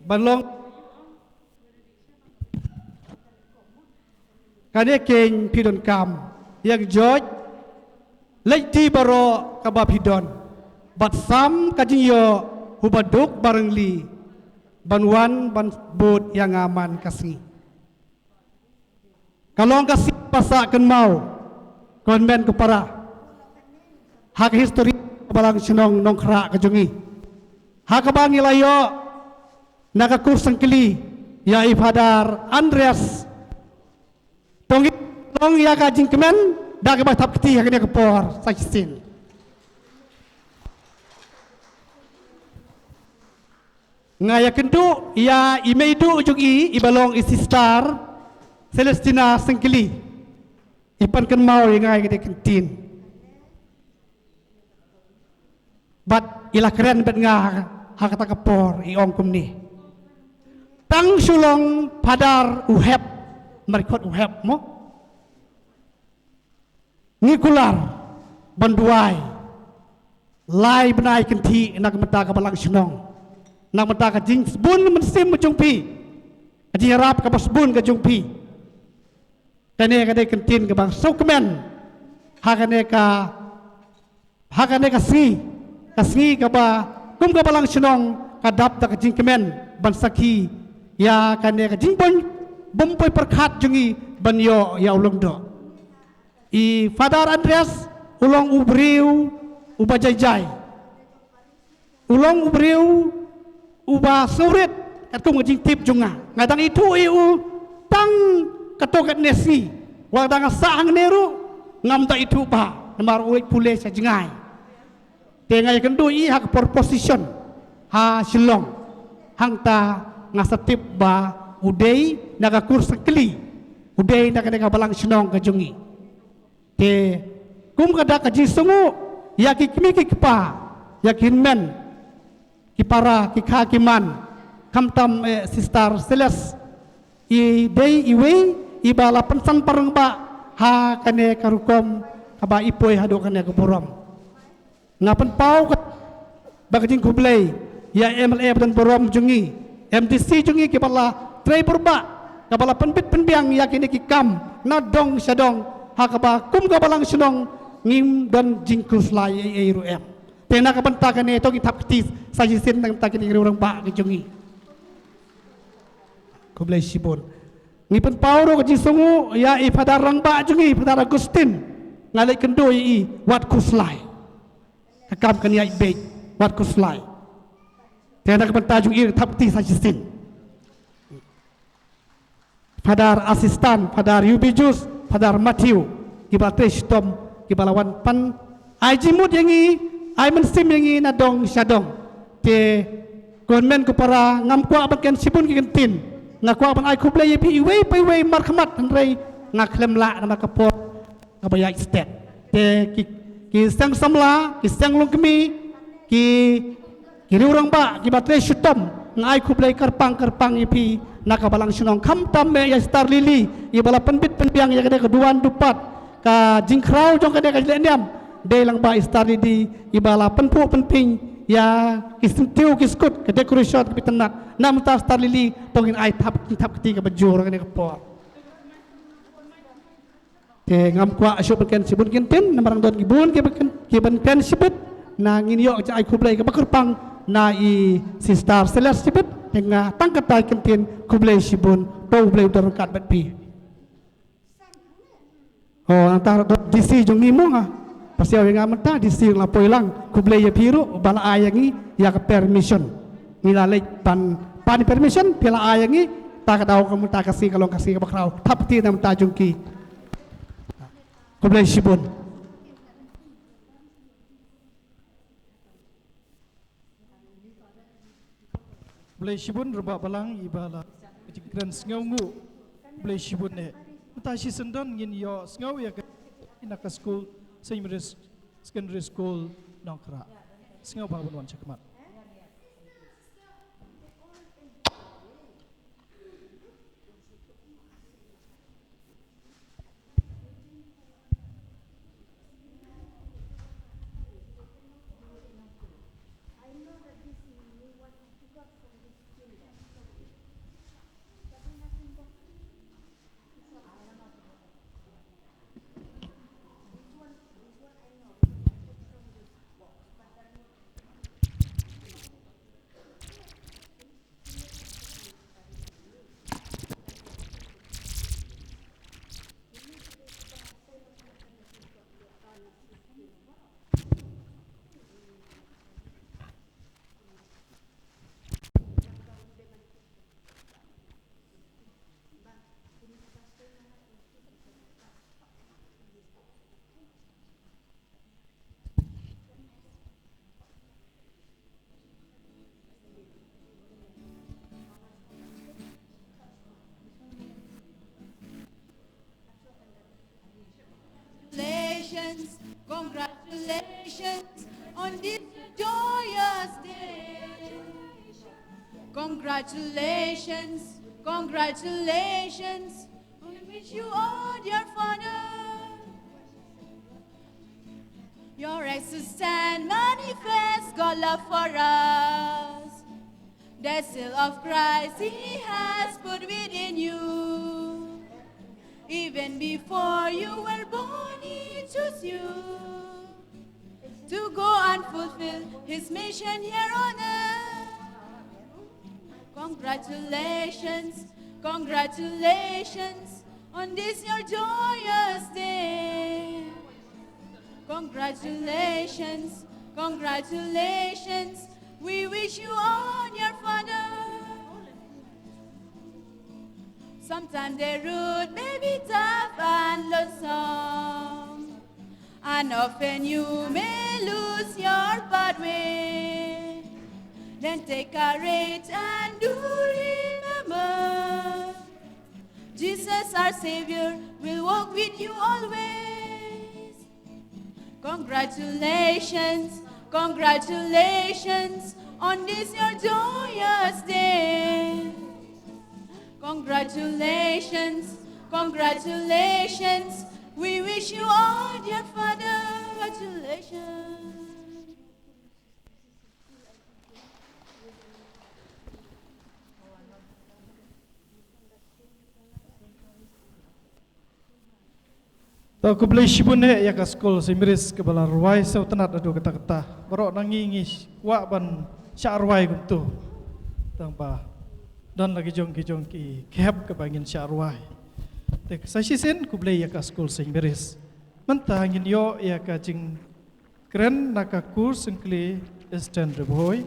Ban long kane keiñ phi donkam, ïa ka jot leit ti baroh kaba phi don bad sam ka jingïoh u baduk barangli ban wan ban bud ïa nga man ka sngi. Ka long ka sngi ba sah kynmaw, ko hynmen ko para, ha ka histori ka balang shnong Nongkhrah ka jong ngi. Ha kaba ngi la ïoh na ka kur Syngkli ïa i Father Andreas. To ngi long ïa ka jingkmen da kaba thap kti ha kane ka por sa shisien. Nga ïakynduh ïa i mei duh jong i, iba long i Sister Celestina Syngkli, i pynkynmaw ïa nga ïa kane ka ktien. Bad i la kren bad nga ha kata ka por, i ong kumne. Tang shu long Father u hep, markhot u hep mo. Ngi kular ban duwai lai bnai kynthih na ka bynta ka balang shnong, na ka bynta ka jingsbun mynsiem ka jong phi, ka jingïarap kaba sbun ka jong phi. Kane ka dei ka ktien kaba sngewkmen ha kane ka, ha kane ka sngi, ka sngi kaba kum ka balang shnong ka dap da ka jingkmen ban sakhi ïa kane ka jingbun bym poi pyrkhat jong ngi ban ïoh ïa u Lyngdoh. I Father Andreas u long u briew uba jai jai. U long u briew uba sngewrit katkum ka jingtip jong nga. Nga dang ithuh ïa u tang katto katne sngi. Wat la nga sah hangne ruh ngam da ithuh bha namar u leit pule sha jngai. Te nga ïakynduh ïa i ha ka por position ha Shillong. Hangta nga sa tip ba u dei na ka kur Syngkli, u dei na kane ka balang shnong ka jong ngi. Te kum ka dak ka jingsngewnguh ïa ki kmie ki kpa, ïa ki hynmen ki para, ki kha ki man, khamtam, eh, Sister Celeste i dei iwei iba la pynsan parangbah ha kane ka rukom kaba i poi haduh kane ka burom. Nga pynpaw ka, ba ka jingkhublei ïa i M L A ba don burom jong ngi, M D C jong ngi kiba la trei bor bha, kaba la pynbit pynbiang ïa kine ki kam na dong sha dong, ha kaba kum ka balang shnong ngim don jingkhuslai ei ei ruh em. Te na ka bynta kane to ngi thap kti sa shisien na ka bynta kine ki rangbah ki jong ngi. Khublei shibun. Ngi pynpaw ruh ka jingsngewnguh ïa i Father rangbah jong ngi, Father Augustine. Nga leit kynduh ïa i, wat khuslai. Ka kam kan ïaid beit, wat khuslai. Te na ka bynta jong i thap kti sa shisien. Father Assistant, Father Eubius, Father Matthew, kiba trei shitom, kiba la wan pan ai jingmut ïa ngi, ai mynsiem ïa ngi na dong sha dong. Te ko hynmen ko para, ngam kwah ban kren shibun ki kyntien. Nga kwah ban ai khublei ïa phi iwei pa iwei markhmat, hynrei nga khlem lah namar ka por kaba ïaid stet. Te ki, ki seng samla, ki seng longkmie, ki, ki riew rangbah kiba trei shitom, nga ai khublei kyrpang kyrpang ïa phi na ka balang shnong, khamtam eh ïa Sister Lily, iba la pynbit pynbiang ïa kane ka duwan dupat, ka jingkhraw jong kane ka jinglehniam. Dei lang ba i Sister Lily iba la pynphuh pynphieng ïa ki syntiew ki skud, ka decoration kaba itynnat. Na ka bynta Sister Lily to ngin ai thap, thap kti kaba jur kane ka por. Te ngam kwah shuh ban kren shibun ki kyntien namar nga don ki bun kiba kren, kiban kren shibit. Na ngin ïoh ka jingai khublei kaba kyrpang na i Sister Celeste shibit. Te nga tang kata ki kyntien, khublei shibun, to U Blei un don ryngkat bad phi. Oh, nangta don D C jong ngi mo nga. Pasiaw ïa nga mynta, D C la poi lang. Khublei ïa phi ruh ba la ai ïa ngi ïa ka permission. Ngi la leit ban pan permission, phi la ai ïa ngi. Ta ka daw ka mynta ka sngi ka long ka sngi kaba khraw. Thap kti na ka bynta jong ki. Khublei shibun. Khublei shibun Rangbah Balang iba la ka jingkren sngewnguh. Khublei shibun eh. Mynta shisien don ngin ïoh sngew ïa ka na ka skul Saint Mary's Secondary School Nongkhrah. Sngewbha ban wan sha khmat. Congratulations, congratulations on this joyous day. Congratulations, congratulations, we wish you all, dear Father. Your acts stand manifest God's love for us. The seal of Christ He has put within you. Even before you were born, He chose you to go and fulfill His mission here on earth. Congratulations, congratulations on this your joyous day. Congratulations, congratulations, we wish you all, dear Father. Sometimes the road may be tough and lonesome, and often you may lose your pathway. Then take courage and do remember, Jesus our Savior will walk with you always. Congratulations, congratulations on this your joyous day. Congratulations, congratulations, we wish you all, dear Father, congratulations. To, khublei shibun eh ïa ka skul Saint Mary's kaba la rwai sngewtynnat haduh katta katta. Baroh na ngi ngi kwah ban shah rwai kumto. Tang ba don la ki jong ki jong ki khep kaba ngin shah rwai. Te sa shisien khublei ïa ka skul Saint Mary's. Mynta ngin ïoh ïa ka jingkren na ka kur syngkli Eastern Ri Bhoi.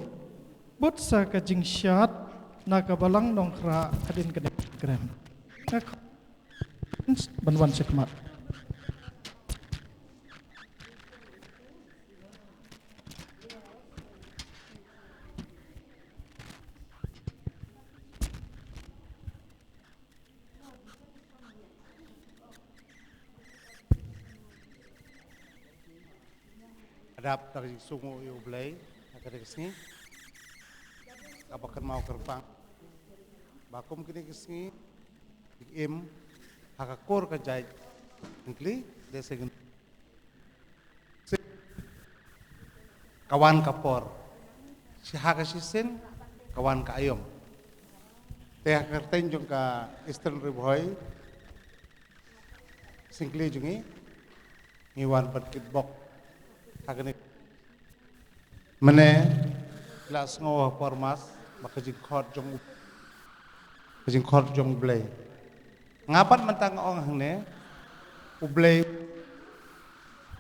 Bad sa ka jingshad na ka Balang Nongkhrah hadien kane ka jingkren. Nga ban wan sha khmat. Nga dap da ka jingsngew ïa U Blei ha kane ka sngi kaba kynmaw kyrpang ba kum kine ki sngi im ha ka kur ka jait syngkli de seng ka wan ka por, shi ha ka shisien ka wan ka aïom. Te ha ka kyrteng jong ka Eastern Ri Bhoi syngkli jong ngi, ngi wan ban kitbok ha kane. Mynne la sngew ha por mass ba ka jingkhot jong U, ka jingkhot jong U Blei. Nga pat mynta nga ong hangne, U Blei,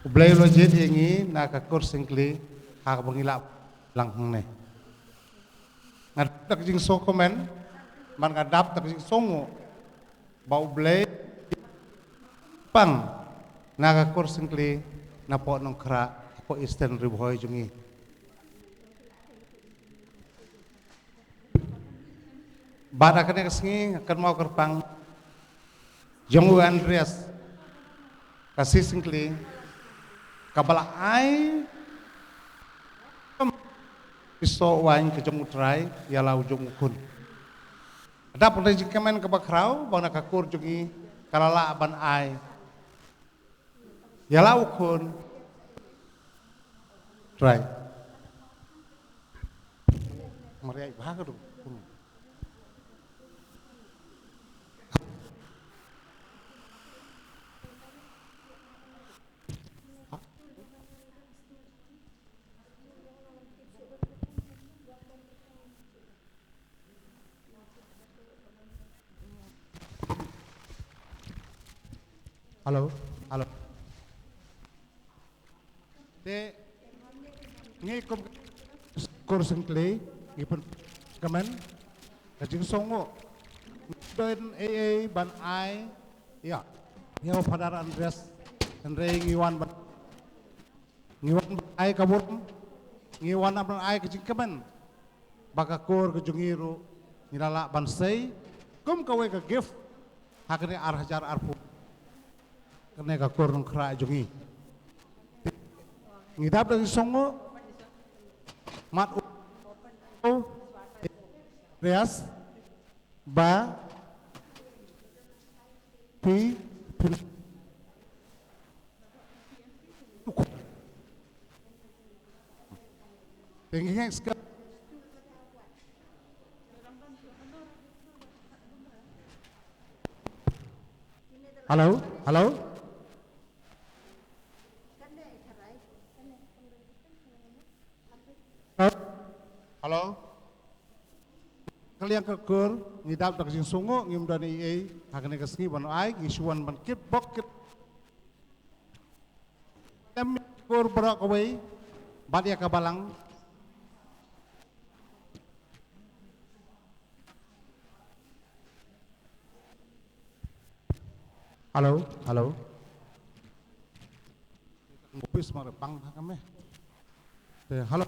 U Blei u la jied ïa ngi na ka kur syngkli ha kaba ngi lah lang hangne. Nga dap da ka jingsngewkmen bad nga dap da ka jingsngew ba U Blei pang na ka kur syngkli napoh Nongkhrah, hapoh Eastern Ri Bhoi jong ngi. Bad ha kane ka sngi nga kynmaw kyrpang jong u Andreas, ka shi syngkli kaba la ai i soh waiñ ka jong U Trai ïa la u jong u khun. Dap da ka jingkmen kaba khraw ba na ka kur jong ngi ka la lah ban ai ïa la u khun. Trai. Mariai bha ka dong. Hello, hello. Te ngi kum kur syngkli ngi pynkmen ka jingsngew. Don ei ei ban ai ïa, ïa u Father Andreas, hynrei ngi wan ban, ngi wan ban ai ka burom, ngi wan ban ai ka jingkmen ba ka kur ka jong ngi ruh ngi la lah ban sei kum kawei ka gift ha kane ar hajar arphew. Kane ka kur Nongkhrah jong ngi. Ngi dap da ka jingsngew mat u Andreas ba phi, phi Thank you. Hello, hello. Hello. Ka liang ka kur ngi dap da ka jingsngew, ngim don ei ei ha kane ka sngi ban ai, ngi shu wan ban kitbok kit. Em, kur baroh kawei bad ïa ka balang. Hello, hello. Office mar bang ha kame. Te, hello.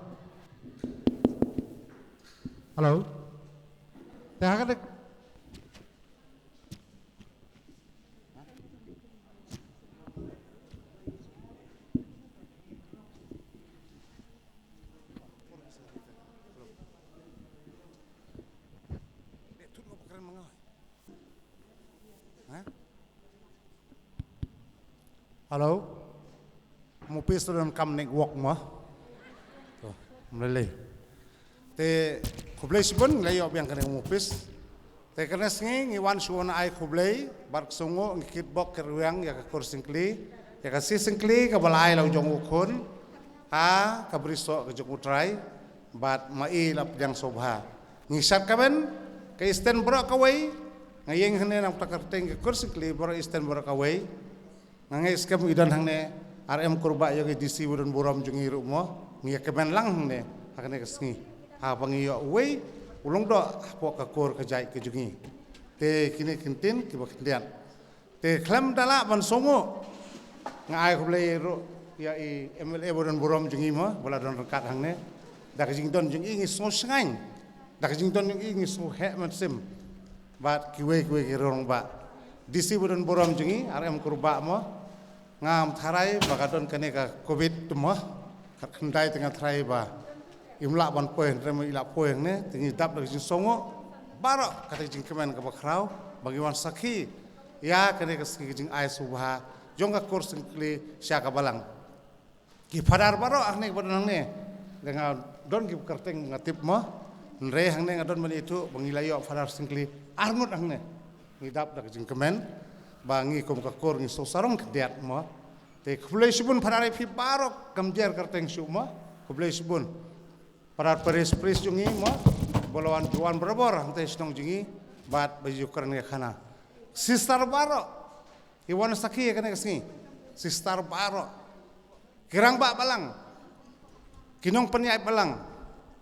Hello. Te, ha ka dek. Hello. Mupis tu don kam network mo. To, mlele. Te khublei shibun, ngi la ïoh biang kane mupis. Te kane sngi ngi wan shuh ban ai khublei bad ka sngewnguh, ngi kitbok kitrwiang ïa ka kur syngkli, ïa ka shi syngkli kaba la ai la u jong u khun ha ka brisoh ka jong u Trai, bad ma i la pdiang sngewbha. Ngi shad kmen ka Eastern baroh kawei, nga ïeng hangne na ka kyrteng ka kur syngkli baroh Eastern baroh kawei. Nga ngeit skhem i don hangne, R M Kurbah ïa ka D C ba don burom jong ngi ruh mo, ngi ïa kmen lang hangne ha kane ka sngi, haba ngi ïoh uwei u lyngdoh hapoh ka kur ka jait ka jong ngi. Te kine ki ktien kiba khyndiat. Te khlem da lah ban sngewnguh, nga ai khublei ruh ïa i M L A ba don burom jong ngi mo, ba la don ryngkat hangne. Da ka jingdon jong i ngi sngew shngaiñ, da ka jingdon jong i ngi sngew heh mynsiem. Bad kiwei kiwei ki rangbah, D C ba don burom jong ngi, R M Kurbah mo. Ngam tharai ba ka don kane ka covid tu mo, khatkhyndai te nga tharai ba im lah ban poi, hynrei ma i la poi hangne, te ngi dap da ka jingsngewnguh baroh kata ka jingkmen kaba khraw ba ngi wan sakhi ïa kane ka sngi ka jingai sngewbha jong ka kur syngkli sha ka balang. Ki phadar baroh hangne ba don hangne, da nga don ki kyrteng nga tip mo, hynrei hangne nga don ban ithuh ba ngi la ïoh phadar syngkli arngut hangne. Ngi dap da ka jingkmen ba ngi kum ka kur ngi sngewsarong khyndiat mo. Te khublei shibun phadar ïa phi baroh, kam jer kyrteng shuh mo. Khublei shibun phadar parish priest jong ngi mo, ba la wan ju wan barabor hangtai shnong jong ngi bad ba ju kren ïa khana. Sister baroh ki wan sakhi ïa kane ka sngi. Sister baroh, ki rangbah balang, ki nongpynïaid balang,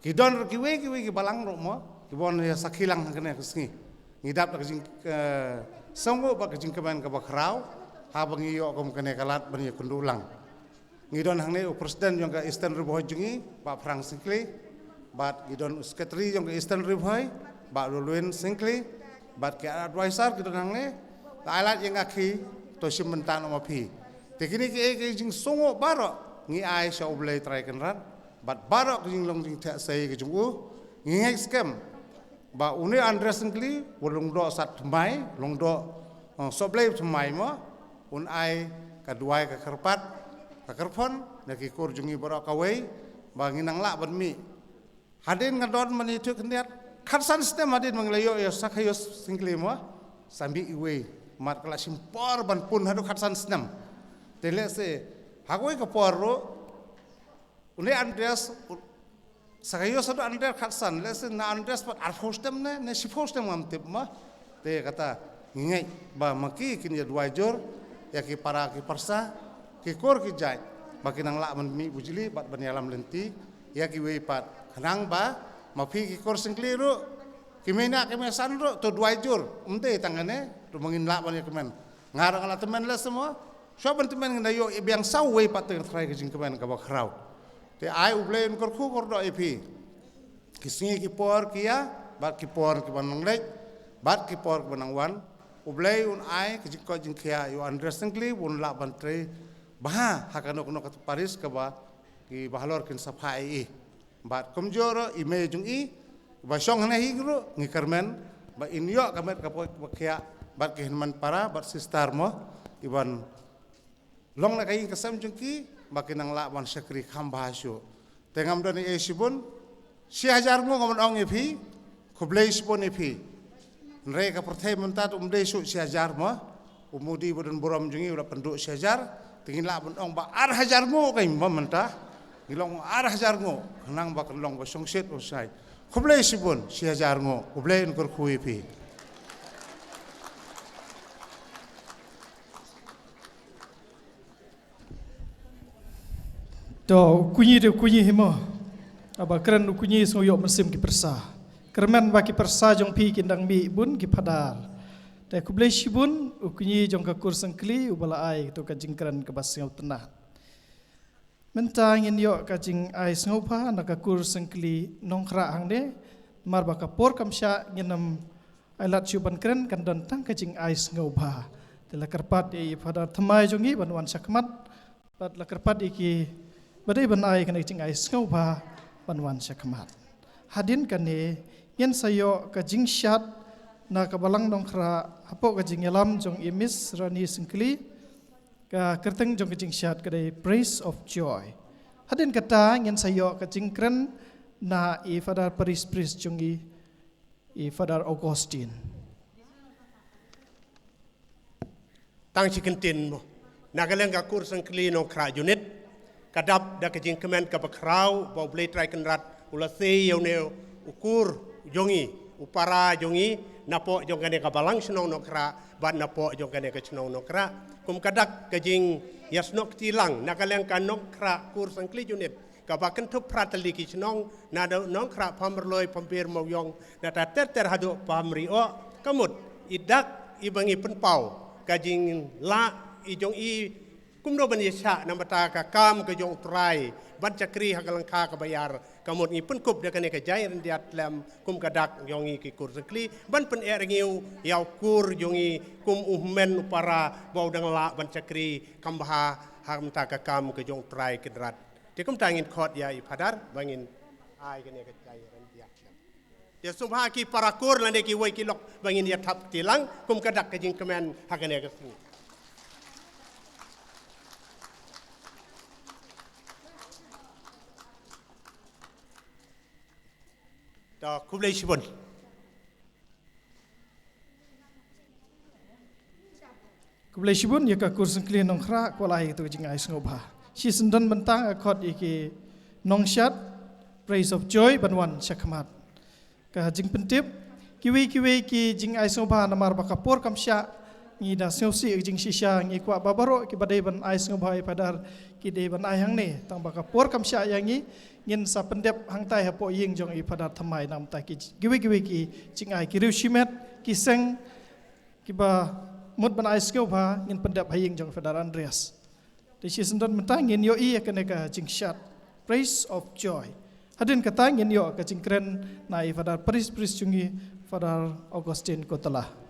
ki don ruh kiwei kiwei ki balang ruh mo, ki wan ïa sakhi lang ha kane ka sngi. Ngi dap da ka jing, eh, sngewnguh bad ka jingkmen kaba khraw haba ngi ïoh kum kane ka lad ban ïakynduh lang. Ngi don hangne u president jong ka Eastern Ri Bhoi jong ngi, Bah Frank Syngkli, bad ngi don u secretary jong ka Eastern Ri Bhoi, Bah Lulwin Syngkli, bad ki advisor ki don hangne. La ai lad ïa nga ki, to shim bynta noh ma phi. Te kine kiei ki jingsngewnguh baroh ngi ai sha U Blei Trai Kynrad bad baroh ki jinglong jingthiah sei ki jong u. Ngi ngeit skhem ba une Andres Syngkli, u lyngdoh sat thymmai, lyngdoh, eh, sohblei thymmai mo, un ai ka duwai ka kyrpad ka kyrphon na ki kur jong ngi baroh kawei, ba ngin nang lah ban mih. Hadien nga don ban ithuh khyndiat, khatsan snem hadien ba ngi la ïoh ïa Sakaios Syngkli mo, sa mih iwei, mat ka la shim por ban pun haduh khatsan snem. Te lehse ha kawei ka por ruh, une Andres, u, Sakaios haduh Andres khatsan, lehse na Andres pat arphew snem ne, ne shiphew snem ngam tip mo. Te kata ngi ngeit ba ma ki kin ïa duwai jur ïa ki para ki pyrsa, ki kur ki jait, ba kin nang lah ban mih bujli bad ban ïalam lynti ïa kiwei pat. Khnang ba ma phi ki kur syngkli ruh, ki mei nah ki mei san ruh, to duwai jur, ym dei tang kane ruh ba ngin lah ban ïa kmen. Nga ruh nga la tymmen lehse mo, shuwa ban tymmen ngin da ïoh ïa biang saw wei pat, te nga tharai ka jingkmen kaba khraw. Te ai U Blei un kyrkhu kyrdoh ïa phi. Ki sngi ki por ki ïa, bad ki por kiba nang leit, bad ki por kiba nang wan, U Blei un ai ka jingkoit jingkhiah ïa u Andres Syngkli, un lah ban trei bha ha kano kano ka parish kaba ki bahalor kin sa phah ïa i. Bad kumjuh ruh i mei jong i ba shong hangne hi ruh, ngi kyrmen ba in ïoh ka met ka poi kaba khiah bad ki hynmen para bad sister mo, i ban long na ka ïing ka sem jong ki ba ki nang lah ban shakri kham bha shuh. Te ngam don ei shibun, shi hajar nguh ngam ong ïa phi, khublei shibun ïa phi. Hynrei ka pyrthei mynta te um dei shuh shi hajar mo, u Modi ba don burom jong ngi u la pynduh shi hajar, te ngin lah ban ong ba ar hajar nguh ka ïing ba mynta. Ngi long ar hajar nguh, khnang ba kan long ba shongshit u shai. Khublei shibun, shi hajar nguh, U Blei un kyrkhu ïa phi. To, u Kñi de u Kñi hi mo. Haba kren u Kñi sngew ïoh mynsiem ki pyrsa. Kyrmen ba ki pyrsa jong phi kin dang mih bun ki phadar. Te khublei shibun u Kñi jong ka kur Syngkli uba la ai to ka jingkren kaba sngewtynnat. Mynta ngin ïoh ka jingai sngewbha na ka kur Syngkli Nongkhrah hangne. Namar ba ka por kam shah, ngin ym ai lad shuh ban kren, kan don tang ka jingai sngewbha. Te la kyrpad ïa i Phadar thymmai jong ngi ban wan shakhmat, bad la kyrpad ïa ki ba dei ban ai kane ka jingai sngewbha ban wan shakhmat. Hadien kane ngin sa ïoh ka jingshad na ka Balang Nongkhrah hapoh ka jingïalam jong i Miss Rani Syngkli, ka kyrteng jong ka jingshad ka dei Praise of Joy. Hadien kata ngin sa ïoh ka jingkren na i Phadar Parish Priest jong ngi, i Phadar Augustine. Tang shi kyntien mo. Na ka liang ka Kur Syngkli Nongkhrah Unit, ka dap da ka jingkmen kaba khraw ba U Blei Trai Kynrad u la sei ïa une u kur jong ngi, u para jong ngi, napoh jong kane ka balang shnong Nongkhrah bad napoh jong kane ka shnong Nongkhrah. Kum ka dak ka jingïasnoh kti lang na ka liang ka Nongkhrah Kur Syngkli Unit, kaba kynthup phra tylli ki shnong, na Nongkhrah, Pamrloi, Pambir, Mawiong, na ta ter ter haduh Pamrioh, ka mut i dak iba ngi pynpaw ka jinglah i jong i kumno ban ïashah namar ta ka kam ka jong U Trai ban shakri ha ka lyngkha kaba ïar. Ka mut ngi pynkup da kane ka jaingryndia slem kum ka dak jong ngi ki Kur Syngkli ban pyneh rngiew ïa u kur jong ngi kum u hynmen u para ba u dang lah ban shakri kham bha ha mynta ka kam ka jong U Trai Kynrad. Te kumta ngin khot ïa i Phadar ba ngin ai kane ka jaingryndia. Te sngewbha ki para kur lane kiwei ki lok ba ngin ïa thap kti lang kum ka dak ka jingkmen ha kane ka sngi. To, khublei shibun. Khublei shibun ïa ka Kur Syngkli Nongkhrah, kwah ai ïa ka tu ka jingai sngewbha. Shi syndon bynta nga khot ïa ki nongshad Praise of Joy ban wan shakhmat. Ka jingpyntip, kiwei kiwei ki jingai sngewbha namar ba ka por kam shah, ngi da sngewsih ka jingshisha, ngi kwah ba baroh kiba dei ban ai sngewbha ïa i Phadar ki dei ban ai hangne, tang ba ka por kam shah ïa ngi, ngin sa pyndep hangtai hapoh ïing jong i Phadar thymmai namar ta ki kiwei kiwei ki jingai, ki riew shimet, ki seng, kiba mut ban ai sngewbha ngin pyndep ha ïing jong i Phadar Andreas. Te shi syndon mynta ngin ïohi ïa kane ka jingshad Praise of Joy. Hadien kata ngin ïoh ka jingkren na i Phadar Parish, Parish jong ngi, Phadar Augustine Kotala.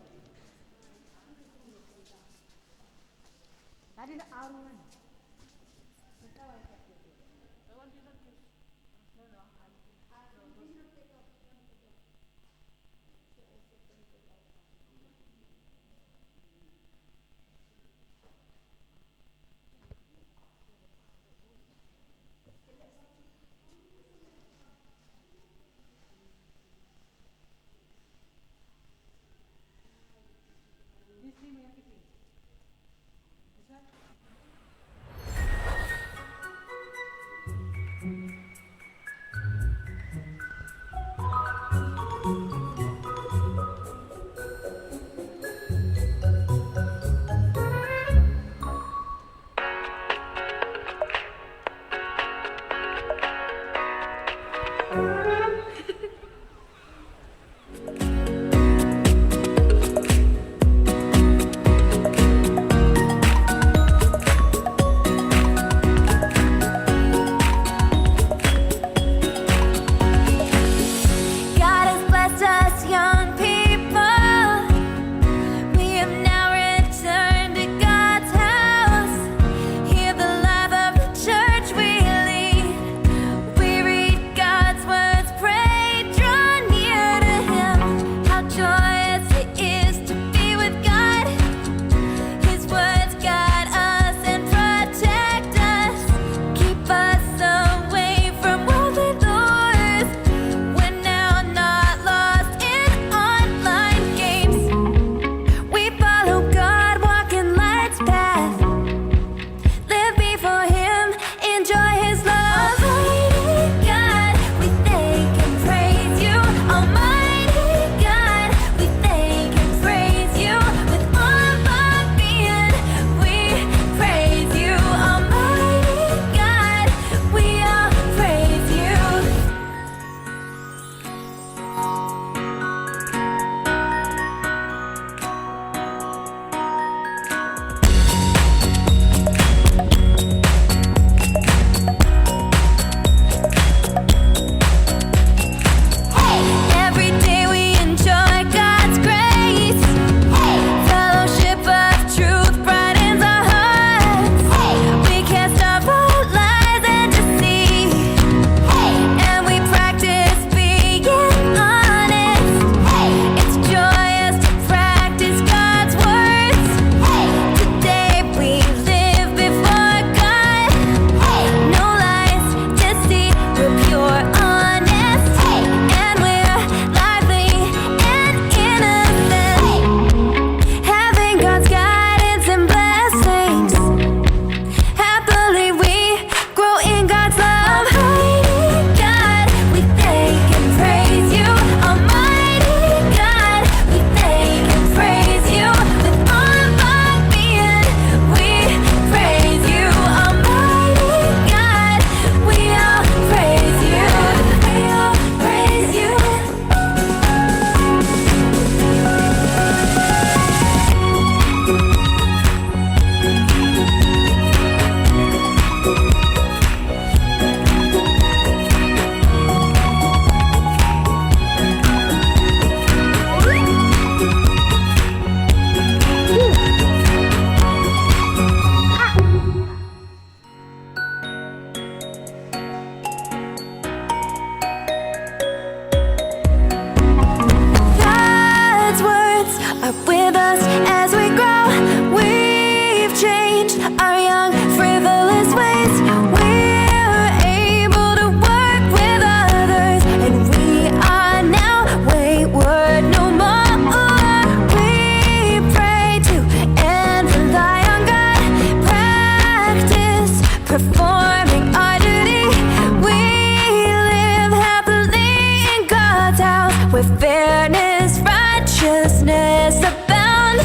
Fairness, righteousness abound.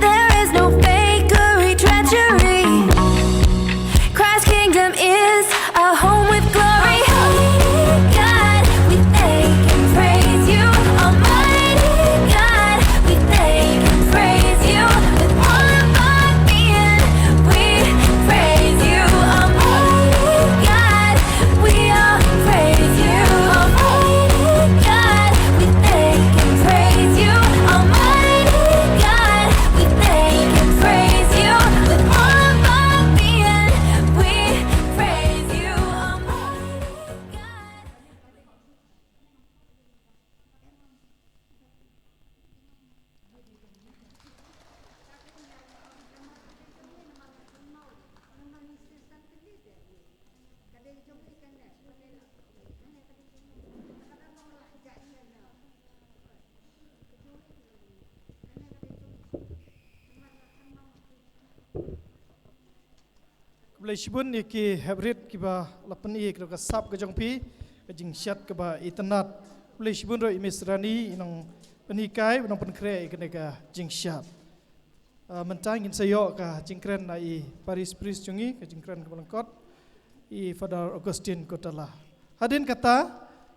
There is no fakery, treachery. Christ's kingdom is a home with glory. Almighty God, we thank and praise you. Almighty God, we thank and praise you. With all of our being, we praise you. Almighty God, we all praise you. Almighty God, we thank and praise you. Almighty God, we thank and praise you. With all of our being, we praise you. Almighty God. Khublei shibun ïa ki heprit kiba la pyni ïa ka sap ka jong phi, ka jingshad kaba itynnad. Khublei shibun ruh ïa Miss Rani, i nongpynhikai, i nongpynkhreh ïa kane ka jingshad. Ah, mynta ngin sa ïoh ka jingkren na i Parish Priest jong ngi, ka jingkren kaba lyngkot, i Father Augustine Kotala. Hadien kata,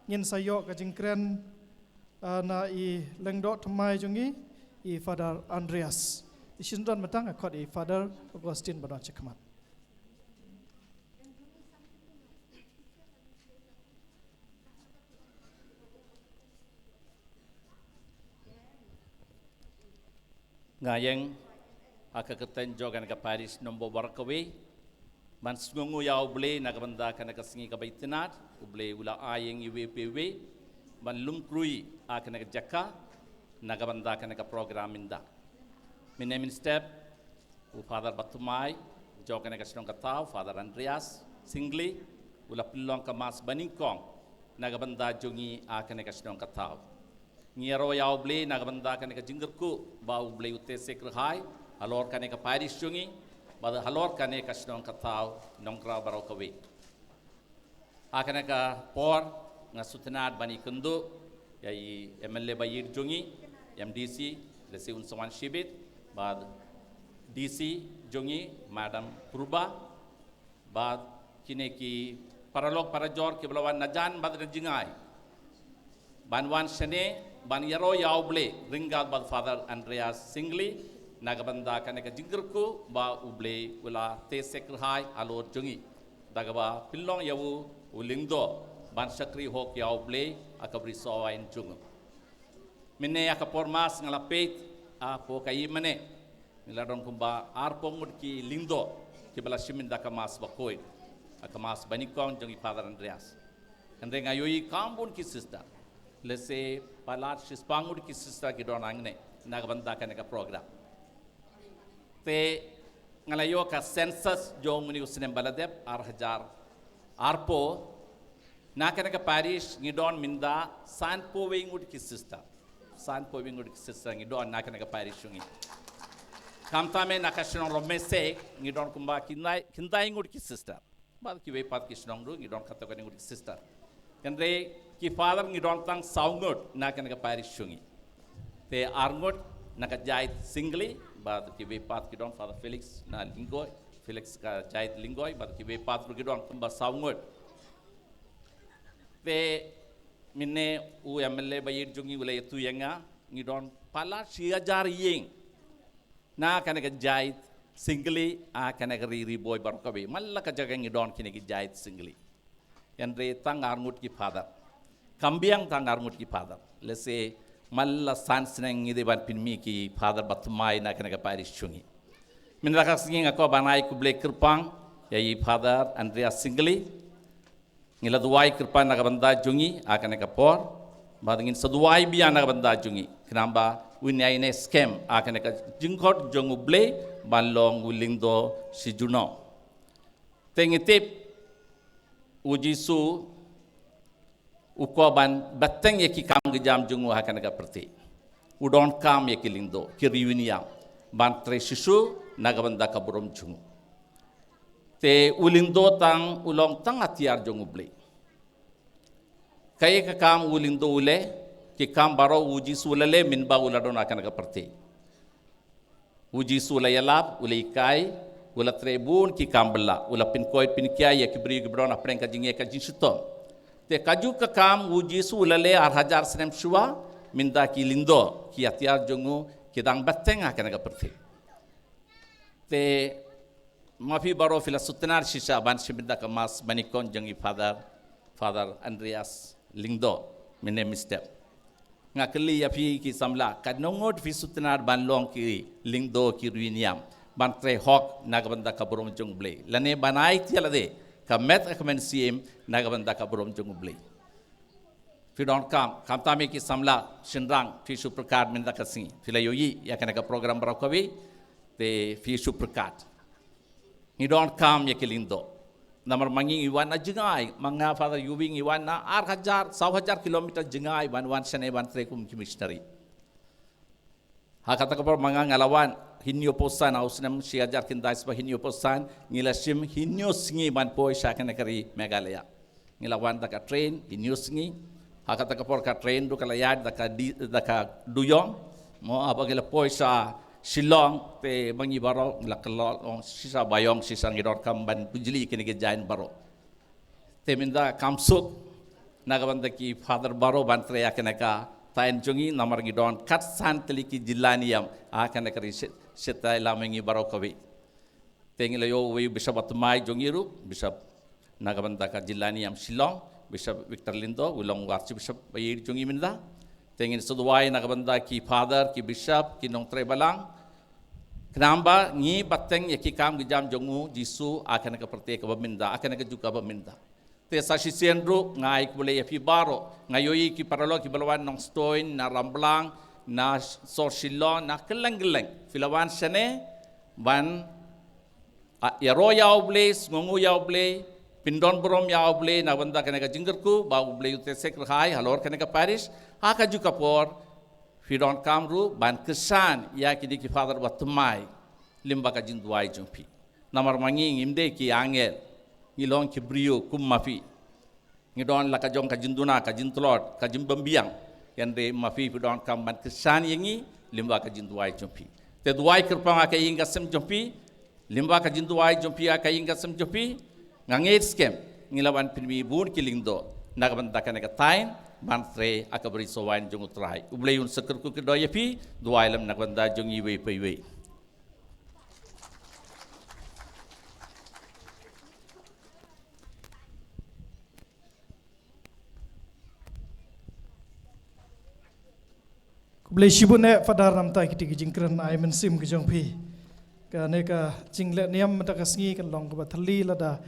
ngin sa ïoh ka jingkren, ah, na i lyngdoh thymmai jong ngi, i Father Andreas. Te shisien don mynta nga khot i Father Augustine ba don shakhmat. Nga ïeng ha ka kyrteng jong kane ka parish nombor baroh kawei ban sngewnguh ïa U Blei na ka bynta kane ka sngi kaba itynnad. U Blei u la ai ïa ngi iwei pa iwei ban lum khrui ha kane ka jaka na ka bynta kane ka program mynta. Mynne mynstep u Father bathymmai jong kane ka shnong ka thaw, Father Andreas Singli, u la pynlong ka mass banyngkong na ka bynta jong ngi ha kane ka shnong ka thaw. Ngi ïaroh ïa U Blei na ka bynta kane ka jingkyrkhu ba U Blei u teh seh kyrhai halor kane ka parish jong ngi bad halor kane ka shnong ka thaw Nongkra baroh kawei. Ha kane ka por nga sngewtynnad ban ïakynduh ïa i M L A ba ïeit jong ngi, M D C, lehse un sa wan shibit, bad D C jong ngi, Madam Purba, bad kine ki paralok parajor kiba la wan na jan bad na jngai ban wan shane ban ïaroh ïa U Blei ryngkat bad Father Andreas Singli na ka bynta kane ka jingkyrkhu ba U Blei u la teh seh kyrhai halor jong ngi da kaba pynlong ïa u u lyngdoh ban shakri hok ïa U Blei ha ka bri sohwaiñ jong u. Mynne ha ka por mass nga la peit hapoh ka ïingmane ngi la don kumba arphew ngut ki lyngdoh kiba la shim ïa ka mass bakhuid, ha ka mass banyngkong jong i Father Andreas. Hynrei nga ïohi kam bun ki sister, lehse palat shispah ngut ki sister ki don hangne na ka bynta kane ka program. Te nga la ïoh ka census jong une u snem ba la dep, ar hajar arphew, na kane ka parish ngi don mynta sanphew wei ngut ki sister. Sanphew wei ngut ki sister ngi don na kane ka parish jong ngi. Khamtam eh na ka shnong Rongmesek ngi don kumba khyndai, khyndai ngut ki sister. Bad kiwei pat ki shnong ruh ngi don katto katne ngut ki sister. Hynrei ki father ngi don tang saw ngut na kane ka parish jong ngi. Te ar ngut na ka jaid Singli, bad kiwei pat ki don Father Felix na Lyngdoh, Felix ka jaid Lyngdoh, bad kiwei pat ruh ki don kumba saw ngut. Te mynne u M L A ba ïeit jong ngi u la ïathuh ïa nga, ngi don palat shi hajar ïing na kane ka jaid Singli, ha kane ka ri Ri Bhoi baroh kawei. Man la ka jaka ngi don kine ki jaid Singli. Hynrei tang ar ngut ki father. Kam biang tang ar ngut ki father. Lehse man la san sneng ngi dei ban pynmih ki father bathymmai na kane ka parish jong ngi. Mynta ka sngi nga kwah ban ai khublei kyrpang ïa i Father Andreas Singli. Ngi la duwai kyrpang na ka bynta jong i ha kane ka por. Bad ngin sa duwai biang na ka bynta jong i. Khnang ba un ïai neh skhem ha kane ka jingkhot jong U Blei ban long u lyngdoh shi junom. Te ngi tip u Jisu u kwah ban bteng ïa ki kam ki jam jong u ha kane ka pyrthei. U donkam ïa ki lyngdoh, ki riewniam ban trei shisha na ka bynta ka burom jong u. Te u lyngdoh tang u long tang atiar jong U Blei. Kaei ka kam u Lyngdoh u leh? Ki kam baroh u Jisu u la leh mynba u la don ha kane ka pyrthei. U Jisu u la ïalap, u la hikai, u la trei bun ki kam bylla, u la pynkoit pynkiai ïa ki briew ki briew na pdeng ka jingeh ka jingshitom. Te kajuh ka kam u Jisu u la leh ar hajar snem shuwa, mynta ki Lyngdoh, ki atiar jong u, ki dang bteng ha kane ka pyrthei. Te ma phi baroh phi la sngewtynnad shisha ban shim da ka Mass Manikon jong i Father, Father Andreas Lyngdoh, mynne mynstep. Nga kylli ïa phi ki samla, katno ngut phi sngewtynnad ban long ki Lyngdoh ki riewniam, ban trei hok na ka bynta ka burom jong U Blei, lane ban ai ïa lade ka met ka mynsiem na ka bynta ka burom jong U Blei. Phi donkam, khamtam ïa ki samla shynrang, phi shu pyrkhat mynta ka sngi. Phi la ïohi ïa kane ka program baroh kawei, te phi shu pyrkhat. Ngi donkam ïa ki Lyngdoh. Namar ma ngi ngi wan na jngai, ma nga Father Yubi ngi wan na ar hajar, saw hajar kilometer jngai ban wan shane ban trei kum ki missionary. Ha kata ka por ma nga nga la wan hynñiewphew san, ha u snem shi hajar khyndai spah hynñiewphew san, ngi la shim hynñiew sngi ban poi sha kane ka ri Meghalaya. Ngi la wan da ka train hynñiew sngi. Ha kata ka por ka train ruh ka la ïaid da ka di, da ka duyong. Mo haba ngi la poi sha Shillong te ma ngi baroh ngi la kylla long shisha ba ïong shisha, ngi donkam ban pynjli kine ki jaiñ baroh. Te mynta kam suk na ka bynta ki Father baroh ban trei ha kane ka thaiñ jong ngi, namar ngi don kat san tylli ki jylla niam ha kane ka ri Shet-, Shettai Lam ngi baroh kawei. Te ngi la ïoh uwei u Bishop ba thymmai jong ngi ruh, Bishop na ka bynta ka jylla niam Shillong, Bishop Victor Lyngdoh, u long u Archbishop ba ïeit jong ngi mynta. Te ngin sa duwai na ka bynta ki Father, ki Bishop, ki nongtrei balang. Khnang ba ngi bteng ïa ki kam ki jam jong u Jisu ha kane ka pyrthei kaba mynta, ha kane ka juk kaba mynta. Te sa shisien ruh nga ai khublei ïa phi baroh, nga ïohi ki paralok kiba la wan Nongstoiñ, na Ramblang, na sor Shillong, na kylleng kylleng. Phi la wan shane ban, ah, ïaroh ïa U Blei, sngewnguh ïa U Blei, pyndon burom ïa U Blei na ka bynta kane ka jingkyrkhu ba U Blei u te sek rhai halor kane ka parish. Ha kajuh ka por phi donkam ruh ban kyrshan ïa kine ki Father ba thymmai lyngba ka jingduwai jong phi. Namar ma ngi ngim dei ki angel, ngi long ki briew kum ma phi. Ngi don la ka jong ka jingduna, ka jingtlot, ka jingbymbiang. Hynrei ma phi phi donkam ban kyrshan ïa ngi lyngba ka jingduwai jong phi. Te duwai kyrpang ha ka ïing ka sem jong phi, lyngba ka jingduwai jong phi ha ka ïing ka sem jong phi. Nga ngeit skhem ngi la wan pynmih bun ki Lyngdoh na ka bynta kane ka thaiñ ban trei ha ka bri sohwaiñ jong U Trai. U Blei un sa kyrkhu kyrdoh ïa phi. Duwai lem na ka bynta jong iwei pa iwei. Khublei shibun eh Father namar kiti ki jingkren ai mynsiem ki jong phi. Kane ka jingleh niam mynta ka sngi kan long kaba thylli lada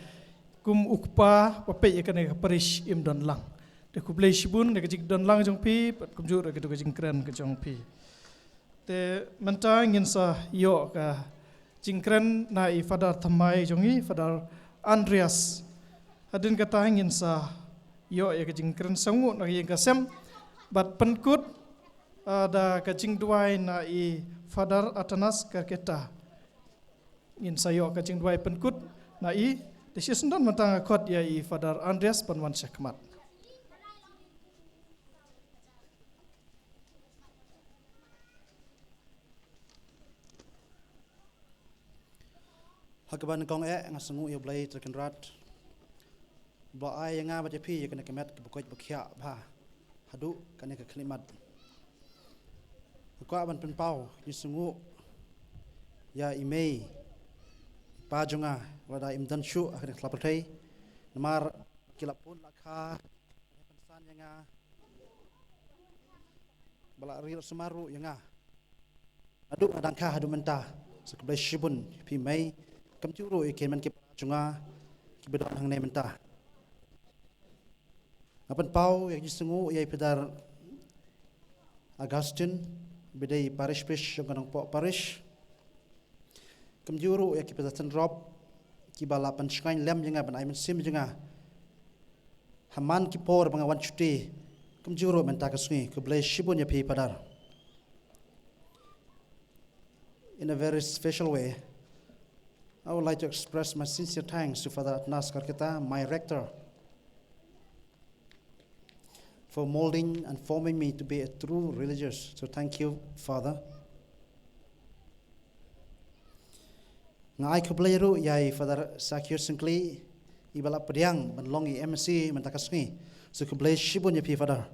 kum u kpa ba peit ïa kane ka parish im don lang. Te khublei shibun ïa ka jingdon lang jong phi bad kumjuh ïa kito ki jingkren ki jong phi. Te mynta ngin sa ïoh ka jingkren na i Father thymmai jong ngi, Father Andreas. Hadien kata ngin sa ïoh ïa ka jingkren sngewnguh na ka ïing ka sem bad pynkut, ah, da ka jingduwai na i Father Atanas Karketa. Ngin sa ïoh ka jingduwai pynkut na i. Te shisien don mynta nga khot ïa i Father Andreas ban wan sha khmat. Ha kaba nyngkong eh nga sngewnguh ïa U Blei Trai Kynrad ba u ai ïa nga bad ïa phi ïa kane ka met kaba koit ba khiah bha haduh kane ka khyllipmat. Nga kwah ban pynpaw ïa ka jingsngewnguh ïa i mei i pa jong nga, lada im don shuh ha kane ka pyrthei namar ki la pun la kha, la pynsan ïa nga, ba la ri la sumar ruh ïa nga haduh nga dang kha haduh mynta. Sa khublei shibun ïa phi mei, kumjuh ruh ïa ki hynmen ki para jong nga kiba don hangne mynta. Nga pynpaw ïa ka jingsngewnguh ïa i Father Augustine ba dei i parish priest jong ka Nongpoh Parish. Kumjuh ruh ïa ki Father Tynrop kiba la pynshngaiñ lem ïa nga ban ai mynsiem jong nga ha man ki por ba nga wan shuti. Kumjuh ruh mynta ka sngi, khublei shibun ïa phi Father. In a very special way, I would like to express my sincere thanks to Father Atnas Karketa, my rector, for molding and forming me to be a true religious. So thank you, Father. Nga ai khublei ruh ïa i Father Sakius Syngkli, iba la pdiang ban long i M C mynta ka sngi. So khublei shibun ïa phi, Father.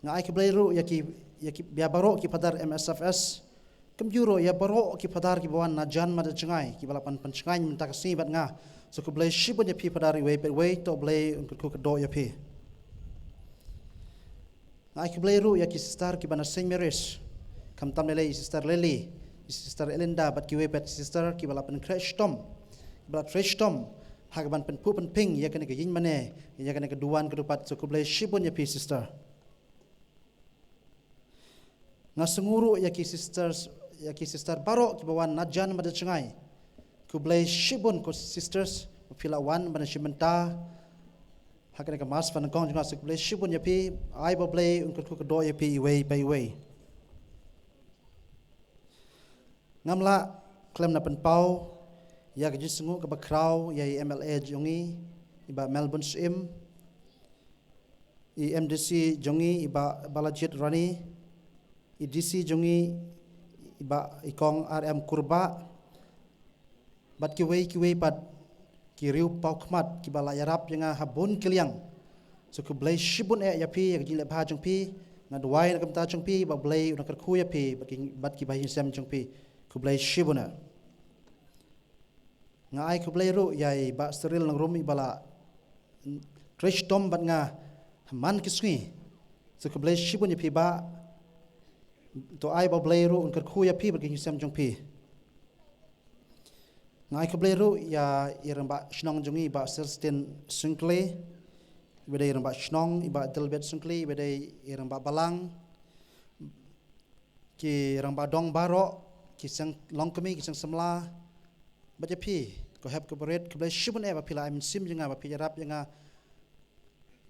Nga ai khublei ruh ïa ki, ïa ki, ïa baroh ki Father M S F S. Kumjuh ruh ïa baroh ki Father kiba wan na jan bad na jngai, kiba la pyn, pynshngaiñ mynta ka sngi bad nga. So khublei shibun ïa phi, Father, iwei pa iwei, to U Blei un kyrkhu kyrdoh ïa phi. Nga ai khublei ruh ïa ki sister kiba na Saint Mary's. Khamtam lei lei i Sister Lily, i Sister Elinda, bad kiwei pat sister kiba la pynkhreh shitom, kiba la trei shitom ha kaban pynphuh pynphieng ïa kane ka ïing mane, ïa kane ka duwan ka dupat. So khublei shibun ïa phi, sister. Nga sngew ruh ïa ki sisters, ïa ki sister baroh kiba wan na jan bad na jngai. Khublei shibun ko sisters, ba phi la wan ban shim bynta ha kane ka mass ba nyngkong jong nga. So khublei shibun ïa phi, ai ba U Blei un kyrkhu kyrdoh ïa phi iwei pa iwei. Ngam lah khlem da pynpaw ïa ka jingsngew kaba khraw ïa i M L A jong ngi, i Bah Melbourne Syiem, i M D C jong ngi, i Bah Balajied Rani, i D C jong ngi, i Bah, i Kong R M Kurbah, bad kiwei kiwei pat ki riew paw khmat kiba la ïarap ïa nga ha bun ki liang. So khublei shibun eh ïa phi, ïa ka jingleh bha jong phi. Nga duwai na ka bynta jong phi, ba U Blei un kyrkhu ïa phi bad ki, bad kiba ïing sem jong phi. Khublei shibun eh. Nga ai khublei ruh ïa i Bah Cyril Nongrum, iba la trei shitom bad nga ha man ki sngi. So khublei shibun ïa phi, Bah. To ai ba U Blei ruh un kyrkhu ïa phi bad ki ïing sem jong phi. Nga ai khublei ruh ïa i Rangbah Shnong jong ngi, Bah Celestine Syngkli, iba dei i Rangbah Shnong, i Bah Delbert Syngkli, iba dei i Rangbah Balang, ki Rangbah Dong baroh, ki Seng Longkmie, ki Seng Samla, bad ïa phi ko hep ko barit, khublei shibun eh ba phi la ai mynsiem ïa nga, ba phi ïarap ïa nga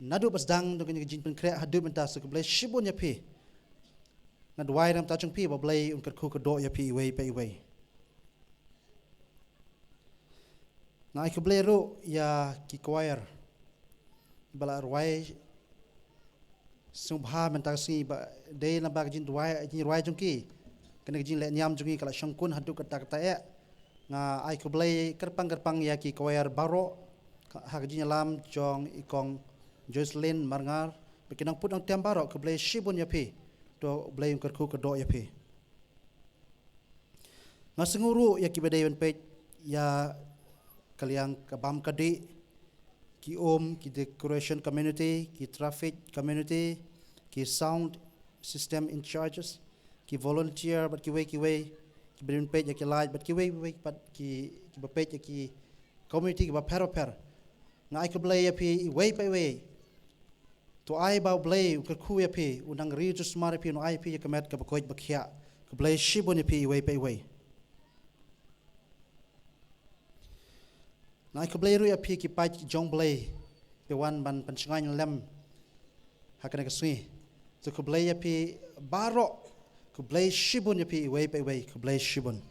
naduh ba sdang jong kane ka jingpynkhreh haduh mynta. So khublei shibun ïa phi. Nga duwai na ka bynta jong phi ba U Blei un kyrkhu kyrdoh ïa phi iwei pa iwei. Nga ai khublei ruh ïa ki choir ba la rwai sngewbha mynta ka sngi, ba dei namar ba ka jingduwai, jingrwai jong ki, kane ka jingleh niam jong ngi ka la shongkun haduh katta katta eh. Nga ai khublei kyrpang kyrpang ïa ki choir baroh ha ka jingïalam jong i Kong Jocelyn Marngar, bad ki nongput nongtem baroh, khublei shibun ïa phi. To U Blei un kyrkhu kyrdoh ïa phi. Nga sngew ruh ïa kiba dei ban peit ïa ka liang ka bam ka dih, ki um, ki decoration community, ki traffic community, ki sound system in charges, ki volunteer, bad kiwei kiwei, kiba dei ban peit ïa ki light, bad kiwei kiwei, bad ki, kiba peit ïa ki community kiba pher bapher. Nga ai khublei ïa phi iwei pa iwei. To ai ba U Blei un kyrkhu ïa phi, un nang ri u sumar ïa phi, un ai ïa phi ïa ka met kaba koit ba khiah. Khublei shibun ïa phi iwei pa iwei. Nga ai khublei ruh ïa phi ki paid ki jong U Blei, phi wan ban pynshngaiñ lem ha kane ka sngi. To khublei ïa phi baroh, khublei shibun ïa phi iwei pa iwei, khublei shibun.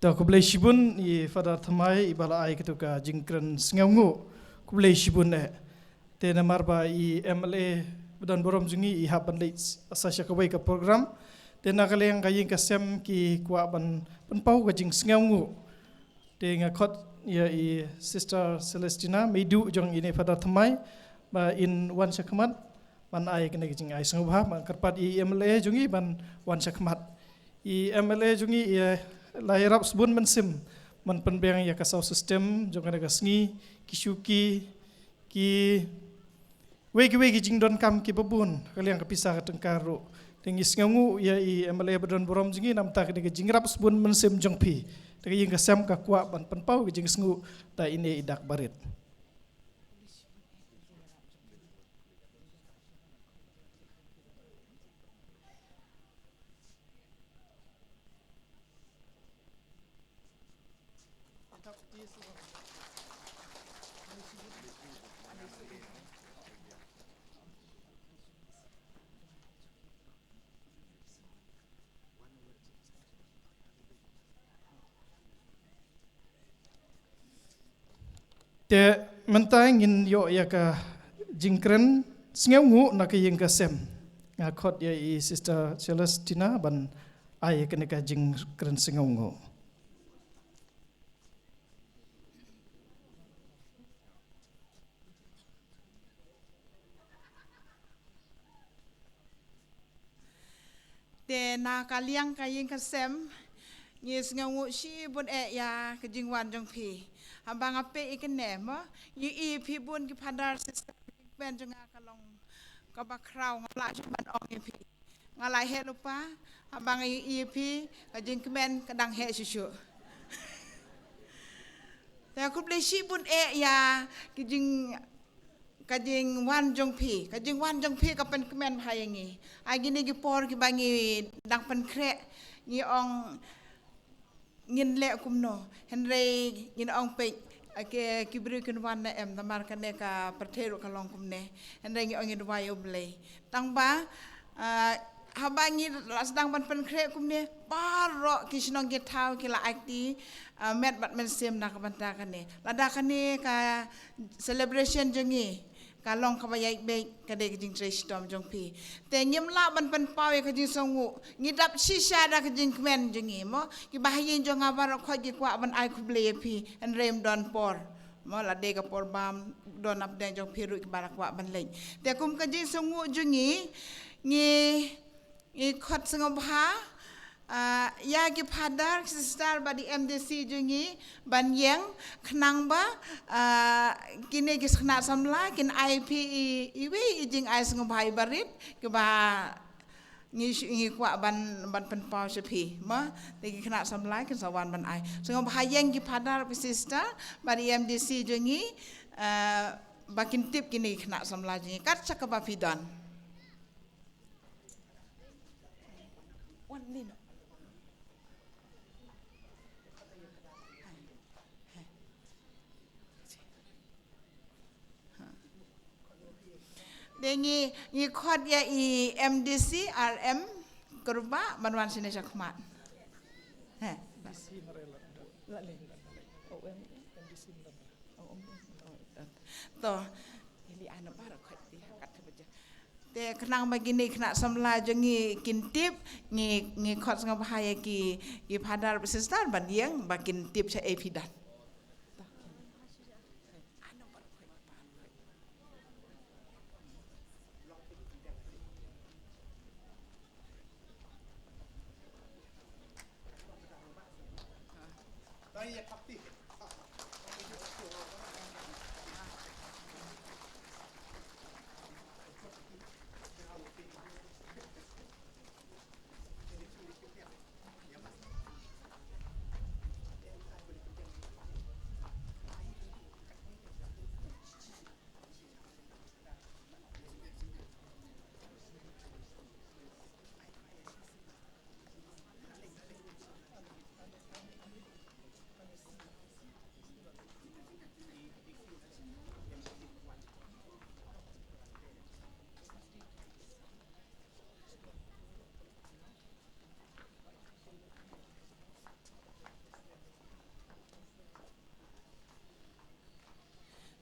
To khublei shibun ïa i Father Thymmai iba la ai kato ka jingkren sngewnguh. Khublei shibun eh. Te namar ba i M L A ba don burom jong ngi i hap ban leit sa sha kawei ka program. Te na ka liang ka ïing ka sem ki kwah ban pynpaw ka jingsngewnguh. Te nga khot ïa i Sister Celestina, meiduh jong ine i Father Thymmai, ba in wan sha khmat ban ai kane ka jingai sngewbha, ban kyrpad ïa i M L A jong ngi ban wan sha khmat. I M L A jong ngi i la ïarap sbun mynsiem ban pynbiang ïa ka sound system jong kane ka sngi, ki shuki, ki wei ki wei ki jingdonkam kiba bun, ka liang ka pisa ka tyngka ruh. Te ngi sngewnguh ïa i M L A ba don burom jong ngi namar ka dei ka jingrap sbun mynsiem jong phi. Te ka ïing ka sem ka kwah ban pynpaw ka jingsngewnguh da ine i dak barit. Te mynta ngin ïoh ïa ka jingkren sngewnguh na ka ïing ka sem. Nga khot ïa i Sister Celestina ban ai ïa kane ka jingkren sngewnguh. Te na ka liang ka ïing ka sem, ngi sngewnguh shibun eh ïa ka jingwan jong phi. Haba nga peit ïa kane mo, ngi ïohi phi bun ki phadar sister, ka jingkmen jong nga ka long kaba khraw, ngam lah shuh ban ong ïa phi. Nga la heh lypa haba nga ïohi ïa phi, ka jingkmen ka dang heh shuh shuh. Te khublei shibun eh ïa ka jing ka jingwan jong phi, ka jingwan jong phi ka pynkmen bha ïa ngi. Ha kine ki por kiba ngi dang pynkhreh, ngi ong ngin leh kumno, hynrei ngin ong peit, ki briew kin wan ne em, namar kane ka pyrthei ruh ka long kumne, hynrei ngi ong ngin duwai ïa U Blei. Tang ba, ah, haba ngi la sdang ban pynkhreh kumne, baroh ki shnong ki thaw ki la aiti, ah, met bad mynsiem na ka bynta kane. Lada kane ka celebration jong ngi ka long kaba ïaid beit, ka dei ka jingtrei shitom jong phi. Te ngim lah ban pynpaw ïa ka jingsngewnguh, ngi dap shisha da ka jingkmen jong ngi mo. Kiba ha ïing jong nga baroh khoit ki kwah ban ai khublei ïa phi, hynrei ym don por. Mo, la dei ka por bam, don napdeng jong phi ruh kiba la kwah ban leit. Te kum ka jingsngewnguh jong ngi, ngi, ngi khot sngewbha, ah, ïa ki phadar, sister bad i M D C jong ngi ban ïeng khnang ba, ah, kine ki khynnah samla kin ai phi i, iwei i jingai sngewbha iba rit, kiba ngi shu, ngi kwah ban, ban pynpaw sha phi, mo, te ki khynnah samla kin sa wan ban ai. Sngewbha ïeng ki phadar, ki sister bad i M D C jong ngi, eh, ba kin tip kine ki khynnah samla jong ngi kat shaka ba phi don. Te ngi, ngi khot ïa i M D C R M Kyrpang ban wan shane shakhmat. He. To. Te khnang ba kine khynnah samla jong ngi kin tip, ngi, ngi khot sngewbha ïa ki, ki phadar sister ban ïeng ba kin tip sha ei phi don.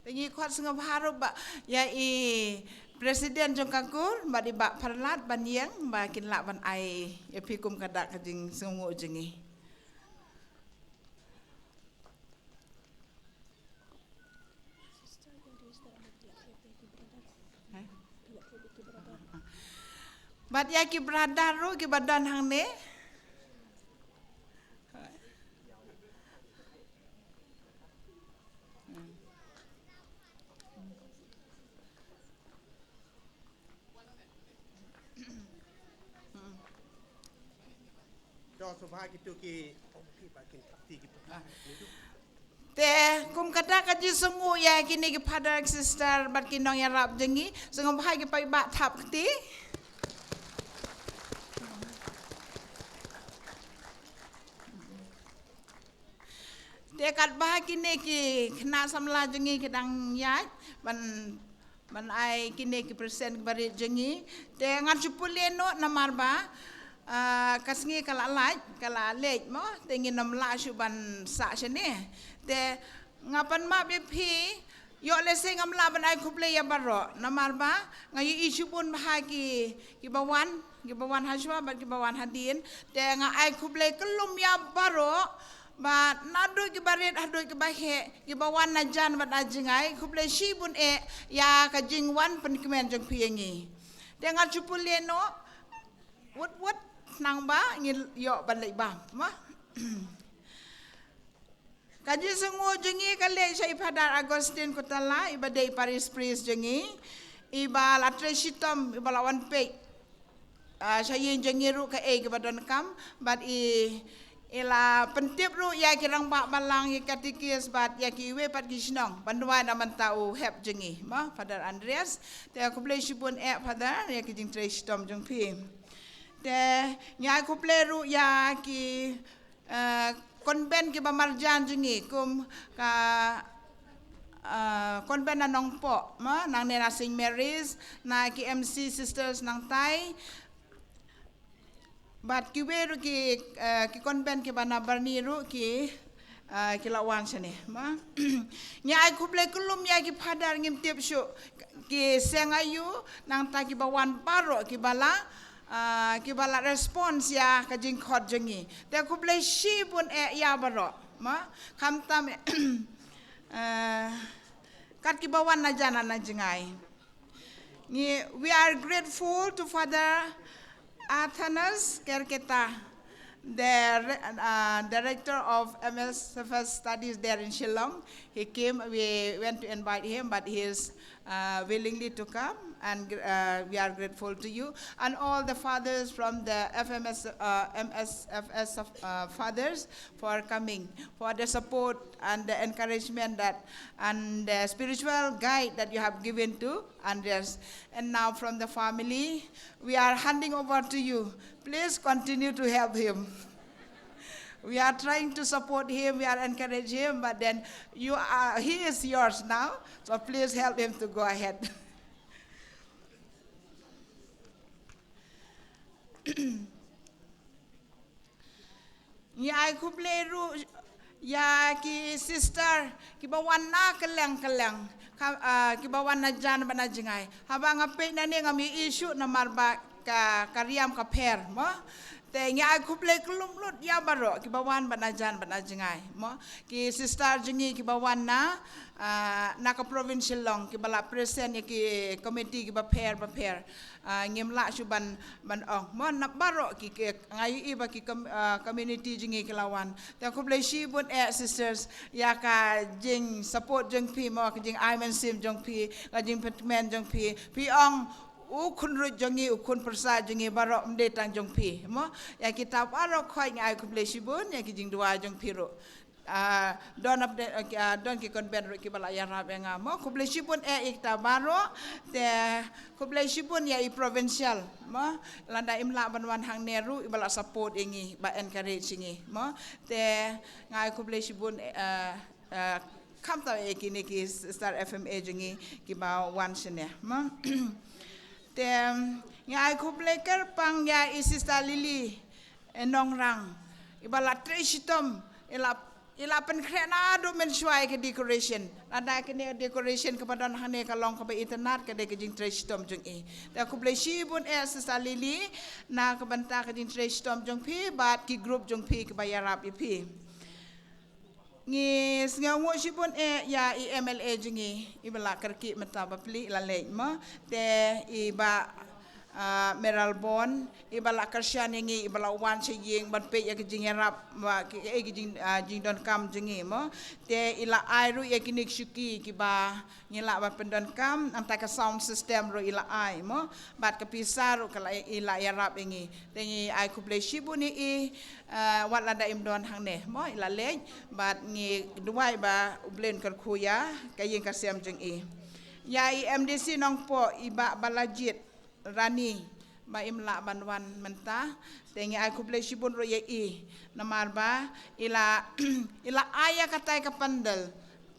Te ngi khot sngewbha ruh ba ïa i president jong ka kur bad i bah Pharlad ban ïeng ba kin lah ban ai ïa phi kum ka dak ka jingsngewnguh jong ngi. Bad ïa ki brother ruh kiba don hangne. Te kum kata ka jingsngewnguh ïa kine ki father, sister bad ki nongïarap jong ngi, sngewbha ki paidbah thap kti. Te katba kine ki khynnah samla jong ngi ki dang ïaid ban, ban ai kine ki present kiba rit jong ngi, te ngan shu pule noh namar ba, ah, ka sngi ka la lait, ka la leit mo, te ngin ym lah shuh ban sah shane. Te Nga pan map ïa phi, ïoh lehse ngam lah ban ai khublei ïa baroh. Namar ba nga ïohi shibun bha ki, kiba wan, kiba wan hashwa bad kiba wan hadien. Te nga ai khublei kyllum ïa baroh, ba naduh kiba rit haduh kiba heh, kiba wan na jan bad na jngai, khublei shibun eh ïa ka jingwan pynkmen jong phi ïa ngi. Te nga shu pule noh, wut wut, nang ba ngi ïoh ban leit bam, ma. Ka jingsngew jong ngi ka leit sha i Father Augustine Kutala, iba dei parish priest jong ngi, iba la trei shitom, iba la wan peit, ah, sha ïing jong ngi ruh kaei kaba donkam, bad i, i la pyntip ruh ïa ki rangbah balang, ïa ki katikis, bad ïa kiwei pat ki shnong ban duwai na bynta u hep jong ngi, ma, Father Andreas. Te khublei shibun eh Father ïa ki jingtrei shitom jong phi. Te ngi ai khublei ruh ïa ki, eh, convent kiba marjan jong ngi, kum ka, eh, convent na Nongpoh, ma, nangne na Saint Mary's, na ki M C sisters nangtai. Bad kiwei ruh ki, eh, ki convent kiba na Barni ruh ki, eh, ki la wan shane, ma. Ngi ai khublei kyllum ïa ki Father, ngim tip shuh ki seng aïu, nangta kiba wan baroh kiba la, ah, kiba la response ïa ka jingkhot jong ngi. Te khublei shibun eh ïa baroh, ma. Khamtam, eh, kat kiba wan na jan na jngai. Ngi, we are grateful to Father Athanas Kerketa, the re-, uh, director of M S F S studies there in Shillong. He came, we went to invite him, but he is, uh, willingly to come, and, uh, we are grateful to you. And all the fathers from the F M S, uh, M S F S, uh, fathers for coming, for the support and the encouragement that, and the spiritual guide that you have given to Andreas. And now from the family, we are handing over to you. Please continue to help him. We are trying to support him, we are encourage him, but then you are, he is yours now, so please help him to go ahead. Ngi ai khublei ruh ïa ki sister kiba wan na kylleng kylleng, ka, ah, kiba wan na jan bad na jngai. Haba nga peit nangne ngam ïohi shuh namar ba ka, ka riam ka pher, mo. Te ngi ai khublei kyllum lut ïa baroh kiba wan bad na jan bad na jngai, mo. Ki sister jong ngi kiba wan na, ah, na ka provincial long, kiba la present ïa ki committee kiba pher ba pher. Ah, ngim lah shuh ban, ban ong, mo, na baroh ki, ki, nga ïohi ba ki com-, ah, community jong ngi ki la wan. Te khublei shibun eh sisters ïa ka jing support jong phi, mo, ka jingai mynsiem jong phi, ka jingpynkmen jong phi. Phi ong u khun ruh jong ngi, u khun pyrsa jong ngi baroh ym dei tang jong phi, mo. Ïa kita baroh khoit ngi ai khublei shibun ïa ki jingduwai jong phi ruh. Ah, don update, okay, ah, don ki convent ruh kiba la ïarap ïa nga, mo. Khublei shibun eh ïa kita baroh. Te khublei shibun ïa i provincial, mo. Lada im lah ban wan hangne ruh iba la support ïa ngi, ba encourage ïa ngi, mo. Te nga ai khublei shibun, eh, eh, khamtam ïa kine ki Star F M A jong ngi kiba wan shane, mo. Te nga ai khublei kyrpang ïa i Sister Lily, eh, Nongrang, iba la trei shitom, i la, i la pynkhreh naduh mynshuwa ïa ka decoration. Lada kane ka decoration kaba don hangne ka long kaba itynnad, ka dei ka jingtrei shitom jong i. Te khublei shibun eh Sister Lily na ka bynta ka jingtrei shitom jong phi bad ki group jong phi kiba ïarap ïa phi. Ngi sngewnguh shibun eh ïa i M L A jong ngi, iba la kyrkieh mynta ba plie i la leit, mo. Te i Bah, ah, Mayralborn, iba la kyrshan ïa ngi, iba la wan sha ïing ban peit ïa ka jingïarap, ba ki, eh, ki jing, ah, jingdonkam jong ngi, mo. Te i la ai ruh ïa kine ki shuki kiba ngi lah ban pyndonkam, nangta ka sound system ruh i la ai, mo. Bad ka pisa ruh ka la, i la ïarap ïa ngi. Te ngi ai khublei shibun ïa i, eh, wat lada im don hangne, mo, i la leit, bad ngi duwai ba U Blei un kyrkhu ïa ka ïing ka sem jong i. Ïa i M D C Nongpoh, i Bah Balajied Rani, ba im lah ban wan mynta. Te ngi ai khublei shibun ruh ïa i, namar ba i la, i la ai ïa katai ka pandal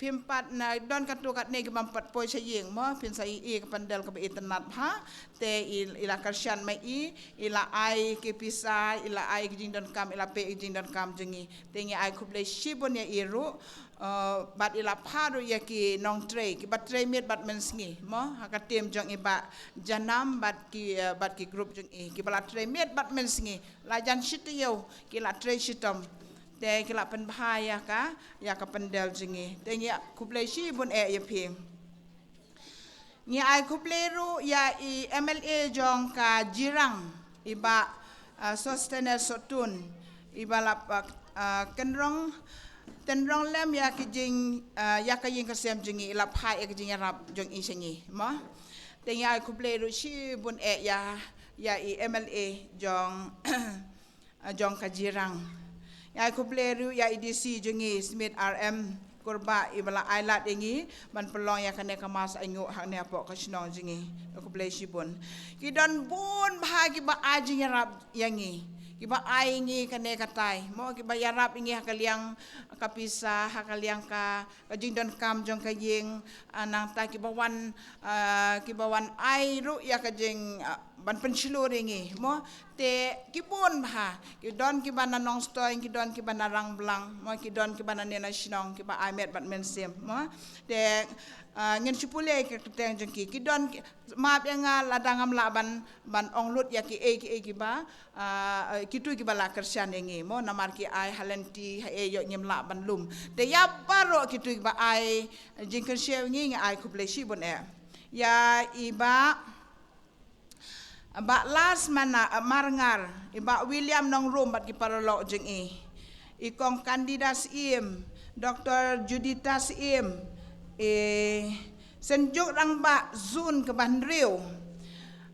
phim pat na don katto katne ki bym pat poi sha ïing mo, phin sa ïohi ka pandal kaba itynnad bha. Te i, i la kyrshan ma i, i la ai ki pisa, i la ai ki jingdonkam, i la peit ki jingdonkam jong ngi. Te ngi ai khublei shibun ïa i ruh. Uh, bad i la phah ruh ïa ki nongtrei kiba trei miet bad mynsngi mo, ha ka team jong i Bah Janam bad ki, uh, bad ki group jong i kiba la trei miet bad mynsngi, la jan shi taïew ki la trei shitom. Te ki la pynbha ïa ka, ïa ka pandal jong ngi. Te ngi ai khublei shibun eh ïa phi. Ngi ai khublei ruh ïa i M L A jong ka Jirang, i Bah, uh, Sosthenes Sohtun, iba la, uh, uh, kynrong, kynrong lem ïa ki jing, uh, ïa ka ïing ka sem jong ngi, i la phah ïa ka jingïarap jong i sha ngi mo. Te ngi ai khublei ruh shibun eh ïa, ïa i M L A jong, uh, jong ka Jirang. Ngi ai khublei ruh ïa i D C jong ngi Smit R M Kurbah, iba la ai lad ïa ngi ban pynlong ïa kane ka mass ainguh hangne hapoh ka shnong jong ngi. Khublei shibun. Ki don bun bha kiba ai jingïarap ïa ngi, kiba ai ngi kane katai mo, kiba ïarap ïa ngi ha ka liang ka pisa, ha ka liang ka, ka jingdonkam jong ka ïing, ah, nangta kiba wan, ah, kiba wan ai ruh ïa ka jing, ah, ban pynshlur ïa ngi mo. Te ki bun bha, ki don kiba na Nongstoiñ, ki don kiba na Rangblang mo, ki don kiba na ne na shnong, kiba ai met bad mynsiem mo. Te, ah, ngin shu pule ïa ka kyrteng jong ki. Ki don ki, map ïa nga lada ngam lah ban, ban ong lut ïa kiei kiei kiba, ah, kitu kiba la kyrshan ïa ngi mo, namar ki ai ha lynti ha ei ïoh ngim lah ban lum. Te ïa baroh kitu kiba ai jingkyrshan ïa ngi, ngi ai khublei shibun eh. Ïa i Bah, Bah Lars Mana, eh, Marngar, i Bah William Nongrum bad ki paralok jong i, i Kong Candida Syiem, Doktor Judita Syiem, i Synjuk Rangbah Zone kaba hynriew,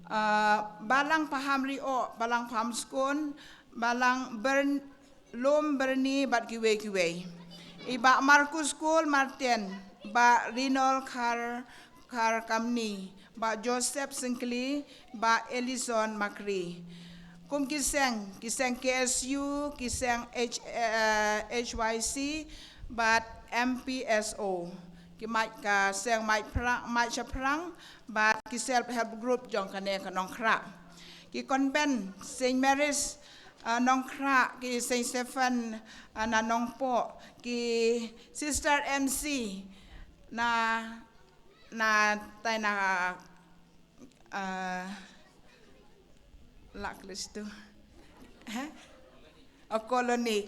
eh, Balang Paham Rioh, Balang Paham Skun, Balang Bern-, Lum Berni bad kiwei kiwei. I Bah Marcus Kul Martin, Bah Rinol Khar, Khar Kamni, Bah Joseph Singkli, Bah Ellison Makri. Kum ki seng, ki seng K S U, ki seng H, eh, H Y C, bad M P S O. Ki mait ka seng mait phrang, mait shaphrang, bad ki self help group jong kane ka Nongkhrah. Ki convent Saint Mary's, ah, Nongkhrah, ki Saint Stephen, ah, na Nongpoh, ki Sister M C na, na tai na, ah, la klis tu. Ha? O Colony.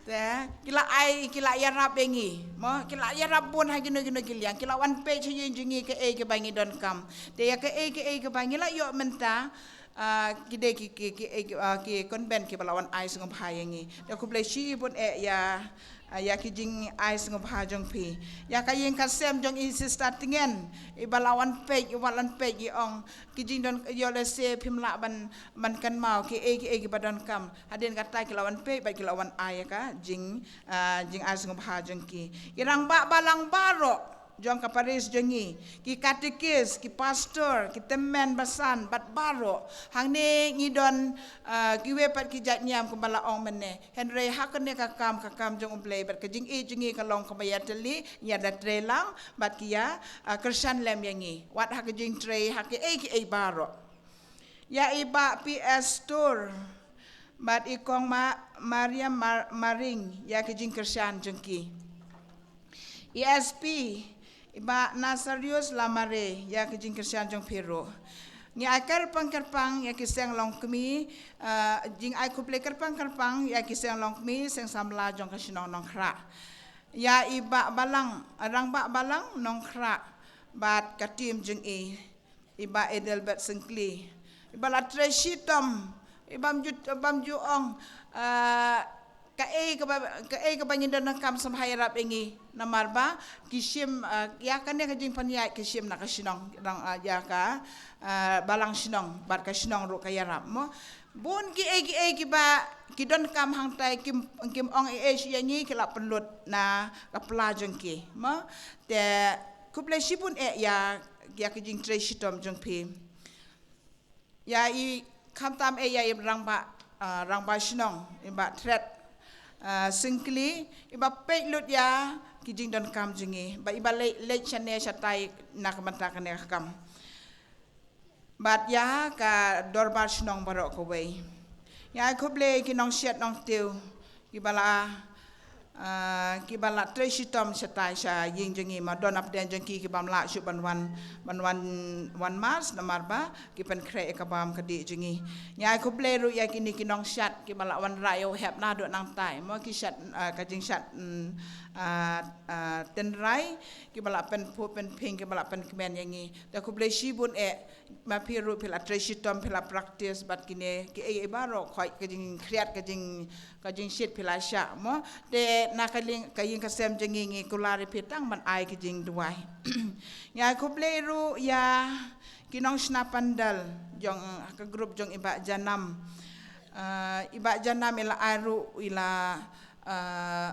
Te, ki la ai, ki la ïarap ïa ngi mo, ki la ïarap bun ha kino kino ki liang, ki la wan peit ha ïing jong ngi kaei kaba ngi donkam. Te ïa kaei kaei kaba ngi la ïoh mynta, ah, ki dei ki, ki, ki, eh, ki, ah, ki convent kiba la wan ai sngewbha ïa ngi. Te khublei shibun eh ïa, ah, ïa ki jingai sngewbha jong phi. Ïa ka ïing ka sem jong i Sister Tngen, iba la wan peit, iba la wan peit, i ong ki jingdon ïoh lehse phim lah ban, ban kynmaw kiei kiei kiba donkam. Hadien kata ki la wan peit bad ki la wan ai ïa ka jing, ah, jingai sngewbha jong ki. Ki rangbah balang baroh jong ka parish jong ngi, ki katekis, ki pastor, ki tymmen basan bad baroh. Hangne ngi don, ah, kiwei pat ki jait niam kumba la ong mynne. Hynrei ha kane ka kam, ka kam jong U Blei bad ka jingïeit jong ngi ka long kaba ïatylli, ïa da trei lang bad ki ïa, ah, kyrshan lem ïa ngi. Wat ha ka jingtrei ha kiei kiei baroh. Ïa i Bah P S Tur bad i Kong Ma-, Mariam Mar-, Maring, ïa ki jingkyrshan jong ki. I S P, i Bah Nasarius Lamare, ïa ki jingkyrshan jong phi ruh. Ngi ai kyrpang kyrpang ïa ki seng longkmie, ah, jingai khublei kyrpang kyrpang ïa ki seng longkmie, seng samla jong ka shnong Nongkhrah. Ïa i Bah Balang, Rangbah Balang Nongkhrah bad ka team jong i. I Bah Adelbert Syngkli, iba la trei shitom, i bym ju, bym ju ong, ah, kaei kaba, kaei kaba ngi donkam sngewbha ïarap ïa ngi. Namar ba ki shim, ah, ïa kane ka jingpynïaid ki shim na ka shnong, dang, ah, ïa ka, ah, balang shnong bad ka shnong ruh ka ïarap mo. Bun kiei kiei kiba ki donkam hangtai kim, kim ong ei ei shuh ïa ngi, ki la pynlut na ka pla jong ki mo. Te khublei shibun eh ïa, ïa ki jingtrei shitom jong phi. Ïa i khamtam eh ïa i rangbah, ah, rangbah shnong, i Bah Thret, ah, Syngkli, iba peit lut ïa ki jingdonkam jong ngi ba iba leit leit shane shatai na ka bynta kane ka kam. Bad ïa ka dorbar shnong baroh kawei. Ngi ai khublei ki nongsiat nongtiew kiba la, ah, kiba la trei shitom shatai sha ïing jong ngi, ma don napdeng jong ki kibym lah shuh ban wan, ban wan, wan mass namar ba ki pynkhreh ïa ka bam ka dih jong ngi. Ngi ai khublei ruh ïa kine ki nongsiat kiba la wanrah ïa u hep naduh nangtai, mo, ki siat, ah, ka jingshiat, mm, ah, ah, tynrai, kiba la pynphuh pynphieng, kiba la pynkmen ïa ngi. Te khublei shibun eh, ma phi ruh phi la trei shitom, phi la practice bad kine kiei kiei baroh, khoit ka jingkhriat, ka jing, ka jingshit phi la shah, mo. Te na ka liang ka ïing ka sem jong ngi, ngi kular ïa phi tang ban ai ka jingduwai. Ngi ai khublei ruh ïa ki nongshna pandal jong ka group jong i Bah Janam. Ah, i Bah Janam i la ai ruh, i la, ah,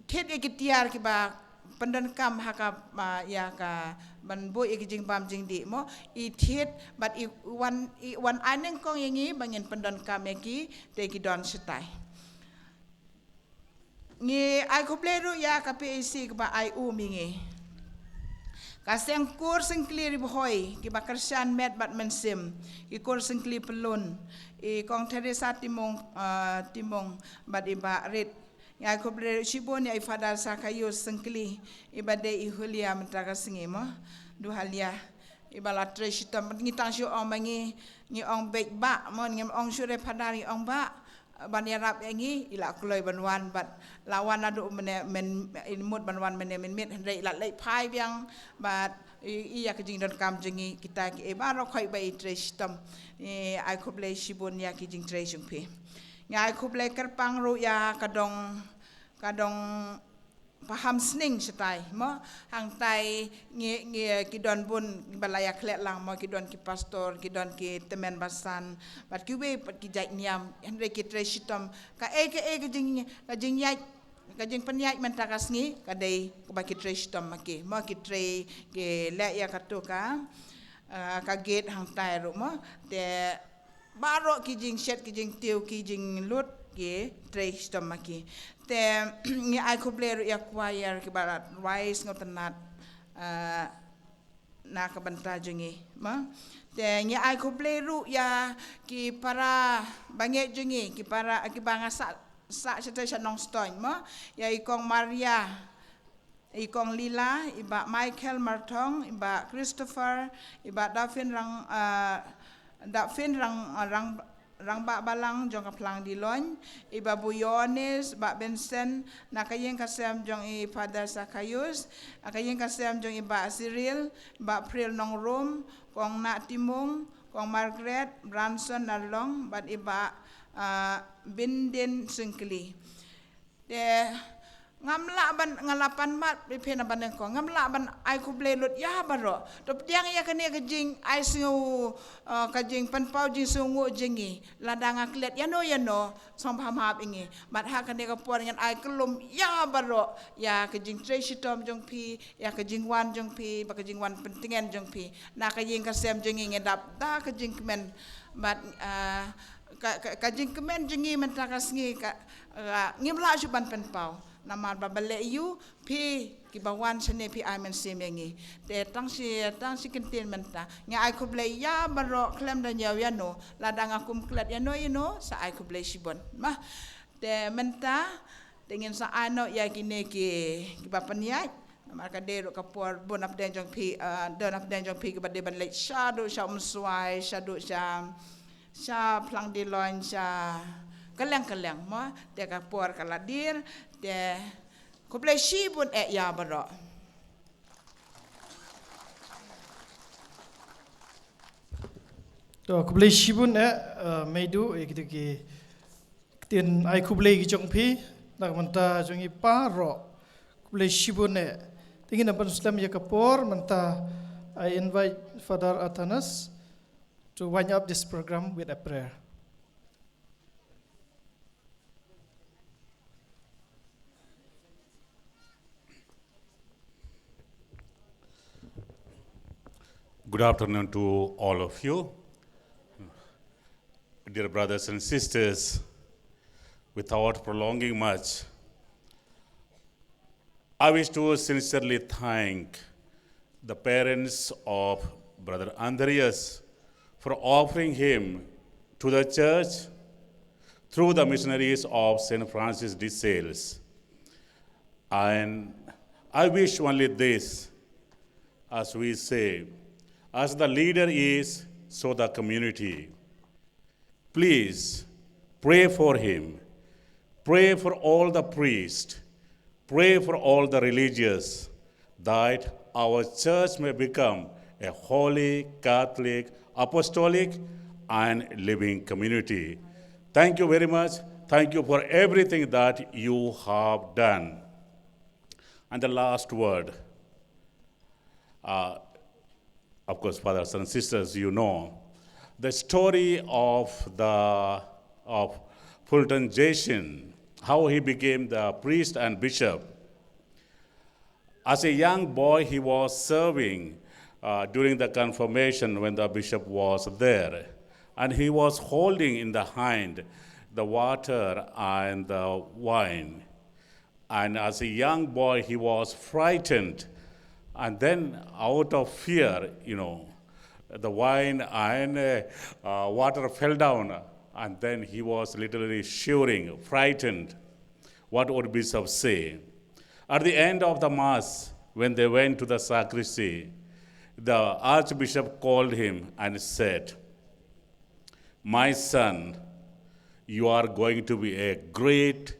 thied ïa ki tiar kiba pyndonkam ha ka, ah, ïa ka ban buh ïa ki jingbam jingdih, mo, i thied bad i wan, i wan ai nyngkong ïa ngi ba ngin pyndonkam ïa ki, te ki don shatai. Ngi ai khublei ruh ïa ka P A C kaba ai um ïa ngi. Ka seng kur Syngkli Ri Bhoi kiba kyrshan met bad mynsiem, ki kur Syngkli Pyllun, i Kong Theresa Timung, ah, Timung bad i Bah Rit. Ngi ai khublei shibun ïa i Father Sakaius Syngkli, iba dei i Hulia mynta ka sngi, mo, Duhalia. Iba la trei shitom, ngi tang shu ong ma ngi, ngi ong beit Bah, mo, ngim ong shuh re Father, ngi ong Bah. Ban ïarap ïa ngi, i la kloi ban wan bad la wan naduh mynne, myn, i mut ban wan mynne mynmiet, hynrei i la leit phai biang bad i, ïa ka jingdonkam jong ngi kita kiei baroh khoit ba i trei shitom. Ngi ai khublei shibun ïa ki jingtrei jong phi. Ngi ai khublei kyrpang ruh ïa ka dong, ka dong paham sning shatai, mo, hangtai ngi, ngi, ki don bun ba la ïa klet lang, mo, ki don ki pastor, ki don ki tymmen basan bad kiwei pat ki jait niam, hynrei ki trei shitom. Kaei kaei ka jing, ka jingïaid, ka jingpynïaid mynta ka sngi ka dei kaba ki trei shitom ma ki, mo, ki trei, ki leh ïa kato ka, ah, ka gate hangtai ruh, mo. Te baroh ki jingshet, ki jingtiew, ki jinglut, ki trei shitom ma ki. Te ngi ai khublei ruh ïa choir kiba la rwai sngewtynnat, ah, na ka bynta jong ngi, mo. Te ngi ai khublei ruh ïa ki para bangeit jong ngi, ki para, kiba nga sah, sah shatai sha Nongstoiñ, mo. Ïa i Kong Maria, i Kong Lila, i Bah Michael Marthong, i Bah Christopher, i Bah Daphin Rang, ah, Daphin Rang, Rang, Rangbah Balang jong ka Phlang Diloin, i Bah Bu Yohanes, Bah Benson, na ka ïing ka sem jong i Father Sakaius, na ka ïing ka sem jong i Bah Cyril, Bah Pril Nongrum, Kong Nah Timung, Kong Margaret, Branson Narlong, bad i Bah, ah, Bindin Syngkli. Te ngam lah ban, nga la pan mat ïa phi na banyngkong. Ngam lah ban ai khublei lut ïa baroh. To pdiang ïa kane ka jingai sngew, eh, ka jingpynpaw jingsngewnguh jong ngi. Lada nga klet ïano ïano, sngewbha map ïa ngi. Bad ha kane ka por ngan ai khlem ïa baroh, ïa ka jingtrei shitom jong phi, ïa ka jingwan jong phi, bad ka jingwan pyntngen jong phi. Na ka ïing ka sem jong ngi ngi dap da ka jingkmen. Bad, eh, ka, ka, ka jingkmen jong ngi mynta ka sngi ka, ka, ngim lah shuh ban pynpaw. Namar ba balei ïa phi kiba wan shane phi ai mynsiem ïa ngi. Te tang shi, tang shi kyntien mynta. Nga ai khublei ïa baroh khlem da ñiew ïano. Lada nga kum klet ïano ïano, sa ai khublei shibun. Mo. Te mynta, te ngin sa ai noh ïa kine ki, kiba pynïaid. Namar ka dei ruh ka por bun napdeng jong phi, ah, don napdeng jong phi kiba dei ban leit shaduh sha Umswai, shaduh sha, sha Phlang Diloin, sha kylleng kylleng, mo, te ka por ka la dier, te khublei shibun eh ïa baroh. To, khublei shibun eh, eh, Meidu, eh, kito ki ktien ai khublei ki jong phi, na ka bynta jong i baroh. Khublei shibun eh. Te ngin ïa pynslem ïa ka por, mynta I invite Father Athanas to wind up this program with a prayer. Good afternoon to all of you. Dear brothers and sisters, without prolonging much, I wish to sincerely thank the parents of Brother Andreas for offering him to the church through the missionaries of Saint Francis de Sales. And I wish only this, as we say, as the leader is, so the community. Please pray for him. Pray for all the priests. Pray for all the religious, that our church may become a holy, Catholic, apostolic, and living community. Thank you very much. Thank you for everything that you have done. And the last word, uh, of course, fathers and sisters, you know the story of the of Fulton Jason, how he became the priest and bishop. As a young boy, he was serving uh, during the confirmation when the bishop was there, and he was holding in the hand the water and the wine. And as a young boy, he was frightened. And then, out of fear, you know, the wine and uh, uh, water fell down. And then he was literally shivering, frightened. What would bishop say? At the end of the mass, when they went to the sacristy, the archbishop called him and said, "My son, you are going to be a great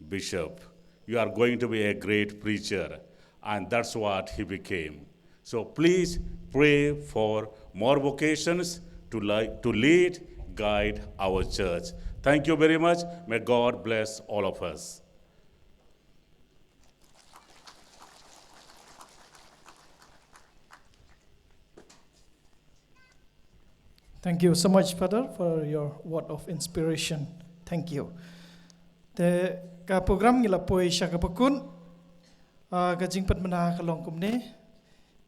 bishop. You are going to be a great preacher." And that's what he became. So please pray for more vocations to, li- to lead, guide our church. Thank you very much. May God bless all of us. Thank you so much, Father, for your word of inspiration. Thank you. Te ka program ngi la poi sha ka bakut, ah, ka jingpynmana ka long kumne.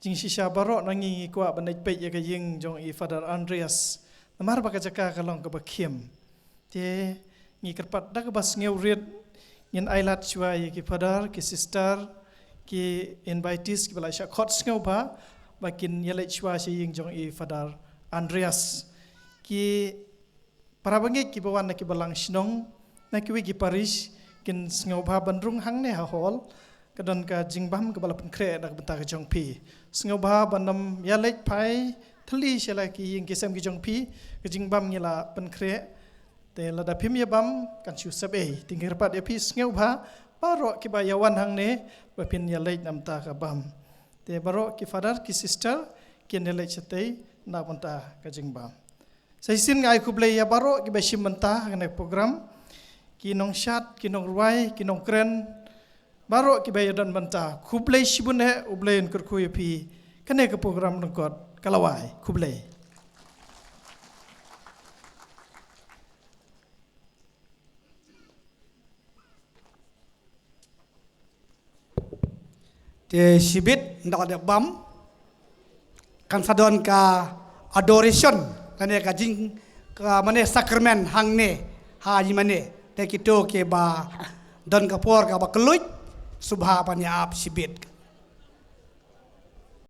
Jingshisha baroh na ngi ngi kwah ban leit peit ïa ka ïing jong i Father Andreas. Namar ba ka jaka ka long kaba khim. Te ngi kyrpad da kaba sngewrit ngin ai lad shuwa ïa ki father, ki sister, ki invitees kiba la shah khot sngewbha ba kin ïaleit shuwa sha ïing jong i Father Andreas. Ki para bangeit kiba wan na ki balang shnong, na kiwei ki parish, kin sngewbha ban rung hangne ha hall. Ka don ka jingbam kaba la pynkhreh na ka bynta ka jong phi. Sngewbha ban ym ïaleit phai thylli sha la ki ïing ki sem ki jong phi. Ka jingbam ngi la pynkhreh. Te lada phim ïa bam kan shu sep ei. Te ngi kyrpad ïa phi sngewbha baroh kiba ïa wan hangne ba phin ïaleit na bynta ka bam. Te baroh ki father ki sister kin ïaleit shatei na bynta ka jingbam. Sa shisien nga ai khublei ïa baroh kiba shim bynta ha kane ka program, ki nongshad, ki nongrwai, ki nongkren, baroh kiba ïadon bynta. Khublei shibun eh, U Blei un kyrkhu ïa phi. Kane ka program lyngkot ka la wai. Khublei. Te shibit nda ka dep bam kan sa don ka adoration lane ka jing ka mane sacrament hangne ha ji mane te kito ke ba don ka por ka ba keluit subha ban ïa ap shibit.